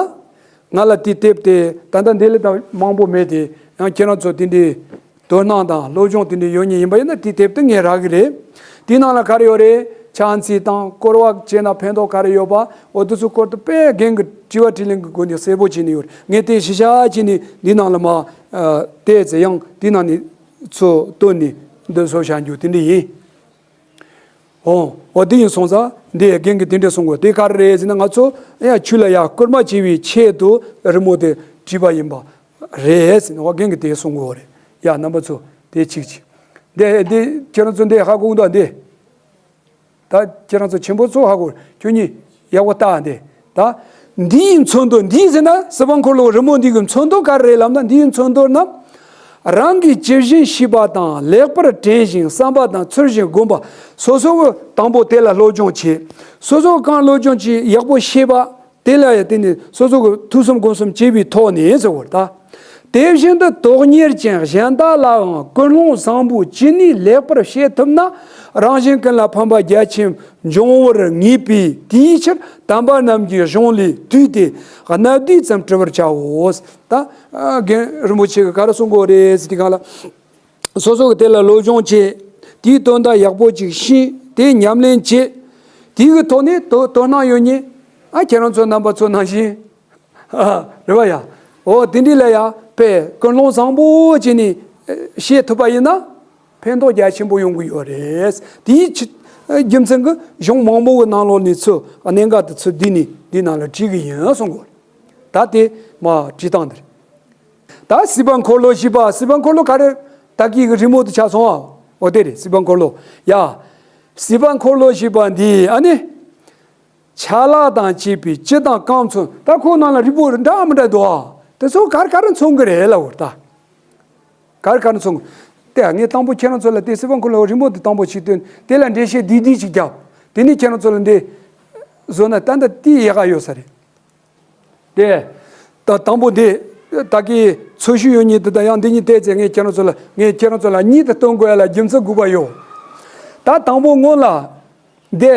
ང་ལ་དེའི་དེབ་དེ་ད་ལྟ་འདི་ལས་ད་མང་པོ་མེད་དེ། ཡང་ཁྱེད་རང་ཚོ་དེ་འདྲའི་དོ་སྣང་དང་སློབ་སྦྱོང་དེ་འདྲ་ཡོད་མཁན་ཡིན་པ་ཡིན་ན་དེའི་དེབ་དེ་ངས་རག་གི་རེད། དེའི་ནང་ལ་ག་རེ་ཡོད་རེད། ཕྱག་འཚལ་དང་བསྐོར་བ་བྱས་ན་ཕན་ཐོགས་ག་རེ་ཡོད་པ། འོ་དེ་ཚོ་སྐོར་དུ་དཔེ་རྒན་གྱི་དྲི་བ་དྲིས་ལན་གྱི་སྒོ་ནས་གསལ་པོ་བྱས་ནས་ཡོད་རེད། ངས་དེ་གཞི་བཞག་བྱས་ནས་འདི་ནང་ལ་མ་ཨ་བལྟས་ཚེ་ཡང་འདི་ནང་ནས་ཚུར་བཏོན་ནས་འདི་བཟོ་བཞག་རྒྱུ་དེ་འདྲ་ཡིན། འོ། འོ་དེ་ཡིན་སོང་ཙང་འདི་རྒན་གྱིས་དེ་འདྲ་གསུང་གོ། དེ་ག་རེ་རེད་ཟེར་ན་ང་ཚོ་ཡང་ཆོས་ལ་ཡང་སྐུལ་མ་བྱེད་པའི་ཆེད་དུ་རི་མོ་དེ་བྲིས་པ་ཡིན་པ་རེད་ཟེར་ནས་འོ་རྒན་གྱིས་དེ་གསུང་གོ་རེད། ཡ་རྣམ་པ་ཚོ་དེ་གཅིག་གཅིག་འདི་འདི་ཁྱེད་རང་ཚོ་འདི་ཧ་གོ་གི་འདུག་འདི། ད་ཁྱེད་རང་ཚོ་ཆེན་པོ་ཚོ་ཧ་གོ། ཁྱོད་གཉིས་ཡག་པོ་ལྟ་འདི། ད་འདིའི་མཚོན་དོན། འདི་ཟེར་ན་སྲིད་པ་འཁོར་ལོ་རི་མོ་འདི་གི་མཚོན་དོན་ག་རེ་རེད་ལབ་ན། འདིའི་མཚོན་དོན་ན་རང་གི་ཇི་བཞིན་ཤེས་པ་དང་། ལེགས་པར་དྲན་ཞིང་བསམ་པ་དང་། ཚུལ་བཞིན་བསྒོམ་པ། སོ་སོ་གི་དང་པོ་དེ་ལ་སློབ་སྦྱོང་བྱེད། སོ་སོ་གང་སློབ་སྦྱོང་བྱེད་ཡག་པོ་ཤེས་པ་དེ་ལ་ཡང་བརྟེན་ནས་སོ་སོ་གི་ཐོས་བསམ་སྒོམ་གསུམ་བྱེད་པའི་ཐོག་ནས་ཟེར་བ་ད། དེ་བཞིན་དུ་དོན་གཉེར་ཅན་གཞན་དག་ལའང་ཀུན་སློང་བཟང་པོ་ཇི་སྙེད་ལེགས་པར་བཤད་ཐུབ་ན། རང་གཞན་ཀུན་ལ་ཕན་པ་རྒྱ་ཆེན་འབྱུང་བར་ངེས་པས། དེའི་ཕྱིར་དམ་པ་རྣམས་ཀྱི་གཞུང་ལས་བཏུས་ཏེ་རྣ་བསྡུས་ཙམ་བྲི་བར་བྱའོ། ད་རྒན་རིན་པོ་ཆེ་གིས་ག་རེ་གསུང་གི་ཡོད་རེད་ཟེར་དུས་སྒང་ལ། སོ་སོ་གིས་དེ་ལ་སློབ་སྦྱོང་བྱེད། དེའི་དོན་དག་ཡག་པོ་ཅིག་ཤེས། དེ་ཉམས་ལེན་བྱེད། དེའི་གི་ཐོག་ནས་དོ་དོ་སྣང་ཡོད་མཁན་ཨ་ཁྱེད་རང་ཚོ་རྣམ་པ་ཚོ་ནང་བཞིན། ཨ། རེད་བ་ཡ། འོ་དེ་འདྲ་ལ་ཡ་དཔེ་ཀུན་སློང་བཟང་པོ་བྱས་ནས་ཨ་བཤད་ཐུབ་པ་ཡིན་ན་ཕན་ཐོགས་རྒྱ་ཆེན་པོ་ཡོང་གི་ཡོད་རེད། དེའི་ཕྱི་ཨ་རྒྱུ་མཚན་གྱིས་གཞུང་མང་པོ་གི་ནང་ལོགས་ནས་ཚུར་གནད་འགག་དེ་ཚུར་བསྡུས་ནས་འདི་ནང་ལ་བྲིས་གི་ཡིན་གསུང་གི་ཡོད་རེད། ད་དེ་མ་བྲིས་སྟངས་འདི་རེད། ད་སྲིད་པ་འཁོར་ལོ་ཞེས་པ། སྲིད་པ་འཁོར་ལོ་ག་རེ། ད་གི་རི་མོ་དེ་ཆགས་སོང་ཨ། འོ་དེ་རེད་སྲིད་པ་འཁོར་ལོ། ཡ། སྲིད་པ་འཁོར་ལོ་ཞེས་པ་འདི་ཨ་ནི། ཆ་ལག་དང་བཅས་པའི་སྤྱི་དང་རྐང་མཚོན། ད་ཁོ་ནང་ལ་རི་བོ་འདྲ་མི་འདྲ་འདུག་ཨ། དེ་ཚོ་ག་རེ་ག་རེ་མཚོན་གི་རེད་ལབ་དགོས་ད། ག་རེ་ག་རེ་མཚོན་གི། དེ་ངས་དང་པོ་ཁྱེད་རང་ཚོ་ལ་དེ་སྲིད་པ་འཁོར་ལོ་རི་མོ་དེ་དང་པོ་ཞིག་སྟོན། དེ་ལ་འགྲེལ་བཤད་བསྡུས་བསྡུས་ཅིག་རྒྱབ། དེ་ནས་ཁྱེད་རང་ཚོ་ལ་འདི་བཟོ་ན་ད་ལྟ་དེ་ཡག་ག་ཡོད་ས་རེད། དེ། ད་དང་པོ་དེ། ད་གི་འཚོ་བཞུགས་ཡོད་མཁན་དེ་དང་ཡང་འདི་གཉིས་བལྟས་ཚེ་ངས་ཁྱེད་རང་ཚོ་ལ་ངས་ཁྱེད་རང་ཚོ་ལ་གཉིས་དེ་སྟོན་དགོས་ཡ་ལ་རྒྱུ་མཚན་དགོས་པ་ཡོད། ད་དང་པོ་སྔོན་ལ། དེ།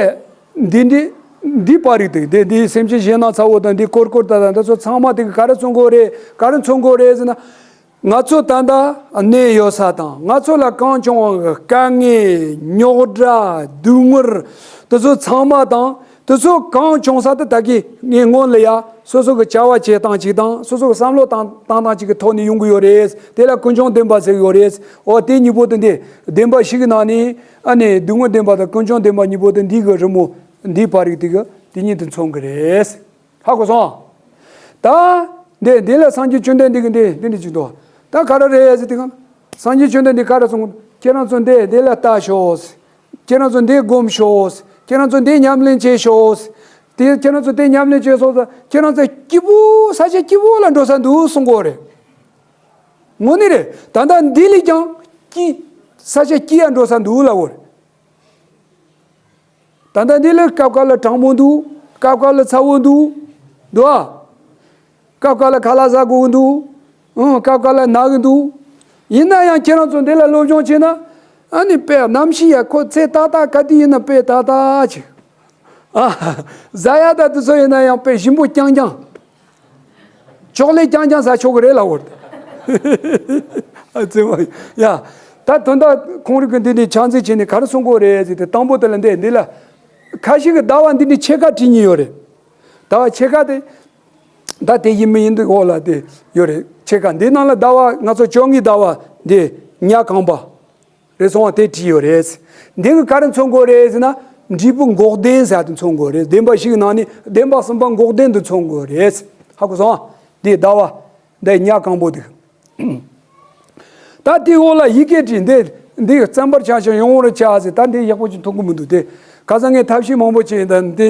འདི་འདི། འདི་པར་རིས་དེ་དེ་འདི་སེམས་ཅན་གཞན་སྣང་ཚ་བོ་དང་འདི་ཀོར་ཀོར་ད་དང་འདི་ཚོ་ཚང་མ་དེ་ག་ག་རེ་མཚོན་གོ་རེད། ག་རེ་མཚོན་གོ་རེད་ཟེར་ན། ང་ཚོ་ད་ལྟ་གནས་ཡོད་ས་དང་ང་ཚོ་ལ་གང་བྱུང་བའི་དཀའ་ངལ་རྙོག་དྲ་སྡུག་བསྔལ་དེ་ཚོ་ཚང་མ་དང་དེ་ཚོ་གང་བྱུང་ས་དེ་ད་གི་ངས་སྔོན་ལ་ཡ་སོ་སོ་གི་བྱ་བ་བྱེད་སྟངས་ཅིག་དང་སོ་སོ་གི་བསམ་བློ་བཏང་བཏང་སྟངས་ཅིག་གི་ཐོག་ནས་ཡོང་གི་ཡོད་རེད། དེ་ལ་ཀུན་འབྱུང་བདེན་པ་ཟེར་གི་ཡོད་རེད། འོ་དེ་གཉིས་པོ་དེ་འདི་བདེན་པ་བཞི་གི་ནང་ནས་ཨ་ནི་སྡུག་བསྔལ་བདེན་པ་དང་ཀུན་འབྱུང་བདེན་པ་གཉིས་པོ་དེ་འདི་གི་རི་མོ་འདི་པར་རིས་དེ་གི་དེ་གཉིས་དེ་མཚོན་གི་རེད། ཧ་གོ་སོང་། ད། འདི་འདི་ལ་སངས་རྒྱས་བཅོམ་ལྡན་འདས་ཀྱིས་འདི་འདི་འདྲ་ཅིག་འདུག་ད་ག་རེ་རེད་ཟེར་དུས་སྒང་། སངས་རྒྱས་བཅོམ་ལྡན་འདས་ག་རེ་གསུངས། ཁྱེད་རང་ཚོ་འདི་འདི་ལ་ལྟ་ཤོག་ཁྱེད་རང་ཚོ་འདི་སྒོམ་ཤོག་ཁྱེད་རང་ཚོ་འདི་ཉམས་ལེན་བྱེད་ཤོག་དེ་ཁྱེད་རང་ཚོ་འདི་ཉམས་ལེན་བྱེད་སོང་ཙང་ཁྱེད་རང་ཚོ་སྐྱིད་པོ་ས་ཆ་སྐྱིད་པོ་ལ་འགྲོ་ས་འདུག་གསུང་གི་ཡོད་རེད། དངོས་གནས་རེད། ད་ལྟ་འདི་ལས་ཀྱང་སྐྱིད། ས་ཆ་སྐྱིད་ཡ་འགྲོ་ས་འདུག་ལབ་ཡོད་རེད། ད་ལྟ་འདི་ལ་སྐབས་འགའ་ལ་གྲང་མོ་འདུག་སྐབས་འགའ་ལ་ཚ་བོ་འདུག་འདུག་ཨ། སྐབས་འགའ་ལ་ཁ་ལག་ཟ་དགོས་ཀྱི་འདུག་ཨང་། སྐབས་འགའ་ལ་ན་གི་འདུག་ཡིན་ན་ཡང་ཁྱེད་རང་ཚོ་འདི་ལ་སློབ་སྦྱོང་བྱས་ན། ཨ་ནི་དཔེ་གནམ་གཤིས་ཡ་ཁོ་ཚེ་ཏག་ཏག་ག་དུས་ཡིན་ན་དཔེ་ཏག་ཏག་ཅིག་ཨ། ཟ་ཡ་ད་དུ་ཚོ་ཡིན་ན་ཡང་དཔེ་ཞིམ་པོ་རྐྱང་རྐྱང་། ཅོག་ལེ་རྐྱང་རྐྱང་ཟ་ཆོག་གི་རེད་ལབ་ཡོད་རེད། ཨ་ཙི་མ། ཡ། ད་དོན་དག་ཁོང་རིགས་ཀྱི་འདི་ནས་ཕྱག་འཚལ་བྱས་ནས་ག་རེ་གསུང་གི་ཡོད་རེད་ཟེར་ཏེ་དང་པོ་དེ་ལ་འདི་འདི་ལ། ཁ་ཤས་ཀྱིས་ཟླ་བ་འདི་འདྲའི་ཕྱེད་ཀ་བྲིས་མྱོང་ཡོད་རེད། ཟླ་བ་ཕྱེད་ཀ་དེ། ད་དེ་ཡིན་མི་ཡིན་འདི་འོག་ལ་དེ་ཡོད་རེད། ཕྱེད་ཀ་འདི་ནང་ལ་ཟླ་བ་ང་ཚོ་བཅོ་ལྔའི་ཟླ་བ་འདི་ཉ་གང་པ། རེད་སོང་བ་དེ་བྲིས་ཡོད་རེད། འདི་གི་ག་རེ་མཚོན་གོ་རེད་ཟེར་ན། འབྲས་བུ་འགོག་བདེན་ཟེར་དེ་མཚོན་གོ་རེད། བདེན་པ་བཞི་གི་ནང་ནས་བདེན་པ་གསུམ་པ་འགོག་བདེན་དུ་མཚོན་གོ་རེད། ཧ་གོ་སོང་། འདི་ཟླ་བ། འདི་ཉ་གང་པོ་འདུག་ད་དེའི་འོག་ལ་ཡི་གེ་བྲིས་འདི། འདི་བརྩམ་པར་བྱ་ཞིང་ཡོང་བར་བྱ་ཟེར། ད་འདི་ཡག་པོ་ཅིག་མཐོང་གི་མི་འདུག་དེ་ཁ་སང་ངས་ཐབས་ཤེས་མང་པོ་བྱས་ཡིན། ད་འདི་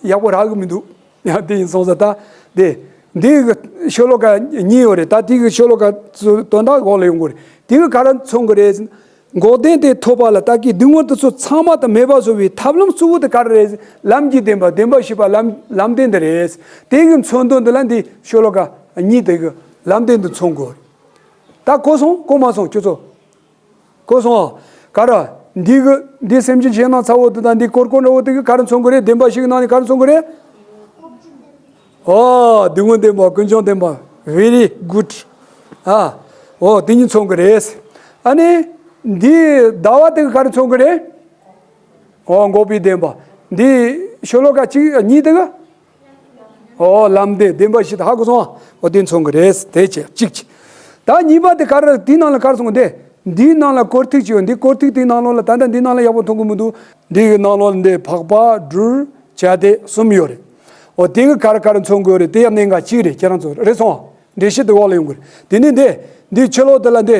ཡག་པོ་རག་གི་མི་འདུག་ཡང་དེ་ཡིན་སོང་ཙང་ད་དེ། འདི་གི་ཤོ་ལོ་ཀ་གཉིས་ཡོད་རེད། ད་དེ་གི་ཤོ་ལོ་ཀ་ཚོ་དོན་དག་འོག་ལ་ཡོང་གི་རེད། དེ་གི་ག་རེ་མཚོན་གི་རེད། འགོག་བདེན་དེ་ཐོབ་པ་ལ་བདག་གིས་སྡུག་བསྔལ་དེ་ཚོ་ཚང་མ་དང་མེད་པར་བཟོ་བའི་ཐབས་ལམ་གཙོ་བོ་དེ་ག་རེ་རེད། ལམ་གྱི་བདེན་པ་བདེན་པ་བཞི་པ་ལམ་ལམ་བདེན་དེ་རེད། དེ་གི་མཚོན་དོན་འདི་ལ་འདི་ཤོ་ལོ་ཀ་གཉིས་དེ་གི་ལམ་བདེན་དུ་མཚོན་གོ། ད་གོ་སོང་གོ་མ་སོང་ཁྱོད་ཚོ། གོ་སོང་ཨ། ག་རེ། འདི་གི་འདི་སེམས་ཅན་གཞན་སྣང་ཚ་བོ་དེ་དང་འདི་ཀོར་ཀོར་འདྲ་བོ་དེ་གི་ག་རེ་མཚོན་གི་རེད། བདེན་པ་བཞི་གི་ནང་ནས་ག་རེ་མཚོན་གི་རེད། ཨོ། སྡུག་བསྔལ་བདེན་པ་ཀུན་འབྱུང་བདེན་པ། Very good. ཨ། ཨོ་དེ་གཉིས་མཚོན་གི་རེད། ཨ་ནི། འདི་ཟླ་བ་དེ་གི་ག་རེ་མཚོན་གི་རེད། ཨོ་འགོག་པའི་བདེན་པ། འདི་ཤོ་ལོ་ཀ་གཅིག་གཉིས་དེ་གི་ཨོ་ལམ་བདེན་བདེན་པ་བཞི་དེ་ཧ་གོ་སོང་ཨ། ཨོ་དེ་མཚོན་གི་རེད། དེ་བྱས་གཅིག་བྱས། ད་གཉིས་པ་དེ་ག་རེ་འདི་ནང་ལ་ག་རེ་གསུངས་འདི། འདིའི་ནང་ལ་ཀོར་ཐིག་ཅིག་ཡོད། འདི་ཀོར་ཐིག་དེའི་ནང་ལོགས་ལ་ད་ལྟ་འདི་ནང་ལ་ཡག་པོ་མཐོང་གི་མི་འདུག་འདི་གི་ནང་ལོགས་ལ་འདི་འཕགས་པ་སྦྲུལ་བྱ་དེ་གསུམ་ཡོད་རེད། ཨོ་དེ་གི་ག་རེ་ག་རེ་མཚོན་གི་ཡོད་རེད། དེ་ཡང་གནད་འགག་གཅིག་རེད། ཁྱེད་རང་ཚོ་རེད་སོང་ཨ། འགྲེལ་བཤད་དེ་འོག་ལ་ཡོང་གི་རེད། དེ་ནས་འདི་འདི་ཕྱི་ལོགས་དེ་ལ་འདི་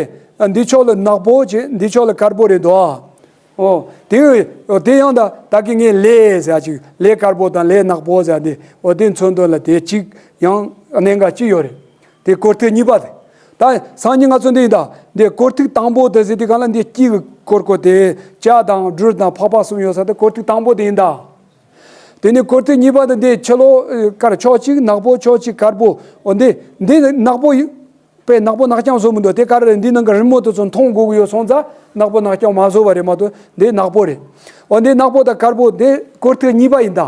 འདི་ཕྱོགས་ལ་ནག་པོ་བྱས། འདི་ཕྱོགས་ལ་དཀར་པོ་རེད་དོ། ཨོ། དེ་ཨོ་དེ་ཡང་ད་ད་གི་ངས་ལས་ཟེར་ཅིག་ལས་དཀར་པོ་དང་ལས་ནག་པོ་ཟེར་འདི་ཨོ་དེ་མཚོན་དོན་ལ་དེ་གཅིག་ཡང་གནད་འགག་གཅིག་ཡོད་རེད། དེ་ཀོར་ཐིག་གཉིས་པ་དེ། ད་སང་ཉིན་ང་ཚོ་འདི་ཡིན་ད། འདི་ཀོར་ཐིག་དང་པོ་དེ་ཟེར་དུས་གང་ལ་འདི་དཀྱིལ་གི་ཀོར་ཀོར་དེ་བྱ་དང་སྦྲུལ་དང་འཕགས་པ་གསུམ་ཡོད་ས་དེ་ཀོར་ཐིག་དང་པོ་དེ་ཡིན་ད། དེ་ནས་ཀོར་ཐིག་གཉིས་པ་དེ་འདི་ཕྱི་ལོགས་ཨ་དཀར་ཕྱོགས་གཅིག་ནག་པོ་ཕྱོགས་གཅིག་དཀར་པོ། འོ་འདི་འདི་ནག་པོ་ཡིན། དཔེ་ནག་པོ་ནག་རྐྱང་བཟོ་མི་འདུག་དེ་ག་རེ་རེད། འདི་ནང་གི་རི་མོ་དེ་ཚོ་མཐོང་དགོས་ཀྱི་ཡོད་སོང་ཙང་ནག་པོ་ནག་རྐྱང་མ་བཟོ་བ་རེད་མ་གཏོགས་འདི་ནག་པོ་རེད། འོ་འདི་ནག་པོ་དང་དཀར་པོ་དེ་ཀོར་ཐིག་གཉིས་པ་ཡིན་ད།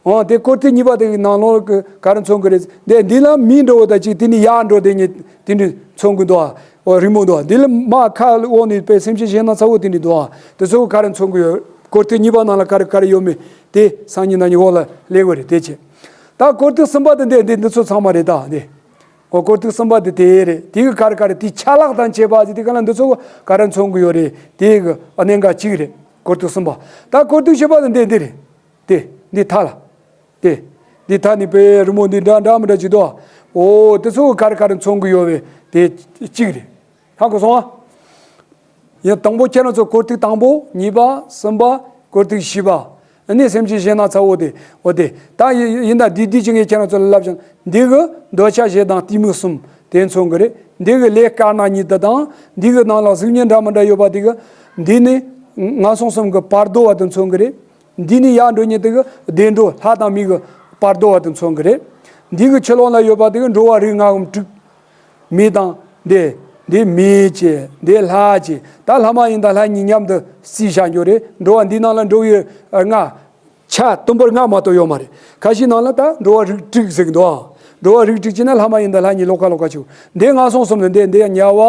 འོ་དེ་ཀོར་ཐིག་གཉིས་པ་དེ་གི་ནང་ལོགས་ཀྱི་ག་རེ་མཚོན་གི་རེད། དེ་འདི་ལ་མི་འགྲོ་བ་དང་གཅིག་དེ་ནི་ཡར་འགྲོ་དེ་ཉིད་དེ་འདྲ་མཚོན་གི་འདུག་ཨ། འོ་རི་མོ་འདུག་ཨ། འདི་ལ་མ་ཁ་འོག་ནས་དཔེ་སེམས་ཅན་གཞན་སྣང་ཚ་བོ་དེ་འདྲ་འདུག་ཨ། དེ་ཚོ་ག་རེ་མཚོན་གི་ཡོད། ཀོར་ཐིག་གཉིས་པ་ནང་ལ་ག་རེ་ག་རེ་ཡོད་མེད་དེ་སང་ཉིན་གནངས་ཉིན་འོག་ལ་སླེབས་དགོས་རེད་དེ་བྱས། ད་ཀོར་ཐིག་གསུམ་པ་དེ་འདི་འདི་འདི་ཚོ་ཚང་མ་རེད་ད་འདི། འོ་ཀོར་ཐིག་གསུམ་པ་དེ་དེ་རེད། དེ་གི་ག་རེ་ག་རེ་དེ་ཆ་ལག་དང་བཅས་པ་ཟེར་དེ་ག་ལ་འདི་ཚོ་ག་རེ་མཚོན་གི་ཡོད་རེད། དེ་གི་གནད་འགག་གཅིག་རེད། ཀོར་ཐིག་གསུམ་པ། ད་ཀོར་ཐིག་བཞི་པ་དེ་འདི་འདི་རེད། དེ་འདི་མཐའ་ལ། དེ་འདི་མཐའ་ནི་དཔེ་རི་མོ་འདི་འདྲ་འདྲ་མི་འདྲ་ཅིག་འདུག་འོ་དེ་ཚོ་ག་རེ་ག་རེ་མཚོན་གི་ཡོད་པས་དེ་གཅིག་རེད། ཧ་གོ་སོང་ཨ། ཡང་དང་པོ་ཁྱེད་རང་ཚོ་ཀོར་ཐིག་དང་པོ་གཉིས་པ་གསུམ་པ་ཀོར་ཐིག་བཞི་པ། ཨ་ནི་སེམས་ཅན་གཞན་སྣང་ཚ་བོ་དེ་འོ་དེ་ད་ཡི་ཡིན་ད་འདི་འདི་ཅི་ངས་ཁྱེད་རང་ཚོ་ལ་ལབ་ཀྱང་འདི་གི་འདོད་ཆགས་ཞེ་སྡང་གཏི་མུག་གསུམ་དེ་མཚོན་གི་རེད། འདི་གི་ལས་དཀར་ནག་གཉིས་དེ་དང་འདི་གི་ནང་ལ་གཟུགས་བརྙན་འདྲ་མི་འདྲ་ཡོད་པ་དེ་གི་འདི་ནི་ངན་སོང་གསུམ་གི་བར་དོ་བ་དེ་མཚོན་གི་རེད། འདི་ནི་ཡར་འགྲོ་མཁན་དེ་གི་བདེ་འགྲོ་ལྷ་དང་མི་གི་བར་དོ་བ་དེ་མཚོན་གི་རེད། འདི་གི་ཕྱི་ལོགས་ལ་ཡོད་པ་དེ་གི་འགྲོ་བ་རིགས་ལྔ་འམ་དྲུག་མི་དང་འདི་འདི་མི་བྱས་འདི་ལྷ་བྱས་ད་ལྷ་མ་ཡིན་ད་ལྷ་གཉིས་མཉམ་དུ་བརྩིས་བཞག་རྒྱུ་རེད། འགྲོ་བ་འདི་ནང་ལ་འགྲོ་བའི་ལྔ། ཆ་དུམ་བུར་ལྔ་མ་གཏོགས་ཡོད་མ་རེད། ཁ་ཤས་ནང་ལ་ད་འགྲོ་བ་རིགས་དྲུག་ཟེར་གི་འདུག་ཨ། འགྲོ་བ་རིགས་དྲུག་བྱས་ན་ལྷ་མ་ཡིན་དང་ལྷ་ཉིད་ལོ་ཀ་ལོ་ཀ་ཆུ། འདི་ངན་སོང་གསུམ་ནི་འདི་འདི་ཡང་དམྱལ་བ་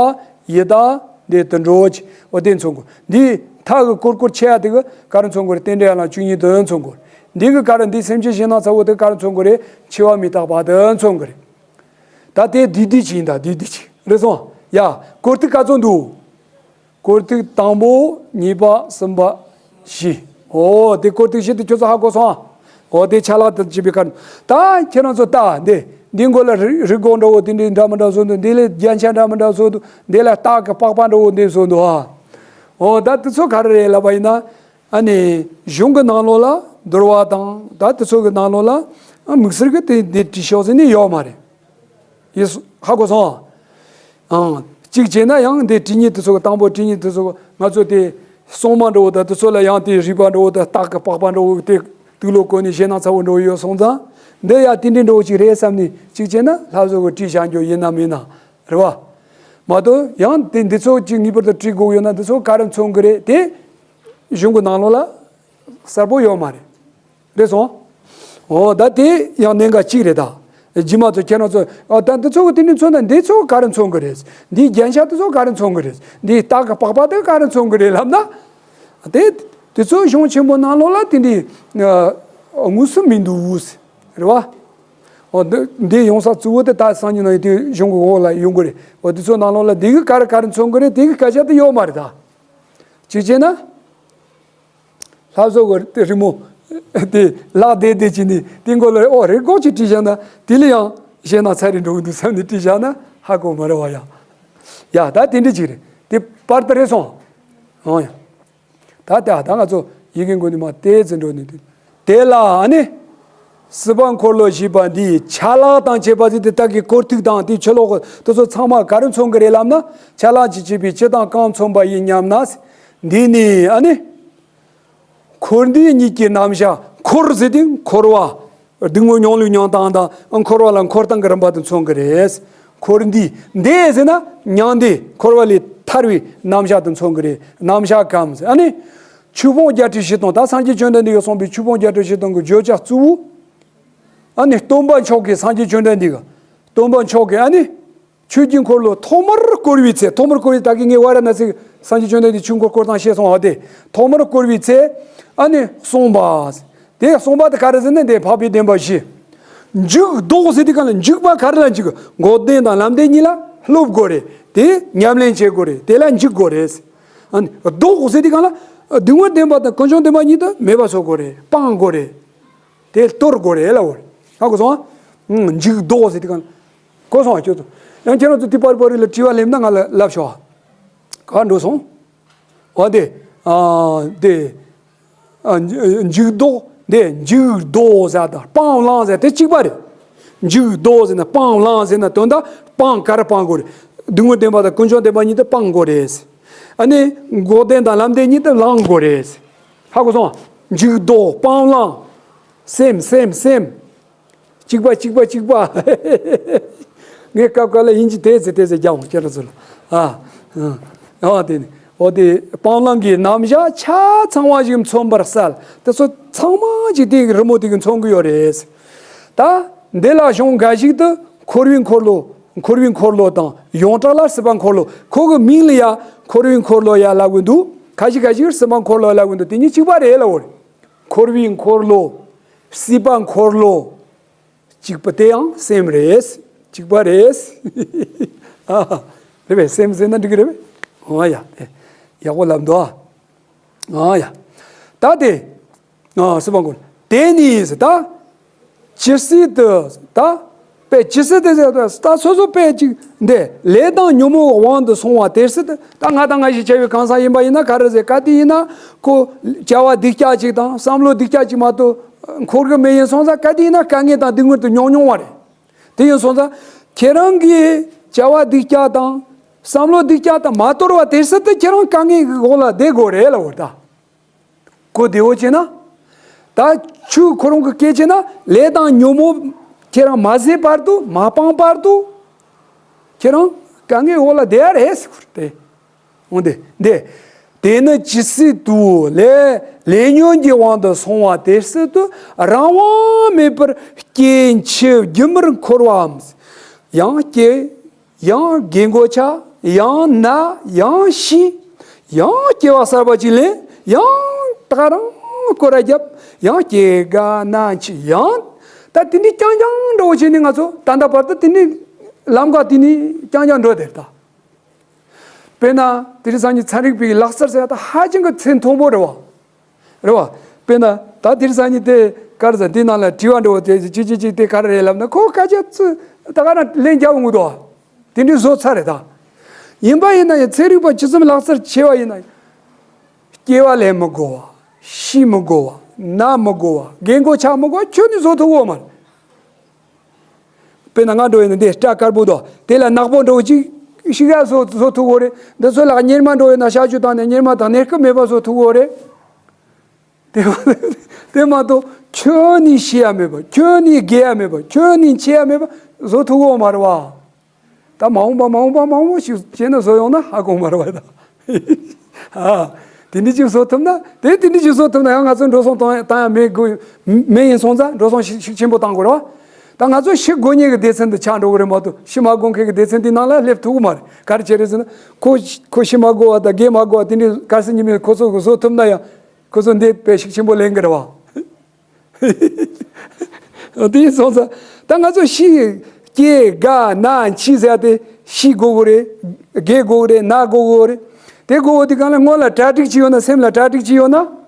ཡི་དྭགས་འདི་དུད་འགྲོ་ཆེ་འོ་དེ་མཚོན་གོ། འདི་མཐའ་གི་སྐོར་སྐོར་ཆེ་ཡ་དེ་གི་ག་རེ་མཚོན་གོ་རེད། རྟེན་འབྲེལ་ཡན་ལག་བཅུ་གཉིས་དུ་མཚོན་གོ་རེད། འདི་གི་ག་རེ་འདི་སེམས་ཅན་གཞན་སྣང་ཚ་བོ་དེ་ག་རེ་མཚོན་གོ་རེད། འཆི་བ་མི་རྟག་པ་དུ་མཚོན་གོ་རེད། ད་དེ་བསྡུས་བསྡུས་ཅིག་ཡིན། ད་བསྡུས་བསྡུས་ཅིག་རེད་སོང་། ཡ། སྐོར་ཐིག་ག་ཚོད་འདུག་སྐོར་ཐིག་དང་པོ། གཉིས་པ། གསུམ་པ། བཞི། ཨོ་དེ་སྐོར་ཐིག་བཞི་དེ་ཁྱོད་ཚོ་ཧ་གོ་སོང་ཨ། ཨོ་དེ་ཆ་ལག་དང་བཅས་པའི་ཁར། ད་ཁྱེད་རང་ཚོ་ལྟ་འདི། འདི་མགོ་ལ་རི་རི་སྒོང་འདྲ་བོ་དེ་འདྲའི་འདྲ་མི་འདྲ་བཟོ་འདུག་འདི་ལ་རྒྱན་ཆ་འདྲ་མི་འདྲ་བཟོ་འདུག་འདི་ལ་སྟག་གི་པགས་པ་འདྲ་བོ་འདི་བཟོ་འདུག་ཨ། ཨོ་ད་དེ་ཚོ་ག་རེ་རེད་ལབ་པ་ཡིན་ན། ཨ་ནི་གཞུང་གི་ནང་ལོགས་ལ་འདུལ་བ་དང་ད་དེ་ཚོ་གི་ནང་ལོགས་ལ་ཨ་དམིགས་བསལ་གི་དེ་འདི་བྲིས་ཤོག་ཟེར་ནི་ཡོད་མ་རེད། ཡིས་ཧ་གོ་སོང་ཨ། ཨང་། གཅིག་བྱས་ན་ཡང་འདི་བྲིས་ཉིད་དེ་ཚོ་གི་དང་པོ་བྲིས་ཉིད་དེ་ཚོ་གི་ང་ཚོ་དེ་སྲུང་མ་འདྲ་བོ་དང་དེ་ཚོ་ལ་ཡང་དེ་རིག་པ་འདྲ་བོ་དང་སྟག་གི་པགས་པ་འདྲ་བོ་དེ་དུག་ལོག་གོན་ནས་གཞན་སྣང་ཚ་བོ་འདྲ་བོ་ཡོད་སོང་ཙང་། འདི་ཡང་དེ་འདྲའི་འདྲ་བོ་ཅིག་རེད་བསམ་ནས་གཅིག་བྱས་ན་ལྷ་བཟོ་གི་བྲིས་བཞག་རྒྱུ་ཡིན་ནམ་མིན་ན་རེད་བ། མ་གཏོགས་ཡང་དེ་འདི་ཚོ་ཅིག་ངེས་པར་དུ་བྲིས་དགོས་ཡོད་ན་འདི་ཚོ་ག་རེ་མཚོན་གི་རེད་དེ། གཞུང་གི་ནང་ལོགས་ལ་གསལ་པོ་ཡོད་མ་རེད། རེད་སོང་། འོ་ད་དེ་ཡང་གནད་འགག་གཅིག་རེད་ད། རྗེས་མ་ཚོ་ཁྱེད་རང་ཚོ་ཨ་ད་འདི་ཚོ་གི་དེ་འདྲ་མཚོན་ན་འདི་ཚོ་ག་རེ་མཚོན་གི་རེད། འདིའི་རྒྱན་ཆ་དེ་ཚོ་ག་རེ་མཚོན་གི་རེད། འདིའི་སྟག་གི་པགས་པ་དེ་ག་རེ་མཚོན་གི་རེད་ལབ་ན། དེ་དེ་ཚོ་གཞུང་ཆེན་པོ་ནང་ལོགས་ལ་དེ་འདྲའི་ཨ་དངོས་སུ་མི་འདུག་རེད་བ། འོ་འདི་འདི་ཡོང་ས་གཙོ་བོ་དེ་ད་སང་ཉིན་ནང་དེ་གཞུང་གི་འོག་ལ་ཡོང་གི་རེད། འོ་དེ་ཚོ་ནང་ལོགས་ལ་དེ་གི་ག་རེ་ག་རེ་མཚོན་གི་རེད། དེ་གི་སྐད་ཆ་དེ་ཡོད་མ་རེད་ད། གཅིག་བྱས་ན། ལྷ་བཟོ་གི་རི་མོ་དེ་ལག་བདེ་བདེ་བྱས་ནས་དེ་མགོ་ལ་ཨོ་རི་སྒོང་ཅིག་བྲིས་བཞག་ན་དེ་ལ་ཡང་གཞན་སྣང་ཚ་རེ་འགྲོ་གི་འདུག་བསམ་ནས་བྲིས་བཞག་ན་ཧ་གོ་མ་རེད་བ་ཡ། ཡ་ད་དེ་འདྲ་ཅིག་རེད། དེ་པར་དེ་རེད་སོང་། ཨོ་ཡ། ད་ལྟ་ད་ང་ཚོ་ཡི་གེ་མགོ་ནས་མར་བལྟས་ཙམ་འགྲོ་ནས་དེ་དེ་ལ་ཨ་ནི། སྲིད་པ་འཁོར་ལོ་ཞེས་པ་འདིའི་ཆ་ལག་དང་བཅས་པ་ཟེར་དེ་དག་གི་སྐོར་ཐིག་དང་དེའི་ཕྱི་ལོགས་དེ་ཚོ་ཚང་མ་ག་རེ་མཚོན་གི་རེད་ལབ་ན། ཆ་ལག་གིས་བྱས་པའི་ཅི་དང་གང་མཚོན་པ་ཡིན་སྙམ་ན། འདི་ནི་ཨ་ནི། འཁོར་འདས་གཉིས་ཀྱི་རྣམ་གཞག་འཁོར་ཟེར་དུས་འཁོར་བ། སྡུག་བསྔལ་མྱོང་ལུགས་མྱོང་སྟངས་དང་འཁོར་བ་ལ་འཁོར་སྟངས་ཀྱི་རིམ་པ་དེ་མཚོན་གྱི་རེད། འཁོར་འདས་འདས་ཟེར་ན་མྱང་འདས་འཁོར་བ་ལས་ཐར་བའི་རྣམ་གཞག་དེ་མཚོན་གྱི་རེད། རྣམ་གཞག་གམ་ཟེར་ཨ་ནི། ཆོས་ཕུང་བརྒྱད་ཁྲི་བཞི་སྟོང་ད་སངས་རྒྱས་བཅོམ་ལྡན་འདས་ཀྱིས་གསུངས་པའི་ཆོས་ཕུང་བརྒྱད་ཁྲི་བཞི་སྟོང་གི་བརྗོད་བྱ་གཙོ་བོ། ཨ་ནི་སྟོན་པ་མཆོག་གིས་སངས་རྒྱས་བཅོམ་ལྡན་འདས་ཀྱིས་སྟོན་པ་མཆོག་གིས་ཨ་ནི། ཆོས་ཀྱི་འཁོར་ལོ་ཐོག་མར་བསྐོར་བའི་ཚེ། ཐོག་མར་བསྐོར་བའི་ད་གིན་ངས་ཝཱ་ར་ཎ་སིའི་སངས་རྒྱས་བཅོམ་ལྡན་འདས་ཆོས་འཁོར་བསྐོར་སྟངས་བཤད་སོང་བ་དེ། ཐོག་མར་བསྐོར་བའི་ཚེ། ཨ་ནི་གསུངས་པ། དེ་གསུངས་པ་དེ་ག་རེ་ཟེར་ན་དེ་འཕགས་པའི་བདེན་པ་བཞི། འཇུག་ལྡོག་ཟེར་དུས་གང་ལ་འཇུག་པ་ག་རེ་ལ་འཇུག་འགོག་བདེན་དང་ལམ་བདེན་གཉིས་ལ་སློབ་དགོས་རེད། དེ་ཉམས་ལེན་བྱེད་དགོས་རེད། དེ་ལ་འཇུག་དགོས་རེད། ཨ་ནི་ལྡོག་ཟེར་དུས་གང་ལ་སྡུག་བསྔལ་བདེན་པ་དང་ཀུན་འབྱུང་བདེན་པ་གཉིས་དེ་མེད་པ་བཟོ་དགོས་རེད། སྤང་དགོས་རེད། དེ་གཏོར་དགོས་རེད་ལབ་པ་རེད། ཧ་གོ་སོང་ཨ། འཇུག་ལྡོག་ཟེར་དུས་གང་ལ། གོ་སོང་ཨ་ཁྱོད་ཚོ། ཡང་ཁྱེད་རང་ཚོ་དེ་པར་པར་རི་ལ་དྲི་བ་སླེབས་ན་ང་ལ་ལབ་ཤོག་ཨ། ག་འགྲོ་སོང་། འོ་དེ། ཨ་དེ། ཨ་འཇུག་ལྡོག་དེ་འཇུག་ལྡོག་ཟེར་དང་སྤང་བླང་ཟེར་དེ་གཅིག་པ་རེད། འཇུག་ལྡོག་ཟེར་ན་སྤང་བླང་ཟེར་ན་དོན་དག་སྤང་ག་རེ་སྤང་དགོས་རེད། སྡུག་བསྔལ་བདེན་པ་དང་ཀུན་འབྱུང་བདེན་པ་གཉིས་དེ་སྤང་དགོས་རེད། ཨ་ནི་འགོག་བདེན་དང་ལམ་བདེན་གཉིས་དེ་བླང་དགོས་རེད། ཧ་གོ་སོང་། འཇུག་ལྡོག་སྤང་བླང་། སེམས་སེམས་སེམས། གཅིག་པ་གཅིག་པ་གཅིག་པ། ངས་སྐབས་འགའ་ལ་དབྱིན་ཇི་དེ་ཟེར་དེ་ཟེར་རྒྱག་འོང་ཁྱེད་རང་ཚོ་ལ། ཨ། ཨ་དེ་ནི་འོ་དེ་སྤང་བླང་གི་རྣམ་གཞག་ཆ་ཚང་བ་ཞིག་མཚོན་པར་གསལ། དེ་ཚོ་ཚང་མ་ཅིག་དེ་རི་མོ་དེ་གིས་མཚོན་གི་ཡོད་རེད། ད་འདི་ལ་གཞུང་འགའ་ཞིག་ཏུ་འཁོར་བའི་འཁོར་ལོ། འཁོར་བའི་འཁོར་ལོ་དང་ཡོངས་གྲགས་ལ་སྲིད་པ་འཁོར་ལོ། ཁོ་གི་མིང་ལ་ཡ་འཁོར་བའི་འཁོར་ལོ་ཡ་ལབ་གི་འདུག་ཁ་ཤས་ཁ་ཤས་སྲིད་པ་འཁོར་ལོ་ལབ་གི་འདུག་དེ་གཉིས་གཅིག་པ་རེད་ལབ་པ་རེད། འཁོར་བའི་འཁོར་ལོ། སྲིད་པ་འཁོར་ལོ། གཅིག་པ་དེ་ཡང་སེམས་རེད། གཅིག་པ་རེད། ཨ། རེད་པས། སེམས་ཟེར་ན་འགྲིག་གི་རེད་པས། འོ་ཡ། ཡག་པོ་ལབ་འདུག་ཨ། འོ་ཡ། ད་དེ། ཨ། སྲིད་པ་འཁོར་ལོ། དེ་ནི་ད། ཇི་སྲིད་དུ་ད། པས་ཇི་སྲིད་དུ་ཟེར་ད་སོ་སོ་པས་ཅིག་འདི་ལས་དང་ཉོན་མོངས་དབང་དུ་སོང་བ་དེ་སྲིད་དུ་ད་ང་དང་ང་ཞིག་བྱ་བའི་གང་ཟག་ཡིན་པ་ཡིན་ན་ག་རེ་ཟེར་ག་དེ་ཡིན་ན་ཁོ་བྱ་བ་སྡིག་ཅག་ཅིག་དང་བསམ་བློ་སྡིག་ཅག་ཅིག་མ་གཏོགས་འཁོར་གི་མེད་ཡིན་སོང་ཙང་ག་དེ་ཡིན་ན་དཀའ་ངལ་དང་སྡུག་བསྔལ་དུ་མྱོང་མྱོང་བ་རེད། དེ་ཡིན་སོང་ཙང་ཁྱེད་རང་གིས་བྱ་བ་སྡིག་ཅག་དང་བསམ་བློ་སྡིག་ཅག་དང་མ་དོར་བ་དེ་སྲིད་དུ་ཁྱེད་རང་དཀའ་ངལ་གྱི་འོག་ལ་བསྡད་དགོས་རེད་ལབ་པ་རེད་ད། གོ་བདེ་བོ་བྱས་ན། ད་ཆོས་ཁོ་རང་གི་སྐད་བྱས་ན་ལས་དང་ཉོན་མོངས་ཁྱེད་རང་མ་ཟད་བར་དུ་མ་སྤངས་བར་དུ། ཁྱེད་རང་དཀའ་ངལ་འོག་ལ་བསྡད་ཡ་རེད་ཟེར་གོ་རེད་དེ། འོང་དེ་འདི། དེ་ནི་ཇི་སྲིད་དུ་ལས་ལས་ཉོན་གྱི་དབང་དུ་སོང་བ་དེ་སྲིད་དུ་རང་དབང་མེད་པར་སྐྱེ་འཆི་སྒྱུ་མར་འཁོར་བའམ། ཡང་སྐྱེ། ཡང་རྒས་འགོ་ཆགས། ཡང་ན། ཡང་ཤི། ཡང་སྐྱེ་བ་གསར་པ་ཅིག་ལེན། ཡང་ད་ག་རང་སྐོར་ར་རྒྱབ། ཡང་སྐྱེ་རྒ་ན་འཆི། ཡང་ད་དེ་འདྲའི་རྐྱང་རྐྱང་འགྲོ་བྱས་ནས་ང་ཚོ་ད་ལྟ་བར་དུ་དེ་འདྲའི་ལམ་ཁ་དེ་ནས་རྐྱང་རྐྱང་འགྲོ་བསྡད་ད། དཔེར་ན་དེ་རིང་སང་ཉིན་ཚན་རིག་པའི་ལག་རྩལ་ཟེར་ཡ་ད་ཧ་ཅང་གི་ཚད་མཐོན་པོ་རེད་བ། རེད་བ། དཔེར་ན་ད་དེ་རིང་སང་ཉིན་དེ་ག་རེ་ཟེར། དེ་ནང་ལ་དྲི་བ་འདྲ་བོ་དེ་ཅི་ཅི་ཅི་དེ་ག་རེ་རེད་ལབ་ན་ཁོ་སྐད་ཆ་ཚུ་ད་ག་རང་ལན་རྒྱག་འོང་གི་འདུག་བ། དེ་འདྲའི་བཟོ་ཚར་རེད་ད། ཡིན་པ་ཡིན་ན་ཡང་ཚན་རིག་པ་ཇི་ཙམ་ལག་རྩལ་ཆེ་བ་ཡིན་ན་ཡང་། སྐྱེ་བ་ལེན་མི་དགོས་བ། ཤི་མི་དགོས་བ། ན་མི་དགོས་བ། རྒས་འགོ་ཆགས་མི་དགོས་བ་ཁྱོན་ནས་བཟོ་ཐུབ་ཡོད་མ་རེད། དཔེར་ན་ང་འགྲོ་ཡིན་ན་འདི་སྐྲ་དཀར་པོ་དང་དེ་ལ་ནག་པོ་འགྲོ་གཅིག་ཤི་ག་བཟོ་བཟོ་ཐུབ་ཡོད་རེད། འདི་ཚོ་ལ་གཉེར་མ་འགྲོ་ཡིན་ན་གཤག་བཅོས་བཏང་ནས་གཉེར་མ་དང་གནས་སྐབས་མེད་པ་བཟོ་ཐུབ་ཡོད་རེད། དེ་མ་དེ་མ་གཏོགས་ཁྱོན་ནས་ཤི་ཡ་མེད་པ། ཁྱོན་ནས་རྒས་ཡ་མེད་པ། ཁྱོན་ནས་འཆི་ཡ་མེད་པ་བཟོ་ཐུབ་ཡོད་མ་རེད་བ། ད་མ་འོངས་པ་མ་འོངས་པ་མང་པོ་ཞིག་བྱས་ན་བཟོ་ཡོང་ན་ཧ་གོ་མ་རེད་བ་ད། ཨ། དེ་འདྲ་ཅིག་བཟོ་ཐུབ་ན་དེ་དེ་འདྲ་ཅིག་བཟོ་ཐུབ་ན་ཡང་ང་ཚོ་འགྲོ་སོང་བཏང་བཏང་ཡ་མེད་དགོས་མེད་ཡིན་སོང་ཙང་འགྲོ་སོང་ཤུགས་ཤུགས་ཆེན་པོ་བཏང་དགོས་རེད་བ། ད་ང་ཚོ་ཤི་དགོས་ཉེན་གྱི་སྡེ་ཚན་དུ་ཆགས་འགྲོ་གི་རེད་མ་གཏོགས་ཤི་མ་དགོས་མཁན་གྱི་སྡེ་ཚན་དེ་ནང་ལ་སླེབས་ཐུབ་ཀྱི་མ་རེད། ག་རེ་བྱས་རེད་ཟེར་ན་ཁོ་ཤི་ཁོ་ཤི་མ་དགོས་བ་དང་རྒས་མ་དགོས་བ་དེ་འདྲའི་གལ་སྲིད་ཉིན་མོའི་ཁོ་ཚོ་གི་བཟོ་ཐུབ་ན་ཡང་ཁོ་ཚོ་འདི་དཔེ་ཤུགས་ཆེན་པོ་ལེན་གི་རེད་བ། དེ་སོང་ཙང་ད་ང་ཚོ་ཤི་སྐྱེ་རྒ་ན་འཆི་ཟེར་ཏེ་ཤི་དགོས་གི་རེད། རྒས་དགོས་གི་རེད། ན་དགོས་གི་རེད། དེ་དགོས་གི་དེ་གང་ལ་སྔོན་ལ་གྲ་སྒྲིག་ཅིག་ཡོད་ན་སེམས་ལ་གྲ་སྒྲིག་ཅིག་ཡོད་ན།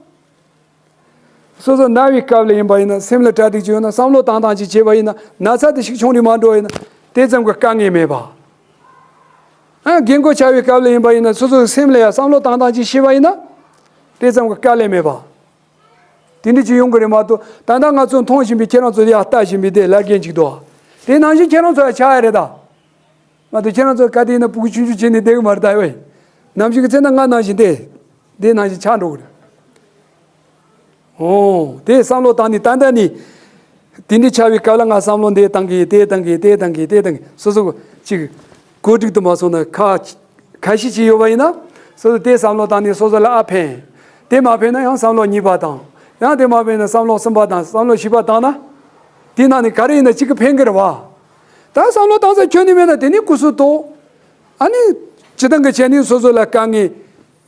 སོ་སོ་ན་བའི་སྐབས་ལ་ཡིན་པ་ཡིན་ན་སེམས་ལ་གྲ་སྒྲིག་ཅིག་ཡོད་ན་བསམ་བློ་བཏང་སྟངས་ཅིག་བྱས་པ་ཡིན་ན་ན་ཚ་དེ་ཤུགས་ཆུང་རུ་མ་འགྲོ་བ་ཡིན་ན་དེ་ཙམ་གྱི་དཀའ་ངལ་མེད་པ། ཨ་རྒན་གོག་ཆགས་པའི་སྐབས་ལ་ཡིན་པ་ཡིན་ན་སོ་སོའི་སེམས་ལ་ཡང་བསམ་བློ་བཏང་སྟངས་ཅིག་ཤེས་པ་ཡིན་ན་དེ་ཙམ་གྱི་དཀའ་ལས་མེད་པ། དེ་འདྲ་ཅིག་ཡོང་གི་རེད་མ་གཏོགས་ད་ལྟ་ང་ཚོ་མཐོང་བཞིན་པའི་ཁྱེད་རང་ཚོ་ཡ་ལྟ་བཞིན་པའི་དེ་ལ་རྒན་ཅིག་འདུག་དེ་ནང་བཞིན་ཁྱེད་རང་ཚོ་ཡ་ཆགས་ཡ་རེད་ད། མ་གཏོགས་ཁྱེད་རང་ཚོ་ག་དེ་ཡིན་ན་སྤུ་གུ་ཆུང་ཆུང་བྱས་ནས་བསྡད་གི་མ་རེད་ད། ཨོའི། ནམ་ཞིག་གི་ཚེ་ན་ང་ནང་བཞིན་དེ་དེ་ནང་བཞིན་ཆགས་འགྲོ་གི་རེད། ཨོ། དེ་བསམ་བློ་བཏང་ནས་ད་ལྟ་ནས་དེ་འདྲའི་ཆགས་པའི་སྐབས་ལ་ང་བསམ་བློ་འདི་བཏང་གི་དེ་བཏང་གི་དེ་བཏང་གི་དེ་བཏང་གི་སོ་སོ་ཅིག་གོ་སྒྲིག་ཏུ་མ་སོང་ན་ཁ་ཁ་ཤས་ཅིག་ཡོད་པ་ཡིན་ན་སོ་སོ་དེ་བསམ་བློ་བཏང་ནས་སོ་སོ་ལ་ཨ་ཕན། དེ་མ་ཕན་ན་ཡང་བསམ་བློ་གཉིས་པ་དང་ཡང་དེ་མ་ཕན་ན་བསམ་བློ་གསུམ་པ་དང་བསམ་བློ་བཞི་པ་བཏང་ན་དེ་ནང་ནས་ག་རེ་ཡིན་ན་གཅིག་གི་ཕན་གི་རེད་བ། ད་བསམ་བློ་བཏང་ས་ཁྱོན་ནས་མེད་ན་དེ་ནས་སྐུ་གཟུགས་ལྟོགས། ཨ་ནི་སྤྱི་བཏང་གི་བྱས་ནས་སོ་སོ་ལ་དཀའ་ངལ་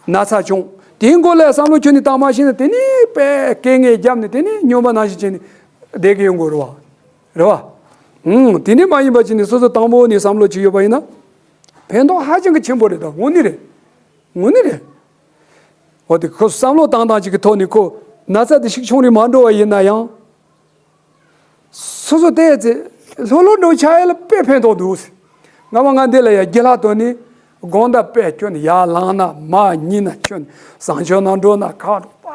ན་ཚ་བྱུང་། དེའི་མགོ་ལ་བསམ་བློ་ཁྱོན་ནས་བཏང་མ་ཤེས་ན་དེ་ནས་དཔེ་སྐད་ངན་བརྒྱབ་ནས་དེ་ནས་སྨྱོན་པ་ནང་བཞིན་བྱས་ནས་བསྡད་ཀྱི་ཡོང་དགོས་རེད་བ། རེད་བ། ཨང་། དེ་འདྲ་མ་ཡིན་པ་བྱས་ནས་སོ་སོ་དང་པོ་ནས་བསམ་བློ་བྱས་ཡོད་པ་ཡིན་ན་ཕན་ཐོགས་ཧ་ཅང་གི་ཆེན་པོ་རེད་ད། དངོས་གནས་རེད། དངོས་གནས་རེད། འོ་དེ་ཁོ་བསམ་བློ་བཏང་སྟངས་ཅིག་གི་ཐོག་ནས་ཁོ་ན་ཚ་དེ་ཤུགས་ཆུང་རུ་མ་འགྲོ་བ་ཡིན་ན་ཡང་། སོ་སོ་བལྟས་ཚེ་ལྷོད་ལྷོད་འགྲོ་ཆགས་ཡ་ལ་དཔེ་ཕན་ཐོགས་འདུག་ང་མ་ང་འདི་ལ་ཡ་རྒྱུ་ལྷག་དོན་ནི་དགོང་དག་དཔེ་ཁྱོད་ནི་ཡར་ལངས་ན་མར་ཉལ་ན་ཁྱོད་ནི་བཟང་སྤྱོད་ནང་འགྲོ་ན་ཁ་པ་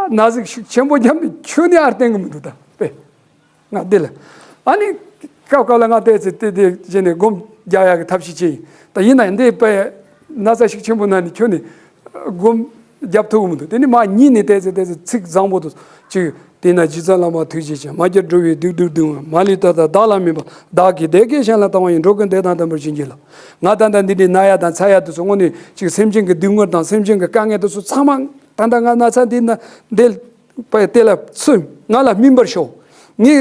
ན་ཟུག་ཤུགས་ཆེན་པོ་རྒྱབ་ནས་ཁྱོད་ནི་ཨར་བསྟན་གི་མི་འདུག་ད་དཔེ་ང་འདི་ལ་ཨ་ནི་སྐབས་སྐབས་ལ་ང་བལྟས་ཚེ་དེ་དེ་བྱས་ནས་སྒོམ་རྒྱག་ཡ་གི་ཐབས་ཤེས་བྱས་ཡིན། ད་ཡིན་ན་ཡང་འདི་དཔེ་ན་ཚ་ཤུགས་ཆེན་པོ་ན་ནི་ཁྱོད་ནི་སྒོམ་རྒྱབ་ཐུབ་ཀྱི་མི་འདུག་དེ་ནི་མ་ཉིད་ནས་བལྟས་ཚེ་བལྟས་ཚེ་ཚིག་བཟང་པོ་འདུག་ཅིག་དེས་ན་རྗེ་བཙུན་བླ་མ་ཐུགས་རྗེ་ཆེ། མ་གྱུར་འགྲོ་བའི་སྡུག་སྡུག་སྡུག་མ་ལུས་ཏག་ཏག་བདག་ལ་སྨིན་པ། བདག་གིས་བདེ་དགེ་གཞན་ལ་བཏང་བ་ཡིས། འགྲོ་ཀུན་བདེ་དང་ལྡན་པར་བྱིན་གྱིས་རློབས། ང་ད་ལྟ་འདི་འདྲའི་ན་ཡ་དང་ཚ་ཡ་དེ་ཚོ་དངོས་གནས་ཅིག་སེམས་ཅན་གྱི་སྡུག་བསྔལ་དང་སེམས་ཅན་གྱི་དཀའ་ངལ་དེ་ཚོ་ཚང་མ་ད་ལྟ་ང་ན་ཚ་འདི་ན་འདི་པ་དེ་ལ་ཚུད་ང་ལ་སྨིན་པར་ཤོག་ངས་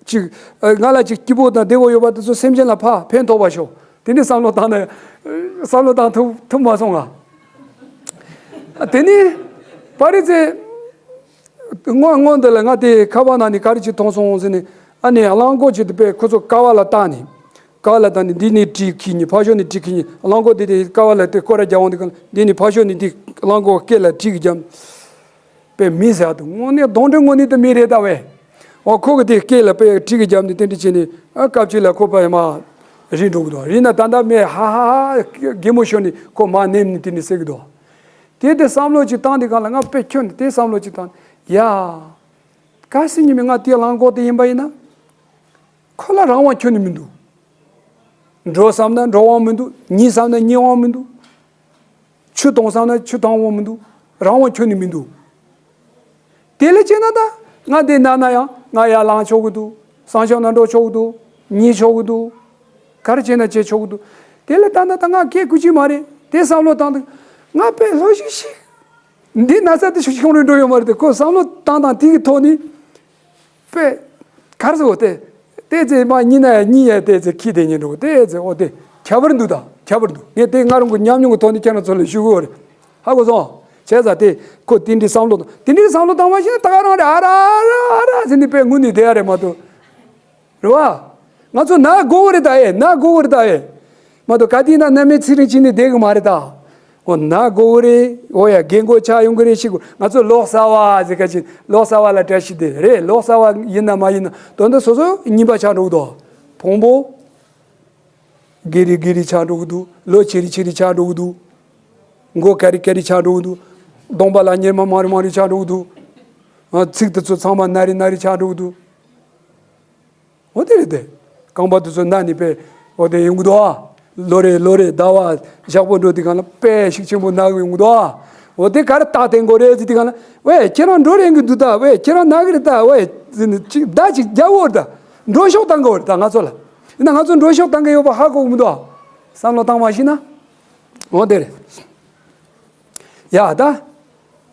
ཅིག་ང་ལ་ཅིག་སྐྱིད་པོ་དང་བདེ་བོ་ཡོད་པ་དེ་ཚོ་སེམས་ཅན་ལ་ཕར་ཕན་ཐོགས་པར་ཤོག་དེ་འདྲའི་བསམ་བློ་བཏང་ན་བསམ་བློ་བཏང་ཐུབ་ཐུབ་མ་སོང་ང་། དེ་ནི་པ་རི་ཚེ། སྔོན་སྔོན་འདི་ལ་ང་དེ་ཁ་པར་ནང་ནས་ག་རེ་ཅིག་མཐོང་སོང་ཟེར་ནས་ཨ་ནི་གླང་གོག་ཅིག་དེ་དཔེ་ཁོ་ཚོ་ཀ་བ་ལ་བཏགས་ནས་ཀ་བ་ལ་བཏགས་ནས་འདི་ནས་གྲི་ཁྱེར་ནས་ཕར་ཕྱོགས་ནས་གྲི་ཁྱེར་ནས་གླང་གོག་དེ་དེ་ཀ་བ་ལ་དེ་སྐོར་ར་རྒྱག་འོང་དུས་གང་འདི་ནས་ཕར་ཕྱོགས་ནས་དེ་གླང་གོག་སྐེ་ལ་གྲི་གི་རྒྱབ། དཔེ་མི་ཟེར་དུ་དངོས་གནས་གདོན་འདྲེ་དངོས་གནས་དུ་མི་རེད་ད་བས། འོ་ཁོ་གི་དེ་སྐེ་ལ་དཔེ་གྲི་གི་རྒྱབ་ནས་དེ་འདྲ་བྱས་ནས་ཨ་སྐབས་གཅིག་ལ་ཁོ་པ་ཡ་མ་རིལ་འགྲོ་གི་འདུག་རིལ་ན་ད་ལྟ་མི་ཧ་ཧ་ཧ་གད་མོ་ཤོར་ནས་ཁོ་མ་ནེམ་ནས་དེ་འདྲ་ཟེར་གི་འདུག་དེ་དེ་བསམ་བློ་ཅིག་བཏང་དེ་གང་ལ་ང་དཔེ་ཁྱོན་ནས་དེ་བསམ་བློ་ཅིག་བཏང་ཡ། གལ་སྲིད་ཉི་མ་ང་དེ་གླང་གོག་དེ་ཡིན་པ་ཡིན་ན། ཁོ་ལ་རང་དབང་ཁྱོན་ནས་མི་འདུག་འགྲོ་བསམ་ན་འགྲོ་དབང་མི་འདུག་ཉལ་བསམ་ན་ཉལ་དབང་མི་འདུག་ཆུ་འཐུང་བསམ་ན་ཆུ་འཐུང་དབང་མི་འདུག་རང་དབང་ཁྱོན་ནས་མི་འདུག་དེ་ལས་བྱས་ན་ད་ང་དེ་ན་ན་ཡང་ང་ཡར་ལངས་ཆོག་གི་འདུག་བཟང་ཕྱོགས་ན་འགྲོ་ཆོག་གི་འདུག་ཉལ་ཆོག་གི་འདུག་ག་རེ་བྱས་ན་བྱེད་ཆོག་གི་འདུག་དེ་ལས་ད་ན་ད་ང་སྐད་ཁུག་ཅིག་མ་རེད་དེ་བསམ་བློ་བཏང་དུས་ ང་དཔེ་ལྷོད་ཤིག་ཤིག་འདི་ན་ཚ་དེ་ཤུགས་ཤུགས་རེ་འགྲོ་ཡོད་མ་རེད་དེ། ཁོ་བསམ་བློ་བཏང་བཏང་དེ་གི་ཐོག་ནས་དཔེ་གར་སོ་དེ་དེ་ཚེ་མ་གཉིད་ན་ཡ་གཉིད་ཡ་དེ་ཚེ་ཁྱི་དེ་ཉིད་འགྲོ་དེ་ཚེ་འོ་དེ་ཁྱད་པར་འདུག་ད་ཁྱད་པར་འདུག་ངས་དེ་ང་རང་གི་ཉམས་མྱོང་གི་ཐོག་ནས་ཁྱེད་རང་ཚོ་ལ་ཞུ་གི་ཡོད་རེད། ཧ་གོ་སོང་། བྱས་ཙང་དེ་ཁོ་དེ་འདྲའི་བསམ་བློ་དང་དེ་འདྲའི་བསམ་བློ་བཏང་བ་ཞིག་ན་ད་ག་རང་རེད། ཨ་ར་ཨ་ར་ཨ་ར་ཟེར་ནས་དཔེ་ངུ་ནས་བསྡད་ཡ་རེད་མ་གཏོགས། རེད་བ། ང་ཚོ་ན་དགོས་ཀྱི་རེད་ད་ཨེ། ན་དགོས་ཀྱི་རེད་ད་ཨེ། མ་གཏོགས་ག་དུས་ན་ནད་མེད་ཚེ་རིང་བྱས་ནས་བསྡད་གི་མ་རེད་ད། འོ་ན་དགོས་ཀྱི་རེད། འོ་ཡ་རྒན་གོག་ཆགས་ཡོང་གི་རེད་ཤི་གོ། ང་ཚོ་ལོ་གསར་བ་ཟེར་ག་ཅིག་ལོ་གསར་བ་ལ་བཀྲ་ཤིས་བདེ་ལེགས་རེད། ལོ་གསར་བ་ཡིན་ན་མ་ཡིན་ན་དོན་དུ་སོ་སོ་རྙིང་པ་ཆགས་འགྲོ་གི་འདུག་ཕུང་པོ། སྒེར་རེ་སྒེར་རེ་ཆགས་འགྲོ་གི་འདུག་ལོ་ཆེ་རེ་ཆེ་རེ་ཆགས་འགྲོ་གི་འདུག་མགོ་ཀ་རེ་ཀ་རེ་ཆགས་འགྲོ་གི་འདུག་གདོང་པ་ལ་གཉེར་མ་མང་རེ་མང་རེ་ཆགས་འགྲོ་གི་འདུག་ཨ། ཚིགས་དེ་ཚོ་ཚང་མ་ན་རེ་ན་རེ་ཆགས་འགྲོ་གི་འདུག་འོ་དེ་རེད་དེ། རྐང་པ་དེ་ཚོ་ན་ནི་པས་འོ་དེ་ཡོང་གི་འདུག་ཨ། ལོ་རེ་ལོ་རེ་ཟླ་བ་ཞག་པོ་འགྲོ་དུས་སྒང་ལ་དཔེ་ཤུགས་ཆེན་པོ་ན་གི་ཡོང་གི་འདུག་ཨ། འོ་དེ་ག་རེ་རྟགས་བསྟན་དགོས་རེད་ཟེར་དུས་སྒང་ལ། ཝེ་ཁྱེད་རང་འགྲོ་རན་གི་འདུག་ད། ཝེ་ཁྱེད་རང་ན་གི་རེད་ད། ཝེ་ཟེར་ནས་ཅིག་བརྡ་ཅིག་རྒྱག་དགོས་རེད་ད། འགྲོ་ཤོག་བཏང་དགོས་རེད་ད་ང་ཚོ་ལ། ཡིན་ན་ང་ཚོ་འགྲོ་ཤོག་བཏང་གི་ཡོད་པ་ཧ་གོ་གི་མི་འདུག་ཨ། བསམ་བློ་བཏང་མ་ཤེས་ན། འོ་དེ་རེད། ཡ་ད།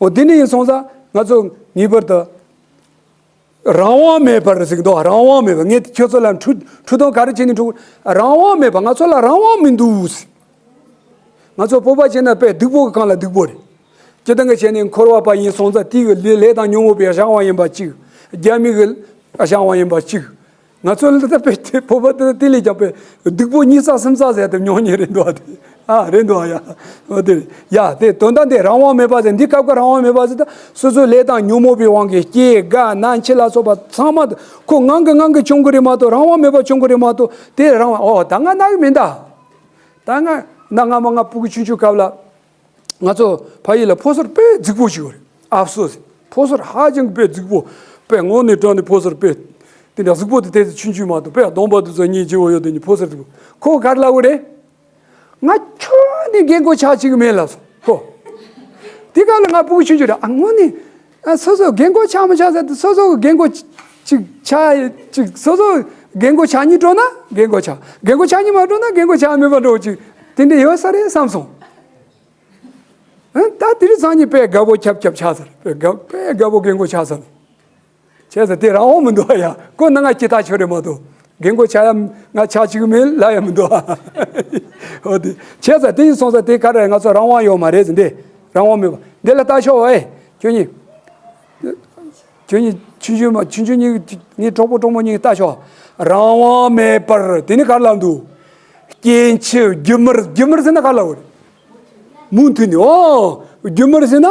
འོ་དེ་ནི་ཡིན་སོང་ཙང་ང་ཚོ་ངེས་པར་དུ། རང་དབང་མེད་པར་ཟེར་གི་འདུག་རང་དབང་མེད་པ། ངས་ཁྱོད་ཚོ་ལ་འཁྲུག་འཁྲུག་གཏོང་ག་རེ་བྱས་ནས་འཁྲུག་རང་དབང་མེད་པ། ང་ཚོ་ལ་རང་དབང་མི་འདུག་ང་ཚོ་བོད་པ་བྱས་ན་དཔེ་སྡིག་པོ་གི་སྒང་ལ་སྡིག་པོ་རེད། སྤྱིར་བཏང་གི་བྱས་ནས་འཁོར་བ་པ་ཡིན་སོང་ཙང་དེ་གི་ལས་ལས་དང་ཉོན་མོངས་པའི་གཞན་དབང་ཡིན་པ་གཅིག་རྒྱ་མི་གི་གཞན་དབང་ཡིན་པ་གཅིག་ང་ཚོ་ལ་ད་དཔེ་དེ་བོད་པ་དེ་དེ་ལས་ཀྱང་དཔེ་སྡིག་པོ་གཉིས་བརྩེགས་གསུམ་བརྩེགས་ཟེར་དེ་མྱོང་ཉེ་རེད་འདུག་ཨ། དེ་ཨ་རེད་འདུག་ཨ། ཡ་འོ་དེ་རེད། ཡ་དེ་དོན་དག་འདི་རང་དབང་མེད་པ་ཟེར། འདི་སྐབས་ཀྱི་རང་དབང་མེད་པ་ཟེར་ད་སོ་སོའི་ལས་དང་ཉོན་མོངས་པའི་དབང་གིས་སྐྱེ་རྒ་ན་འཆི་ལ་སོགས་པ་ཚང་མ་ཁོ་ངང་གིས་ངང་གིས་བྱུང་གི་རེད་མ་གཏོགས། རང་དབང་མེད་པ་བྱུང་གི་རེད་མ་གཏོགས། དེ་རང་དབང་། ཨོ་ད་ང་ན་གི་མིན་ད། ད་ང་ན་ང་མ་ང་ཕྲུ་གུ་ཆུང་ཆུང་སྐབས་ལ། ང་ཚོ་ཕ་ཡུལ་ལ་ཕོ་གསར་དཔེ་རྫིག་པོ་ཞིག་ཡོད་རེད། ཨབ་སོ་ཟེར། ཕོ་གསར་ཧ་ཅང་དཔེ་རྫིག་པོ། དཔེ་དངོས་གནས་དྲང་གནས་ཕོ་གསར་དཔེ། དེ་འདྲ་རྫིག་པོ་དེ་དེ་ཚོ་ཆུང་ཆུང་མ་གཏོགས་དཔེ་གདོང་པ་དེ་ཚོ་སྙིང་རྗེ་བོ་ཡོད། དེ་གཉིས་ཕོ་གསར་རྫིག་པོ། ཁོ་ག་རེ་ལབ་གི་རེད། ང་ཁྱོན་ནས་རྒན་གོག་ཆགས་བཅུག་གི་མེད་ལབ་སོང་ཁོ། དེ་ག་ལ་ང་ཕྲུ་གུ་ཆུང་ཆུང་རེད། ཨ་དངོས་གནས། ཨ་སོ་སོ་རྒན་གོག་ཆགས་མི་ཆགས་ཟེར་དུས་སོ་སོ་རྒན་གོག་ཅིག་ཆགས་ཅིག་སོ་སོ་རྒན་གོག་ཆགས་སྙིང་བྲོ་ན་རྒན་གོག་ཆགས། རྒན་གོག་ཆགས་སྙིང་མ་བྲོ་ན་རྒན་གོག་ཆགས་མེད་པ་འགྲོ་ཅིག་དེ་འདྲ་ཡོད་ས་རེད་བསམ་སོང་། ཨ་ད་དེ་རིང་སང་ཉིན་དཔེ་དགའ་པོ་ཁྱབ་ཁྱབ་ཆགས་ས་རེད། དཔེ་དགའ་དཔེ་དགའ་པོ་རྒན་གོག་ཆགས་ས་རེད། བྱས་ཙང་དེ་རང་དབང་མི་འདུག་ཨ། ཡ་ཁོ་ན་ང་སྐྱིད་ཐག་ཆོད་རེད་མ་གཏོགས། རྒན་གོག་ཆགས་ཡ་ང་ཆགས་བཅུག་གི་མེད་ལབ་ཡ་མི་འདུག་ཨ། འོ་དེ་བྱས་ཙང་དེ་ཡིན་སོང་ཙང་དེ་ག་རེ་ང་ཚོ་རང་དབང་ཡོད་མ་རེད་ཟེར། འདི་རང་དབང་མེད་པ་འདི་ལ་ལྟ་ཤོག་ཨེ། ཁྱོད་གཉིས། ཁྱོད་གཉིས་ཆུང་ཆུང་མ་ཆུང་ཆུང་གཉིས་ངའི་གྲོགས་པོ་གྲོགས་མོ་གཉིས་ལྟ་ཤོག་རང་དབང་མེད་པར་དེ་ནི་ག་རེ་ལབ་འདུག་སྐྱེ་འཆི་རྒྱུ་མར། རྒྱུ་མར་ཟེར་ན་ག་རེ་ལབ་དགོས་རེད། མུ་མཐུད་ནས། ཨོ། རྒྱུ་མར་ཟེར་ན།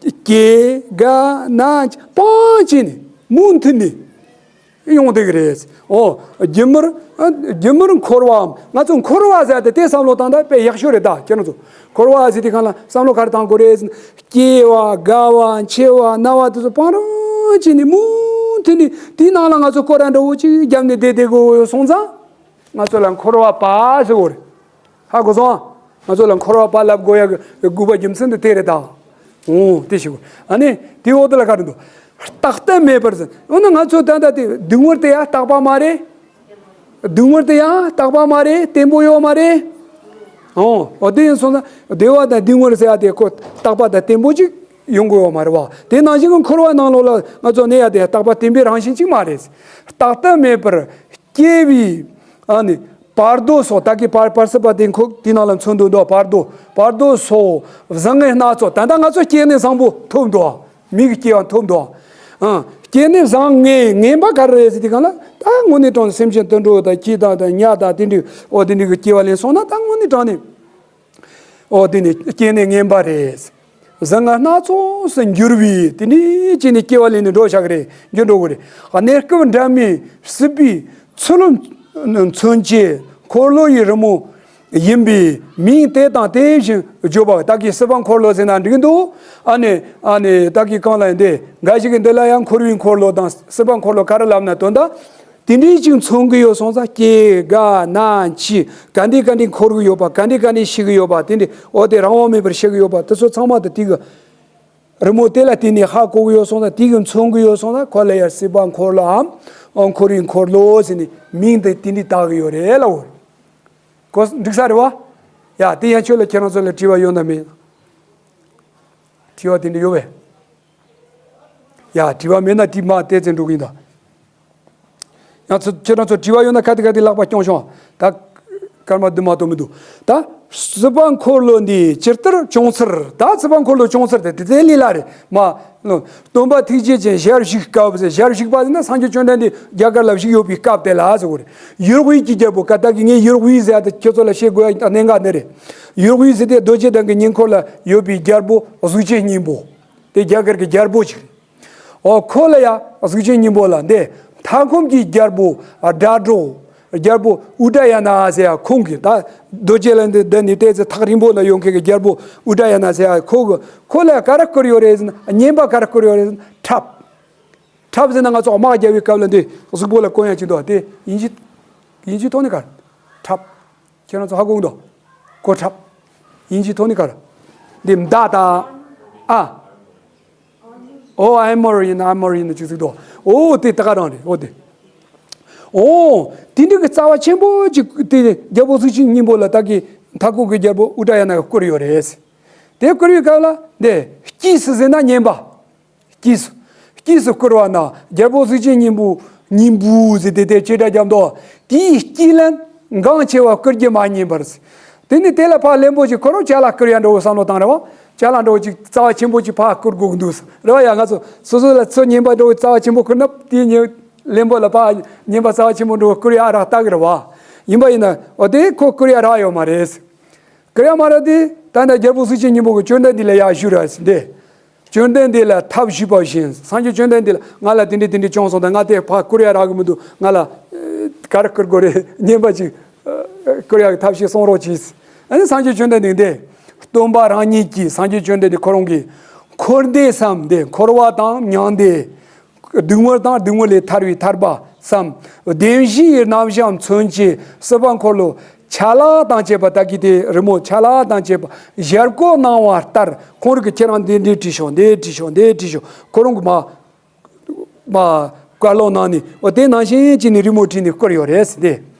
སྐྱེ་རྒ་ན་འཆི་སྤང་བྱས་ནས་མུ་མཐུད་ནས་ཡོང་བསྡད་ཀྱི་རེད། ཨོ། རྒྱུ་མར། ཨ་རྒྱུ་མར་འཁོར་བའམ། ང་ཚོ་འཁོར་བ་ཟེར་དེ་དེ་བསམ་བློ་བཏང་ད་དཔེ་ཡག་ཤོས་རེད་ད་ཁྱེད་རང་ཚོ། འཁོར་བ་ཟེར་དུས་སྒང་ལ་བསམ་བློ་ག་རེ་བཏང་དགོས་རེད་ཟེར་ན། སྐྱེ་བ་རྒ་བ་འཆི་བ་ན་བ་དེ་ཚོ་སྤང་རང་བྱས་ནས་མུ་མཐུད་ནས་དེའི་ནང་ལ་ང་ཚོ་སྐོར་ར་འདྲ་བོ་ཅིག་བརྒྱབ་ནས་བསྡད་བསྡད་དགོས་ཡོད་སོང་ཙང་། ང་ཚོ་ལ་འཁོར་བ་པ་ཟེར་དགོས་རེད། ཧ་གོ་སོང་ཨ། ང་ཚོ་ལ་འཁོར་བ་པ་ལབ་དགོས་ཡ་གི་དགོས་པ་རྒྱུ་མཚན་དེ་དེ་རེད་ད། འོ་དེ་ཞིག་ཨ་ནི་དེའི་འོག་དེ་ལ་ག་རེ་འདུག་རྟག་ལྟ་མེད་པར་ཟེར། འོ་ན་ང་ཚོ་ད་ལྟ་དེ་སྡུག་བསྔལ་དེ་ཡང་རྟག་པ་མ་རེད། སྡུག་བསྔལ་དེ་ཡང་རྟག་པ་མ་རེད། བརྟན་པོ་ཡོད་མ་རེད། འོ་འོ་དེ་ཡིན་སོང་ན་བདེ་བ་དང་སྡུག་བསྔལ་ཟེར་ཡ་དེ་ཁོ་རྟག་པ་དང་བརྟན་པོ་ཅིག་ཡོང་གི་ཡོད་མ་རེད་བ། དེ་ནང་བཞིན་གྱི་འཁོར་བ་ནང་ལོགས་ལ་ང་ཚོ་གནས་ཡ་དེ་རྟག་པ་བརྟན་པའི་རང་བཞིན་ཅིག་མ་རེད། རྟག་ལྟ་མེད་པར། སྐྱེ་བའི་ཨ་ནི་བར་དོ་སོགས། ད་གིན་བར་བར་སྲིད་པ་དེ་ཁོ་དེ་ནང་ལ་མཚོན་དོན་དུ་བར་དོ་བར་དོ་སོགས་བཟང་ངན་སྣ་ཚོགས། ད་ལྟ་ང་ཚོ་སྐྱེ་གནས་བཟང་པོ་ཐོབ་འདུག་མི་གི་སྐྱེ་བ་ཐོབ་འདུག་ཨ་སྐྱེ་གནས་བཟང་ངན་ངན་པ་ག་རེ་རེད་ཟེར་དུས་སྒང་ལ། ད་དངོས་གནས་དྲང་སེམས་ཅན་དུད་འགྲོ་དང་ཁྱི་དང་དང་ཉ་དང་དེ་འདྲའི་འོ་དེ་འདྲའི་གི་སྐྱེ་བ་ལེན་སོང་ན་ད་དངོས་གནས་དྲང་གནས། ཨོ་དེ་ནི་སྐྱེ་གནས་ངན་པ་རེད། བཟང་ངན་སྣ་ཚོགས་སུ་འགྱུར་བའི་དེ་འདྲའི་སྐྱེ་གནས་སྐྱེ་བ་ལེན་ནས་འགྲོ་བཞག་གི་རེད། འགྱུར་འགྲོ་གི་རེད། གནས་སྐབས་འདྲ་མིན་སྲིད་པའི་ཚུལ་མཚོན་བྱེད་འཁོར་ལོ་ཡི་རི་མོ་ཡིན་པས་མིང་དེ་དང་དེ་བཞིན་བརྗོད་པ། ད་གིན་སྲིད་པ་འཁོར་ལོ་ཟེར་ན་འགྲིག་འདུག་ཨ་ནི་ཨ་ནི་ད་གིན་གང་ལ་ཡིན་ཏེ་འགའ་ཞིག་གིས་འདི་ལ་ཡང་འཁོར་བའི་འཁོར་ལོ་དང་སྲིད་པ་འཁོར་ལོ་ག་རེ་ལབ་ན་དོན་དག་དེ་འདྲའི་ཅིག་མཚོན་གྱི་ཡོད་སོང་ཙང་སྐྱེ་རྒ་ན་འཆི་ག་འདྲའི་ག་འདྲའི་འཁོར་གྱི་ཡོད་པ། ག་འདྲའི་ག་འདྲའི་ཤི་གི་ཡོད་པ། དེ་འདྲའི་འོ་དེ་རང་དབང་མེད་པར་ཤི་གི་ཡོད་པ་དེ་ཚོ་ཚང་མ་དེ་དེ་གི་རི་མོ་དེ་ལ་བརྟེན་ནས་ཧ་གོ་གི་ཡོད་སོང་ཙང་དེ་གི་མཚོན་གྱི་ཡོད་སོང་ཙང་ཁོ་ལ་ཡང་སྲིད་པ་འཁོར་ལོའམ་འཁོར་བའི་འཁོར་ལོ་ཟེར་ནས་མིང་དེ་དེ་འདྲའི་བཏགས་གི་ཡོད་རེད་ལབ་འོ། གོ་འགྲིག་ས་རེད་བ། ཡ་དེ་ཡང་ཁྱོད་ལ་ཁྱེད་རང་ཚོ་ལ་དྲི་བ་ཡོད་ན་མེད། དྲི་བ་དེ་འདྲ་ཡོད་པས། ཡ། དྲི་བ་མེད་ན་དྲི་མ་བལྟས་ཚེ་འགྲོ་གི་ཡིན་ད། ཡང་ཚོ་ཁྱེད་རང་ཚོ་དྲི་བ་ཡོད་ན་ག་དེ་ག་དེ་ལག་པ་རྐྱོང་ཤོག་ད་སྐར་མ་བདུན་མ་གཏོགས་མི་འདུག་ད་སྲིད་པ་འཁོར་ལོ་འདི་ཇི་ལྟར་བྱུང་ཚུལ། ད་སྲིད་པ་འཁོར་ལོ་བྱུང་ཚུལ་དེ་དེ་ལས་སླ་རེད་མ། སྟོན་པ་ཐུགས་རྗེ་ཅན་ཞལ་བཞུགས་སྐབས་ཟེར། ཞལ་བཞུགས་པ་ཟེར་ན་སངས་རྒྱས་བཅོམ་ལྡན་འདས་རྒྱ་གར་ལ་བཞུགས་ཡོད་པའི་སྐབས་དེ་ལ་ཟེར་བ་རེད། ཡུལ་དབུས་ཀྱི་རྒྱལ་པོ། ཀ་ད་གི་ངས་ཡུལ་དབུས་ཟེར་ཡ་དེ་ཁྱོད་ཚོ་ལ་བཤད་དགོས་ཡ་གནད་འགག་འདི་རེད། ཡུལ་དབུས་ཟེར་དེ་རྡོ་རྗེ་གདན་གྱི་ཉེ་འཁོར་ལ་ཡོད་པའི་རྒྱལ་པོ་གཟུགས་ཅན་སྙིང་པོ། དེ་རྒྱ་གར་གྱི་རྒྱལ་པོ་ཅིག་རེད། ཨོ་ཁོ་ལ་ཡ་གཟུགས་ཅན་སྙིང་པོ་ལ་འདི་མཐའ་འཁོབ་ཀྱི་རྒྱལ་པོ་སྒྲ་སྒྲོགས། རྒྱལ་པོ་ཨུ་དྲ་ཡ་ན་ཟེར་ཡ་ཁོང་གི་ད་རྡོ་རྗེ་གདན་འདི་ནས་བལྟས་ཚེ་ཐག་རིང་པོ་ན་ཡོད་མཁན་གྱི་རྒྱལ་པོ་ཨུ་དྲ་ཡ་ན་ཟེར་ཡ་ཁོ་གི་ཁོ་ལ་ཡ་ག་རེ་བསྐུར་ཡོད་རེད་ཟེར་ན། བསྙེན་པ་ག་རེ་བསྐུར་ཡོད་རེད་ཟེར་ན་ཁྲབ། ཁྲབ་ཟེར་ན་ང་ཚོ་དམག་རྒྱག་པའི་སྐབས་ལ་འདི་གཟུགས་པོ་ལ་གོན་ཡ་ཅིག་འདུག་དེ་དབྱིན་ཇི་དབྱིན་ཇིའི་ཐོག་ནས་ག་རེ། ཁྲབ། ཁྱེད་རང་ཚོ་ཧ་གོ་གི་འདུག་གོ་ཁྲབ། དབྱིན་ཇིའི་ཐོག་ནས་ག་རེ། འདི་མདའ་དང་། ཨ། ཨོ་ཨ་མོར་ཡིན་ན་ཨ་མོར་ཡིན་ན་ཅིག་ཟིག་འདུག་ཨོ་དེ་ད་ག་རང་རེད། ཨོ་དེ། ཨོ། དེ་འདྲ་གི་རྩ་བ་ཆེན་པོ་ཅིག་དེ་རྒྱལ་པོ་གཟུགས་ཅན་སྙིང་པོ་ལ་ད་གི་མཐའ་འཁོབ་ཀྱི་རྒྱལ་པོ་ཨུ་དྲ་ཡ་ན་གིས་བསྐུར་ཡོད་རེད། དེ་བསྐུར་བའི་སྐབས་ལ་འདི་དཀྱིས་སུ་ཟེར་ན་བསྙེན་པ། དཀྱིས་སུ། དཀྱིས་སུ་བསྐུར་བ་ན་རྒྱལ་པོ་གཟུགས་ཅན་སྙིང་པོ། སྙིང་པོ་ཟེར་དེ་དེ་ཅི་འདྲ་རྒྱབ་འདུག་དེའི་དཀྱིལ་ལན་འགངས་ཆེ་བ་བསྐུར་རྒྱུ་མ་ཉན་པར་ཟེར། དེ་ནི་དེ་ལ་ཕར་བློན་པོ་ཅིག་ཁོ་རང་ཅ་ལག་བསྐུར་ཡ་འདྲ་བོ་བསམ་བློ་བཏང་རེད་བ། ཅ་ལག་འདྲ་བོ་ཅིག་རྩ་བ་ཆེན་པོ་ཅིག་ཕར་བསྐུར་དགོས་ཀྱི་འདུག་ཟེར་རེད་བ། ཡ་ང་ཚོ་སོ་སོ་ལ་ཚོ་ཉན་པ་འདྲ་བོ་རྩ་བ་ཆེན་པོ་བསྐུར་ན་དེའི་ཉེ་བློན་པོ་ལ་ཕར་ཉན་པ་རྩ་བ་ཆེན་པོ་འདྲ་བོ་བསྐུར་ཡ་རག་ལྟ་གི་རེད་བ། ཡིན་པ་ཡིན་ན་འོ་དེ་ཁོ་བསྐུར་ཡ་རག་ཡོད་མ་རེད་ཟེར། བསྐུར་ཡ་མ་རག་དེ་ད་ནི་རྒྱལ་པོ་གཟུགས་ཅན་སྙིང་པོ་གིས་བཅོམ་ལྡན་འདས་ལ་ཡར་ཞུས་ར་ཟེར་འདི། བཅོམ་ལྡན་འདས་ལ་ཐབས་ཞུས་པ་བཞིན། སངས་རྒྱས་བཅོམ་ལྡན་འདས་ལ་ང་ལ་དེ་འདྲས་དེ་འདྲས་བྱུང་སོང་དང་། ང་དེ་ཕར་བསྐུར་ཡ་རག་གི་མི་འདུག་ང་ལ་ཨེ་ག་རེ་བསྐུར་དགོས་རེད། བསྙེན་པ་ཅིག་ཨེ་བསྐུར་ཡ་གི་ཐབས་ཤེས་གསུང་རོགས་གྱིས། ཨ་ནི་སངས་རྒྱས་བཅོམ་ལྡན་འདས་འདི་སྟོན་པ་རང་ཉིད་ཀྱིས། སངས་རྒྱས་བཅོམ་ལྡན་འདས་ཁོ་རང་གིས་འཁོར་འདས་སམ་འདི་འཁོར་བ་དང་མྱང་འདས། སྡུག་བསྔལ་དང་སྡུག་བསྔལ་ལས་ཐར་བའི་ཐར་པ་སམ། བདེན་བཞིའི་རྣམ་གཞག་མཚོན་བྱེད་སྲིད་པ་འཁོར་ལོ་ཆ་ལག་དང་བཅས་པ། ད་གི་དེ་རི་མོ་ཆ་ལག་དང་བཅས་པ་ཞལ་བཀོད་གནང་བ་ལྟར། ཁོང་རང་གིས་ཁྱེད་རང་འདི་འདྲས་བྲིས་ཤོག་འདི་བྲིས་ཤོག་འདི་བྲིས་ཤོག་ཁོ་རང་གིས་མ་མ་བཀའ་སློབ་གནང་ནས། འོ་དེ་ནང་བཞིན་བྱས་ནས་རི་མོ་བྲིས་ནས་བསྐུར་ཡོད་རེད་ཟེར་ཏེ།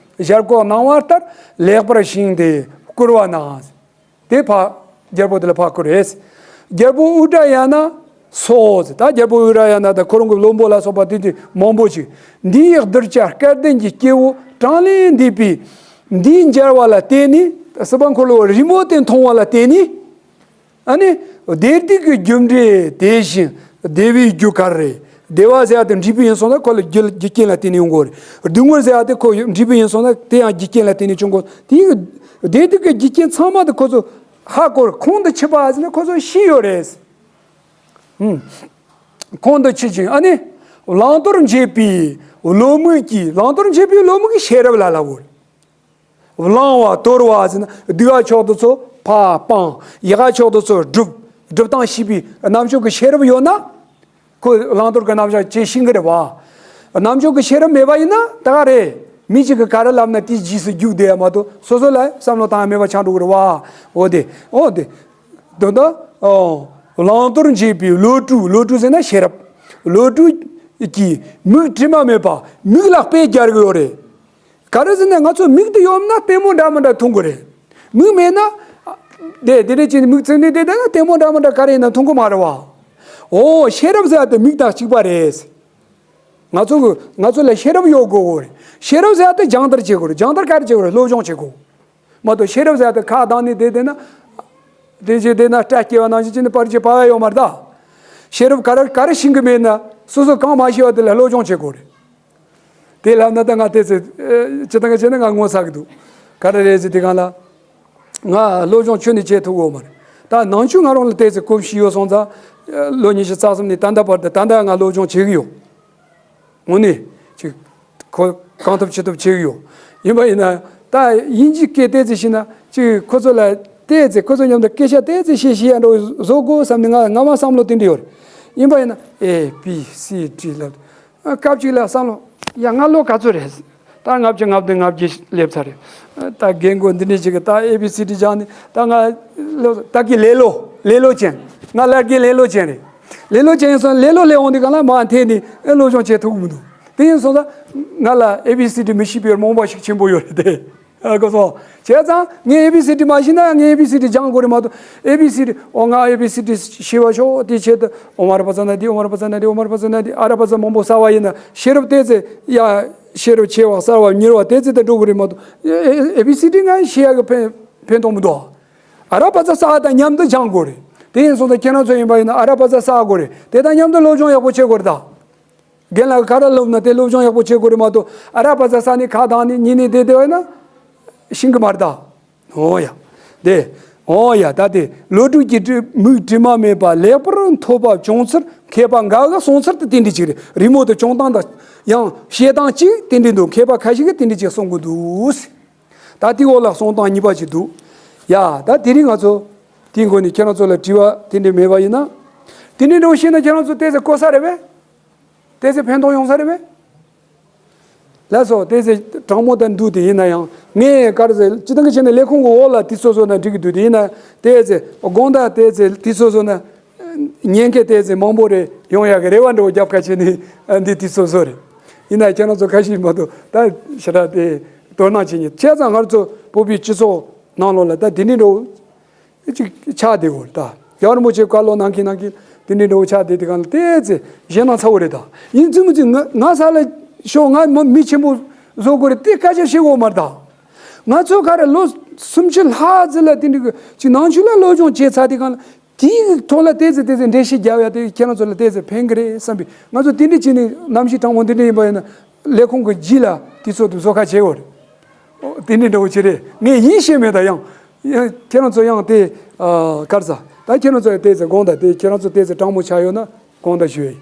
ཞལ་བཀོད་གནང་བ་ལྟར་ལེགས་པར་བཞེངས་ཏེ་བསྐུར་བ་ན། དེ་ཕར་རྒྱལ་པོ་དེ་ལ་ཕར་བསྐུར་རེད། རྒྱལ་པོ་ཨུ་དྲ་ཡ་ན་སོགས་ཟེར། ད་རྒྱལ་པོ་ཨུ་དྲ་ཡ་ན་དང་ཁོ་རང་གི་བློན་པོ་ལ་སོགས་པ་དེ་དེ་མང་པོ་ཞིག་འདིའི་གདུལ་བྱ་སྐལ་ལྡན་གྱི་སྐྱེ་བོ་གྲངས་ལས་འདས་པའི་འདིའི་མཇལ་བ་ལ་བརྟེན་ནས། སྲིད་པ་འཁོར་ལོ་རི་མོ་དེ་མཐོང་བ་ལ་བརྟེན་ནས། ཨ་ནི། བདེ་སྡུག་གི་རྒྱུ་འབྲས་དེ་བཞིན་བདེ་བའི་རྒྱུ་ག་རེ་རེད། བདེ་བ་ཟེར་ཡ་དེ་འབྲས་བུ་ཡིན་སོང་ན་ཁོ་ལ་རྒྱུ་རྒྱུ་རྐྱེན་ལ་བརྟེན་ནས་ཡོང་གི་ཡོད་རེད། སྡུག་བསྔལ་ཟེར་ཡ་དེ་ཁོ་འབྲས་བུ་ཡིན་སོང་ན་དེ་ཡང་རྒྱུ་རྐྱེན་ལ་བརྟེན་ནས་བྱུང་གི་ཡོད། དེ་བདེ་སྡུག་གི་རྒྱུ་རྐྱེན་ཚང་མ་དེ་ཁོ་ཚོ་ཧ་གོ་རེད། ཁོང་དུ་ཆུད་པ་ཟེར་ན་ཁོ་ཚོ་ཤེས་ཡོད་རེད། ཧུམ། ཁོང་དུ་ཆུད་ཅིང་། ཨ་ནི། བླང་དོར་འབྱེད་པའི་བློ་མིག་གིས། བླང་དོར་འབྱེད་པའི་བློ་མིག་གིས་ཤེས་རབ་ལ་ལབ་ཡོད་རེད། བླང་བ་དོར་བ་ཟེར་ན་སྡིག་པ་ཕྱོགས་དེ་ཚོ་ཕར་སྤང་། ཡག་པ་ཕྱོགས་དེ་ཚོ་སྒྲུབ། སྒྲུབ་སྟངས་ཤེས་པའི་རྣམ་དཔྱོད་ཀྱི་ཤེས་རབ་ཡོད་ན། ཁོ་བླང་དོར་གྱི་རྣམ་གཞག་ཅིག་ཤེས་ཀྱི་རེད་བ། རྣམ་དཔྱོད་ཀྱི་ཤེས་རབ་མེད་པ་ཡིན་ན་ད་ག་རེད། མི་གཅིག་གིས་ག་རེ་ལབ་ན་དེའི་རྗེས་སུ་རྒྱུག་བསྡད་ཡ་མ་གཏོགས་སོ་སོ་ལ་བསམ་བློ་བཏང་ཡ་མེད་པ་ཆགས་འགྲོ་གི་རེད་བ། འོ་དེ། འོ་དེ། དོན་དག་ཨོ། བླང་དོར་འབྱེད་པའི་བློ་གྲོས། བློ་གྲོས་ཟེར་ན་ཤེས་རབ། བློ་གྲོས་ཀྱིས་མིག་དྲི་མ་མེད་པ་མིག་ལ་དཔེ་སྦྱར་གི་ཡོད་རེད། ག་རེ་ཟེར་ན་ང་ཚོ་མིག་དེ་ཡོད་ན་ལྟད་མོ་འདྲ་མི་འདྲ་མཐོང་གི་རེད། མིག་མེད་ན། དེ་དེ་འདྲ་བྱས་ནས་མིག་བཙུམས་ནས་བསྡད་བསྡད་ན་ལྟད་མོ་འདྲ་མི་འདྲ་ག་རེ་ཡིན་ན་མཐོང་གི་མ་རེད་བ། འོ་ཤེས་རབ་ཟེར་ཡ་དེ་མིག་དང་གཅིག་པ་རེད། ང་ཚོ་གི་ང་ཚོ་ལ་ཤེས་རབ་ཡོད་དགོས་གོ་རེད། ཤེས་རབ་ཟེར་ཡ་དེ་སྦྱང་བརྡར་བྱེད་དགོས་རེད། སྦྱང་བརྡར་ག་རེ་བྱེད་དགོས་རེད། སློབ་སྦྱོང་བྱེད་དགོས། མ་གཏོགས་ཤེས་རབ་ཟེར་ཡ་དེ་ཁ་གདངས་ནས་བསྡད་བསྡད་ན། དེ་བྱས་བསྡད་ན་སྐྲ་སྐྱེ་བ་ནང་བཞིན་བྱས་ནས་པར་གྱི་བབས་ཡ་ཡོད་མ་རེད་ད། ཤེས་རབ་ག་རེ་ག་རེ་ཤེས་ཀྱི་མེད་ན་སོ་སོ་གང་མ་ཤེས་པ་དེ་ལ་སློབ་སྦྱོང་བྱེད་དགོས་རེད། དེ་ལབ་ན་ད་ང་དེ་ཚེ་ཨེ་སྤྱིར་བཏང་གི་བྱས་ན་ང་ངོ་ཚ་གི་འདུག་ག་རེ་རེད་ཟེར་དུས་སྒང་ལ། ང་སློབ་སྦྱོང་ཁྱོན་ནས་བྱེད་ཐུབ་ཡོད་མ་རེད། ད་ནང་ཆོས་ང་རང་ལ་དེ་ཚེ་གོམས་གཤིས་ཡོད་སོང་ཙང་། ལོ་ཉི་ཤུ་རྩ་གསུམ་ནས་ད་ལྟ་བར་དུ་ད་ལྟ་ང་སློབ་སྦྱོང་བྱེད་ཀྱི་ཡོད། དངོས་གནས་ཅིག་ཁོ་གང་ཐུབ་ཅི་ཐུབ་བྱེད་ཀྱི་ཡོད། ཡིན་པ་ཡིན་ན་ད་དབྱིན་ཇིའི་སྐད་ཏོག་ཙམ་ཤེས་ན་ཅིག་ཁོ་ཚོ་ལ་ཏོག་ཙམ་ཁོ་ཚོ་མཉམ་དུ་སྐད་ཆ་ཏོག་ཙམ་བཤད་ཤེས་ཡ་འདྲ་བོ་བཟོ་དགོས་བསམ་ནས་ང་སྔ་མ་བསམ་བློ་དེ་འདྲ་ཡོད་རེད། ཡིན་པ་ཡིན་ན་ཨེ་བི་སི་ཌི་ལབ། སྐབས་གཅིག་ལ་བསམ་བློ། ཡ་ང་ལོ་ག་ཚོད་རེད། ད་ལྔ་བཅུ་ང་བདུན་ང་བརྒྱད་སླེབས་ཚར་རེད། ད་རྒན་རྒོན་འདི་འདྲ་ཞིག་གིས་ད་ཨེ་བི་སི་ཌི་སྦྱངས་ནས་ད་ང་ལོ་ད་གི་ལེ་ལོ་ལེ་ལོ་ཅན། ང་ལར་གི་ལེ་ལོ་ཅན་རེད། ལེ་ལོ་ཅན་ཡིན་སོང་ལེ་ལོ་ལས་འོང་དུས་གང་ལ་མར་འཐེན་ནས་ཨེ་སློབ་སྦྱོང་བྱེད་ཐུབ་ཀྱི་མི་འདུག་དེ་ཡིན་སོང་ཙང་ང་ལ་ཨེ་བི་སི་ཌི་མི་ཤེས་པའི་རྨོངས་པ་ཞིག་ཆེན་པོ་ཡོད་རེད་དེ། ཨ་གོ་སོང་། བྱས་ཙང་ངས་ཨེ་བི་སི་ཌི་མ་ཤེས་ན་ངས་ཨེ་བི་སི་ཌི་སྦྱང་དགོས་རེད་མ་གཏོགས། ཨེ་བི་སི་ཌི་ཨོ་ང་ཨེ་བི་སི་ཌི་ཤེས་པ་ཤོག་དེ་ཆེད་དུ་ཨོ་མ་ར་པ་ཙ་ན་དི་ཨོ་མ་ར་པ་ཙ་ན་དི་ཨོ་མ་ར་པ་ཙ་ན་དི་ཨ་ར་པ་ཙ་མང་པོ་བསགས་པ་ཡིན་ན་ཤེས་རབ་དེ་ཚེ་ཡ་ཤེས་རབ་ཆེ་བ་གསར་བ་མྱུར་བ་དེ་ཚེ་དུ་འགྲོ་དགོས་རེད་མ་གཏོགས། ཨེ་བི་སི་ཌི་ང་ཤེས་ཡག་གི་ཕན་ཕན་ཐོགས་མི་འདུག་ཨ་ར་པ་ཙ་བསགས་དང་མཉམ་དུ་སྦྱང་དགོས་རེད། དེ་ཡིན་སོང་ཙང་ཁྱེད་རང་ཚོ་ཡིན་པ་ཡིན་ན་ཨ་ར་པ་ཙ་བསགས་དགོས་རེད། དེ་དང་མཉམ་དུ་སློབ་སྦྱོང་ཡག་པོ་བྱེད་དགོས་རེད་ད། རྒན་ལགས་ཁ་ར་སློབ་ན་དེ་སློབ་སྦྱོང་ཡག་པོ་བྱེད་དགོས་རེད་མ་གཏོགས། ཨ་ར་པ་ཙ་ས་ནི་ཁ་དང་ནི་ཉིན་ནི་བསྡད་བསྡད་བ་ན་ཤིང་གི་མར་ད། ཨོ་ཡ། དེ། ཨོ་ཡ་ད་དེ་བློ་གྲོས་ཀྱི་དྲི་མིག་དྲི་མ་མེད་པ་ལེགས་པར་ཐོབ་པ་བྱུང་ཚུལ་མཁས་པ་འགའ་གི་གསུང་ཚུལ་དུ་དེ་འདྲི་ཅིག་རེད། རི་མོ་དུ་བྱུང་སྟངས་དང་ཡང་བཤད་སྟངས་གཅིག་དེ་འདྲི་འདུག་མཁས་པ་ཁ་ཤས་ཀྱིས་དེ་འདྲི་ཅིག་གསུང་གི་འདུག་ད་དེ་འོག་ལ་གསུང་སྟངས་གཉིས་པ་ཅིག་འདུག་ཡ་ད་དེ་རིང་ང་ཚོ་དེའི་མགོ་ནས་ཁྱེད་རང་ཚོ་ལ་དྲི་བ་དེ་འདྲི་མེད་པ་ཡིན་ན། དེ་འདྲི་འདྲ་བོ་བཤད་ན་ཁྱེད་རང་ཚོ་ཏོག་ཙམ་གོ་ས་རེད་པས། ཏོག་ཙམ་ཕན་ཐོགས་ཡོང་ས་རེད་པས། ལགས་སོ། ཏོག་ཙམ་དྲང་མོ་དང་འདུག་དེ་ཡིན་ན་ཡང་ངས་ག་རེ་ཟེར་སྤྱི་བཏང་གི་བྱས་ན་ལས་ཁུངས་ཀྱི་འོག་ལ་དེ་སོ་སོ་ན་འགྲིག་གི་འདུག་དེ་ཡིན་ན་ཏོག་ཙམ་དགོངས་དག་ཏོག་ཙམ་དེ་སོ་སོ་ན་ཉན་མཁན་ཏོག་ཙམ་མང་པོ་རེ་ཡོང་ཡག་གི་རེ་བ་འདྲ་བོ་རྒྱབ་ཁ་བྱས་ནས་འདི་དེ་སོ་སོ་རེད། ཡིན་ན་ཁྱེད་རང་ཚོ་ཁ་ཤས་མ་གཏོགས་ད་ཞེ་དྲག་དེ་དོ་སྣང་བྱེད་མཁན་བྱས་ཙང་ང་ཚོ་བོད་པའི་སྤྱི་ཚོགས་ནང་ལོགས་ལ་ད་དེ་འདྲ་འདྲ་བོ། ཅིག་ཆགས་བསྡད་ཡོད་རེད་ད། རྒྱལ་བ་རིན་པོ་ཆེ་བཀའ་སློབ་གནང་གིན་གནང་གིན་དེ་འདྲའི་འདྲ་བོ་ཆགས་བསྡད་དེ་གང་ལ་ཏོག་ཙམ་ཞེད་སྣང་ཚ་བོ་རེད་ད། ཡིན་ཙི་མི་ཙི་ང་ང་ས་ལ་ཤོག་ང་མི་མི་ཆེན་པོ་བཟོ་དགོས་རེད་དེ་སྐད་ཆ་བཤད་དགོས་མ་རེད་ད། ང་ཚོ་ག་རེ་ལོ་སུམ་ཅུ་ལྷག་ཙམ་ལ་དེ་འདྲའི་ཅིག་ནང་ཆོས་ལ་སློབ་སྦྱོང་བྱས་ཚར་དེ་གང་ལ་དེའི་ཐོག་ལ་ཏོག་ཙམ་ཏོག་ཙམ་འགྲེལ་བཤད་རྒྱབ་ཡ་དེ་ཁྱེད་རང་ཚོ་ལ་ཏོག་ཙམ་ཕན་གི་རེད་བསམ་པའི་ང་ཚོ་དེ་འདྲ་བྱས་ནས་གནམ་གཤིས་གྲང་མོ་འདི་འདྲ་ཡིན་པ་ཡིན་ན་ལས་ཁུངས་ཀྱི་རྗེས་ལ་དུས་ཚོད་དུ་བཟོ་ཁ་བྱེད་དགོས་རེད། ཨོ། དེ་འདྲའི་འདྲ་བོ་ཅིག་རེད། ངས་ཡིན་ཤེས་མེད་ད་ཡང་། ཡང་ཁྱེད་རང་ཚོ་ཡང་དེ། ཨ། ག་རེ་ཟ། ད་ཁྱེད་རང་ཚོ་ཡང་དེ་ཚོ་དགོངས་དག་དེ་ཁྱེད་རང་ཚོ་དེ་ཚོ་དྲང་མོ་ཆགས་ཡོད་ན་དགོངས་དག་ཞུ་ཡ་ཡིན།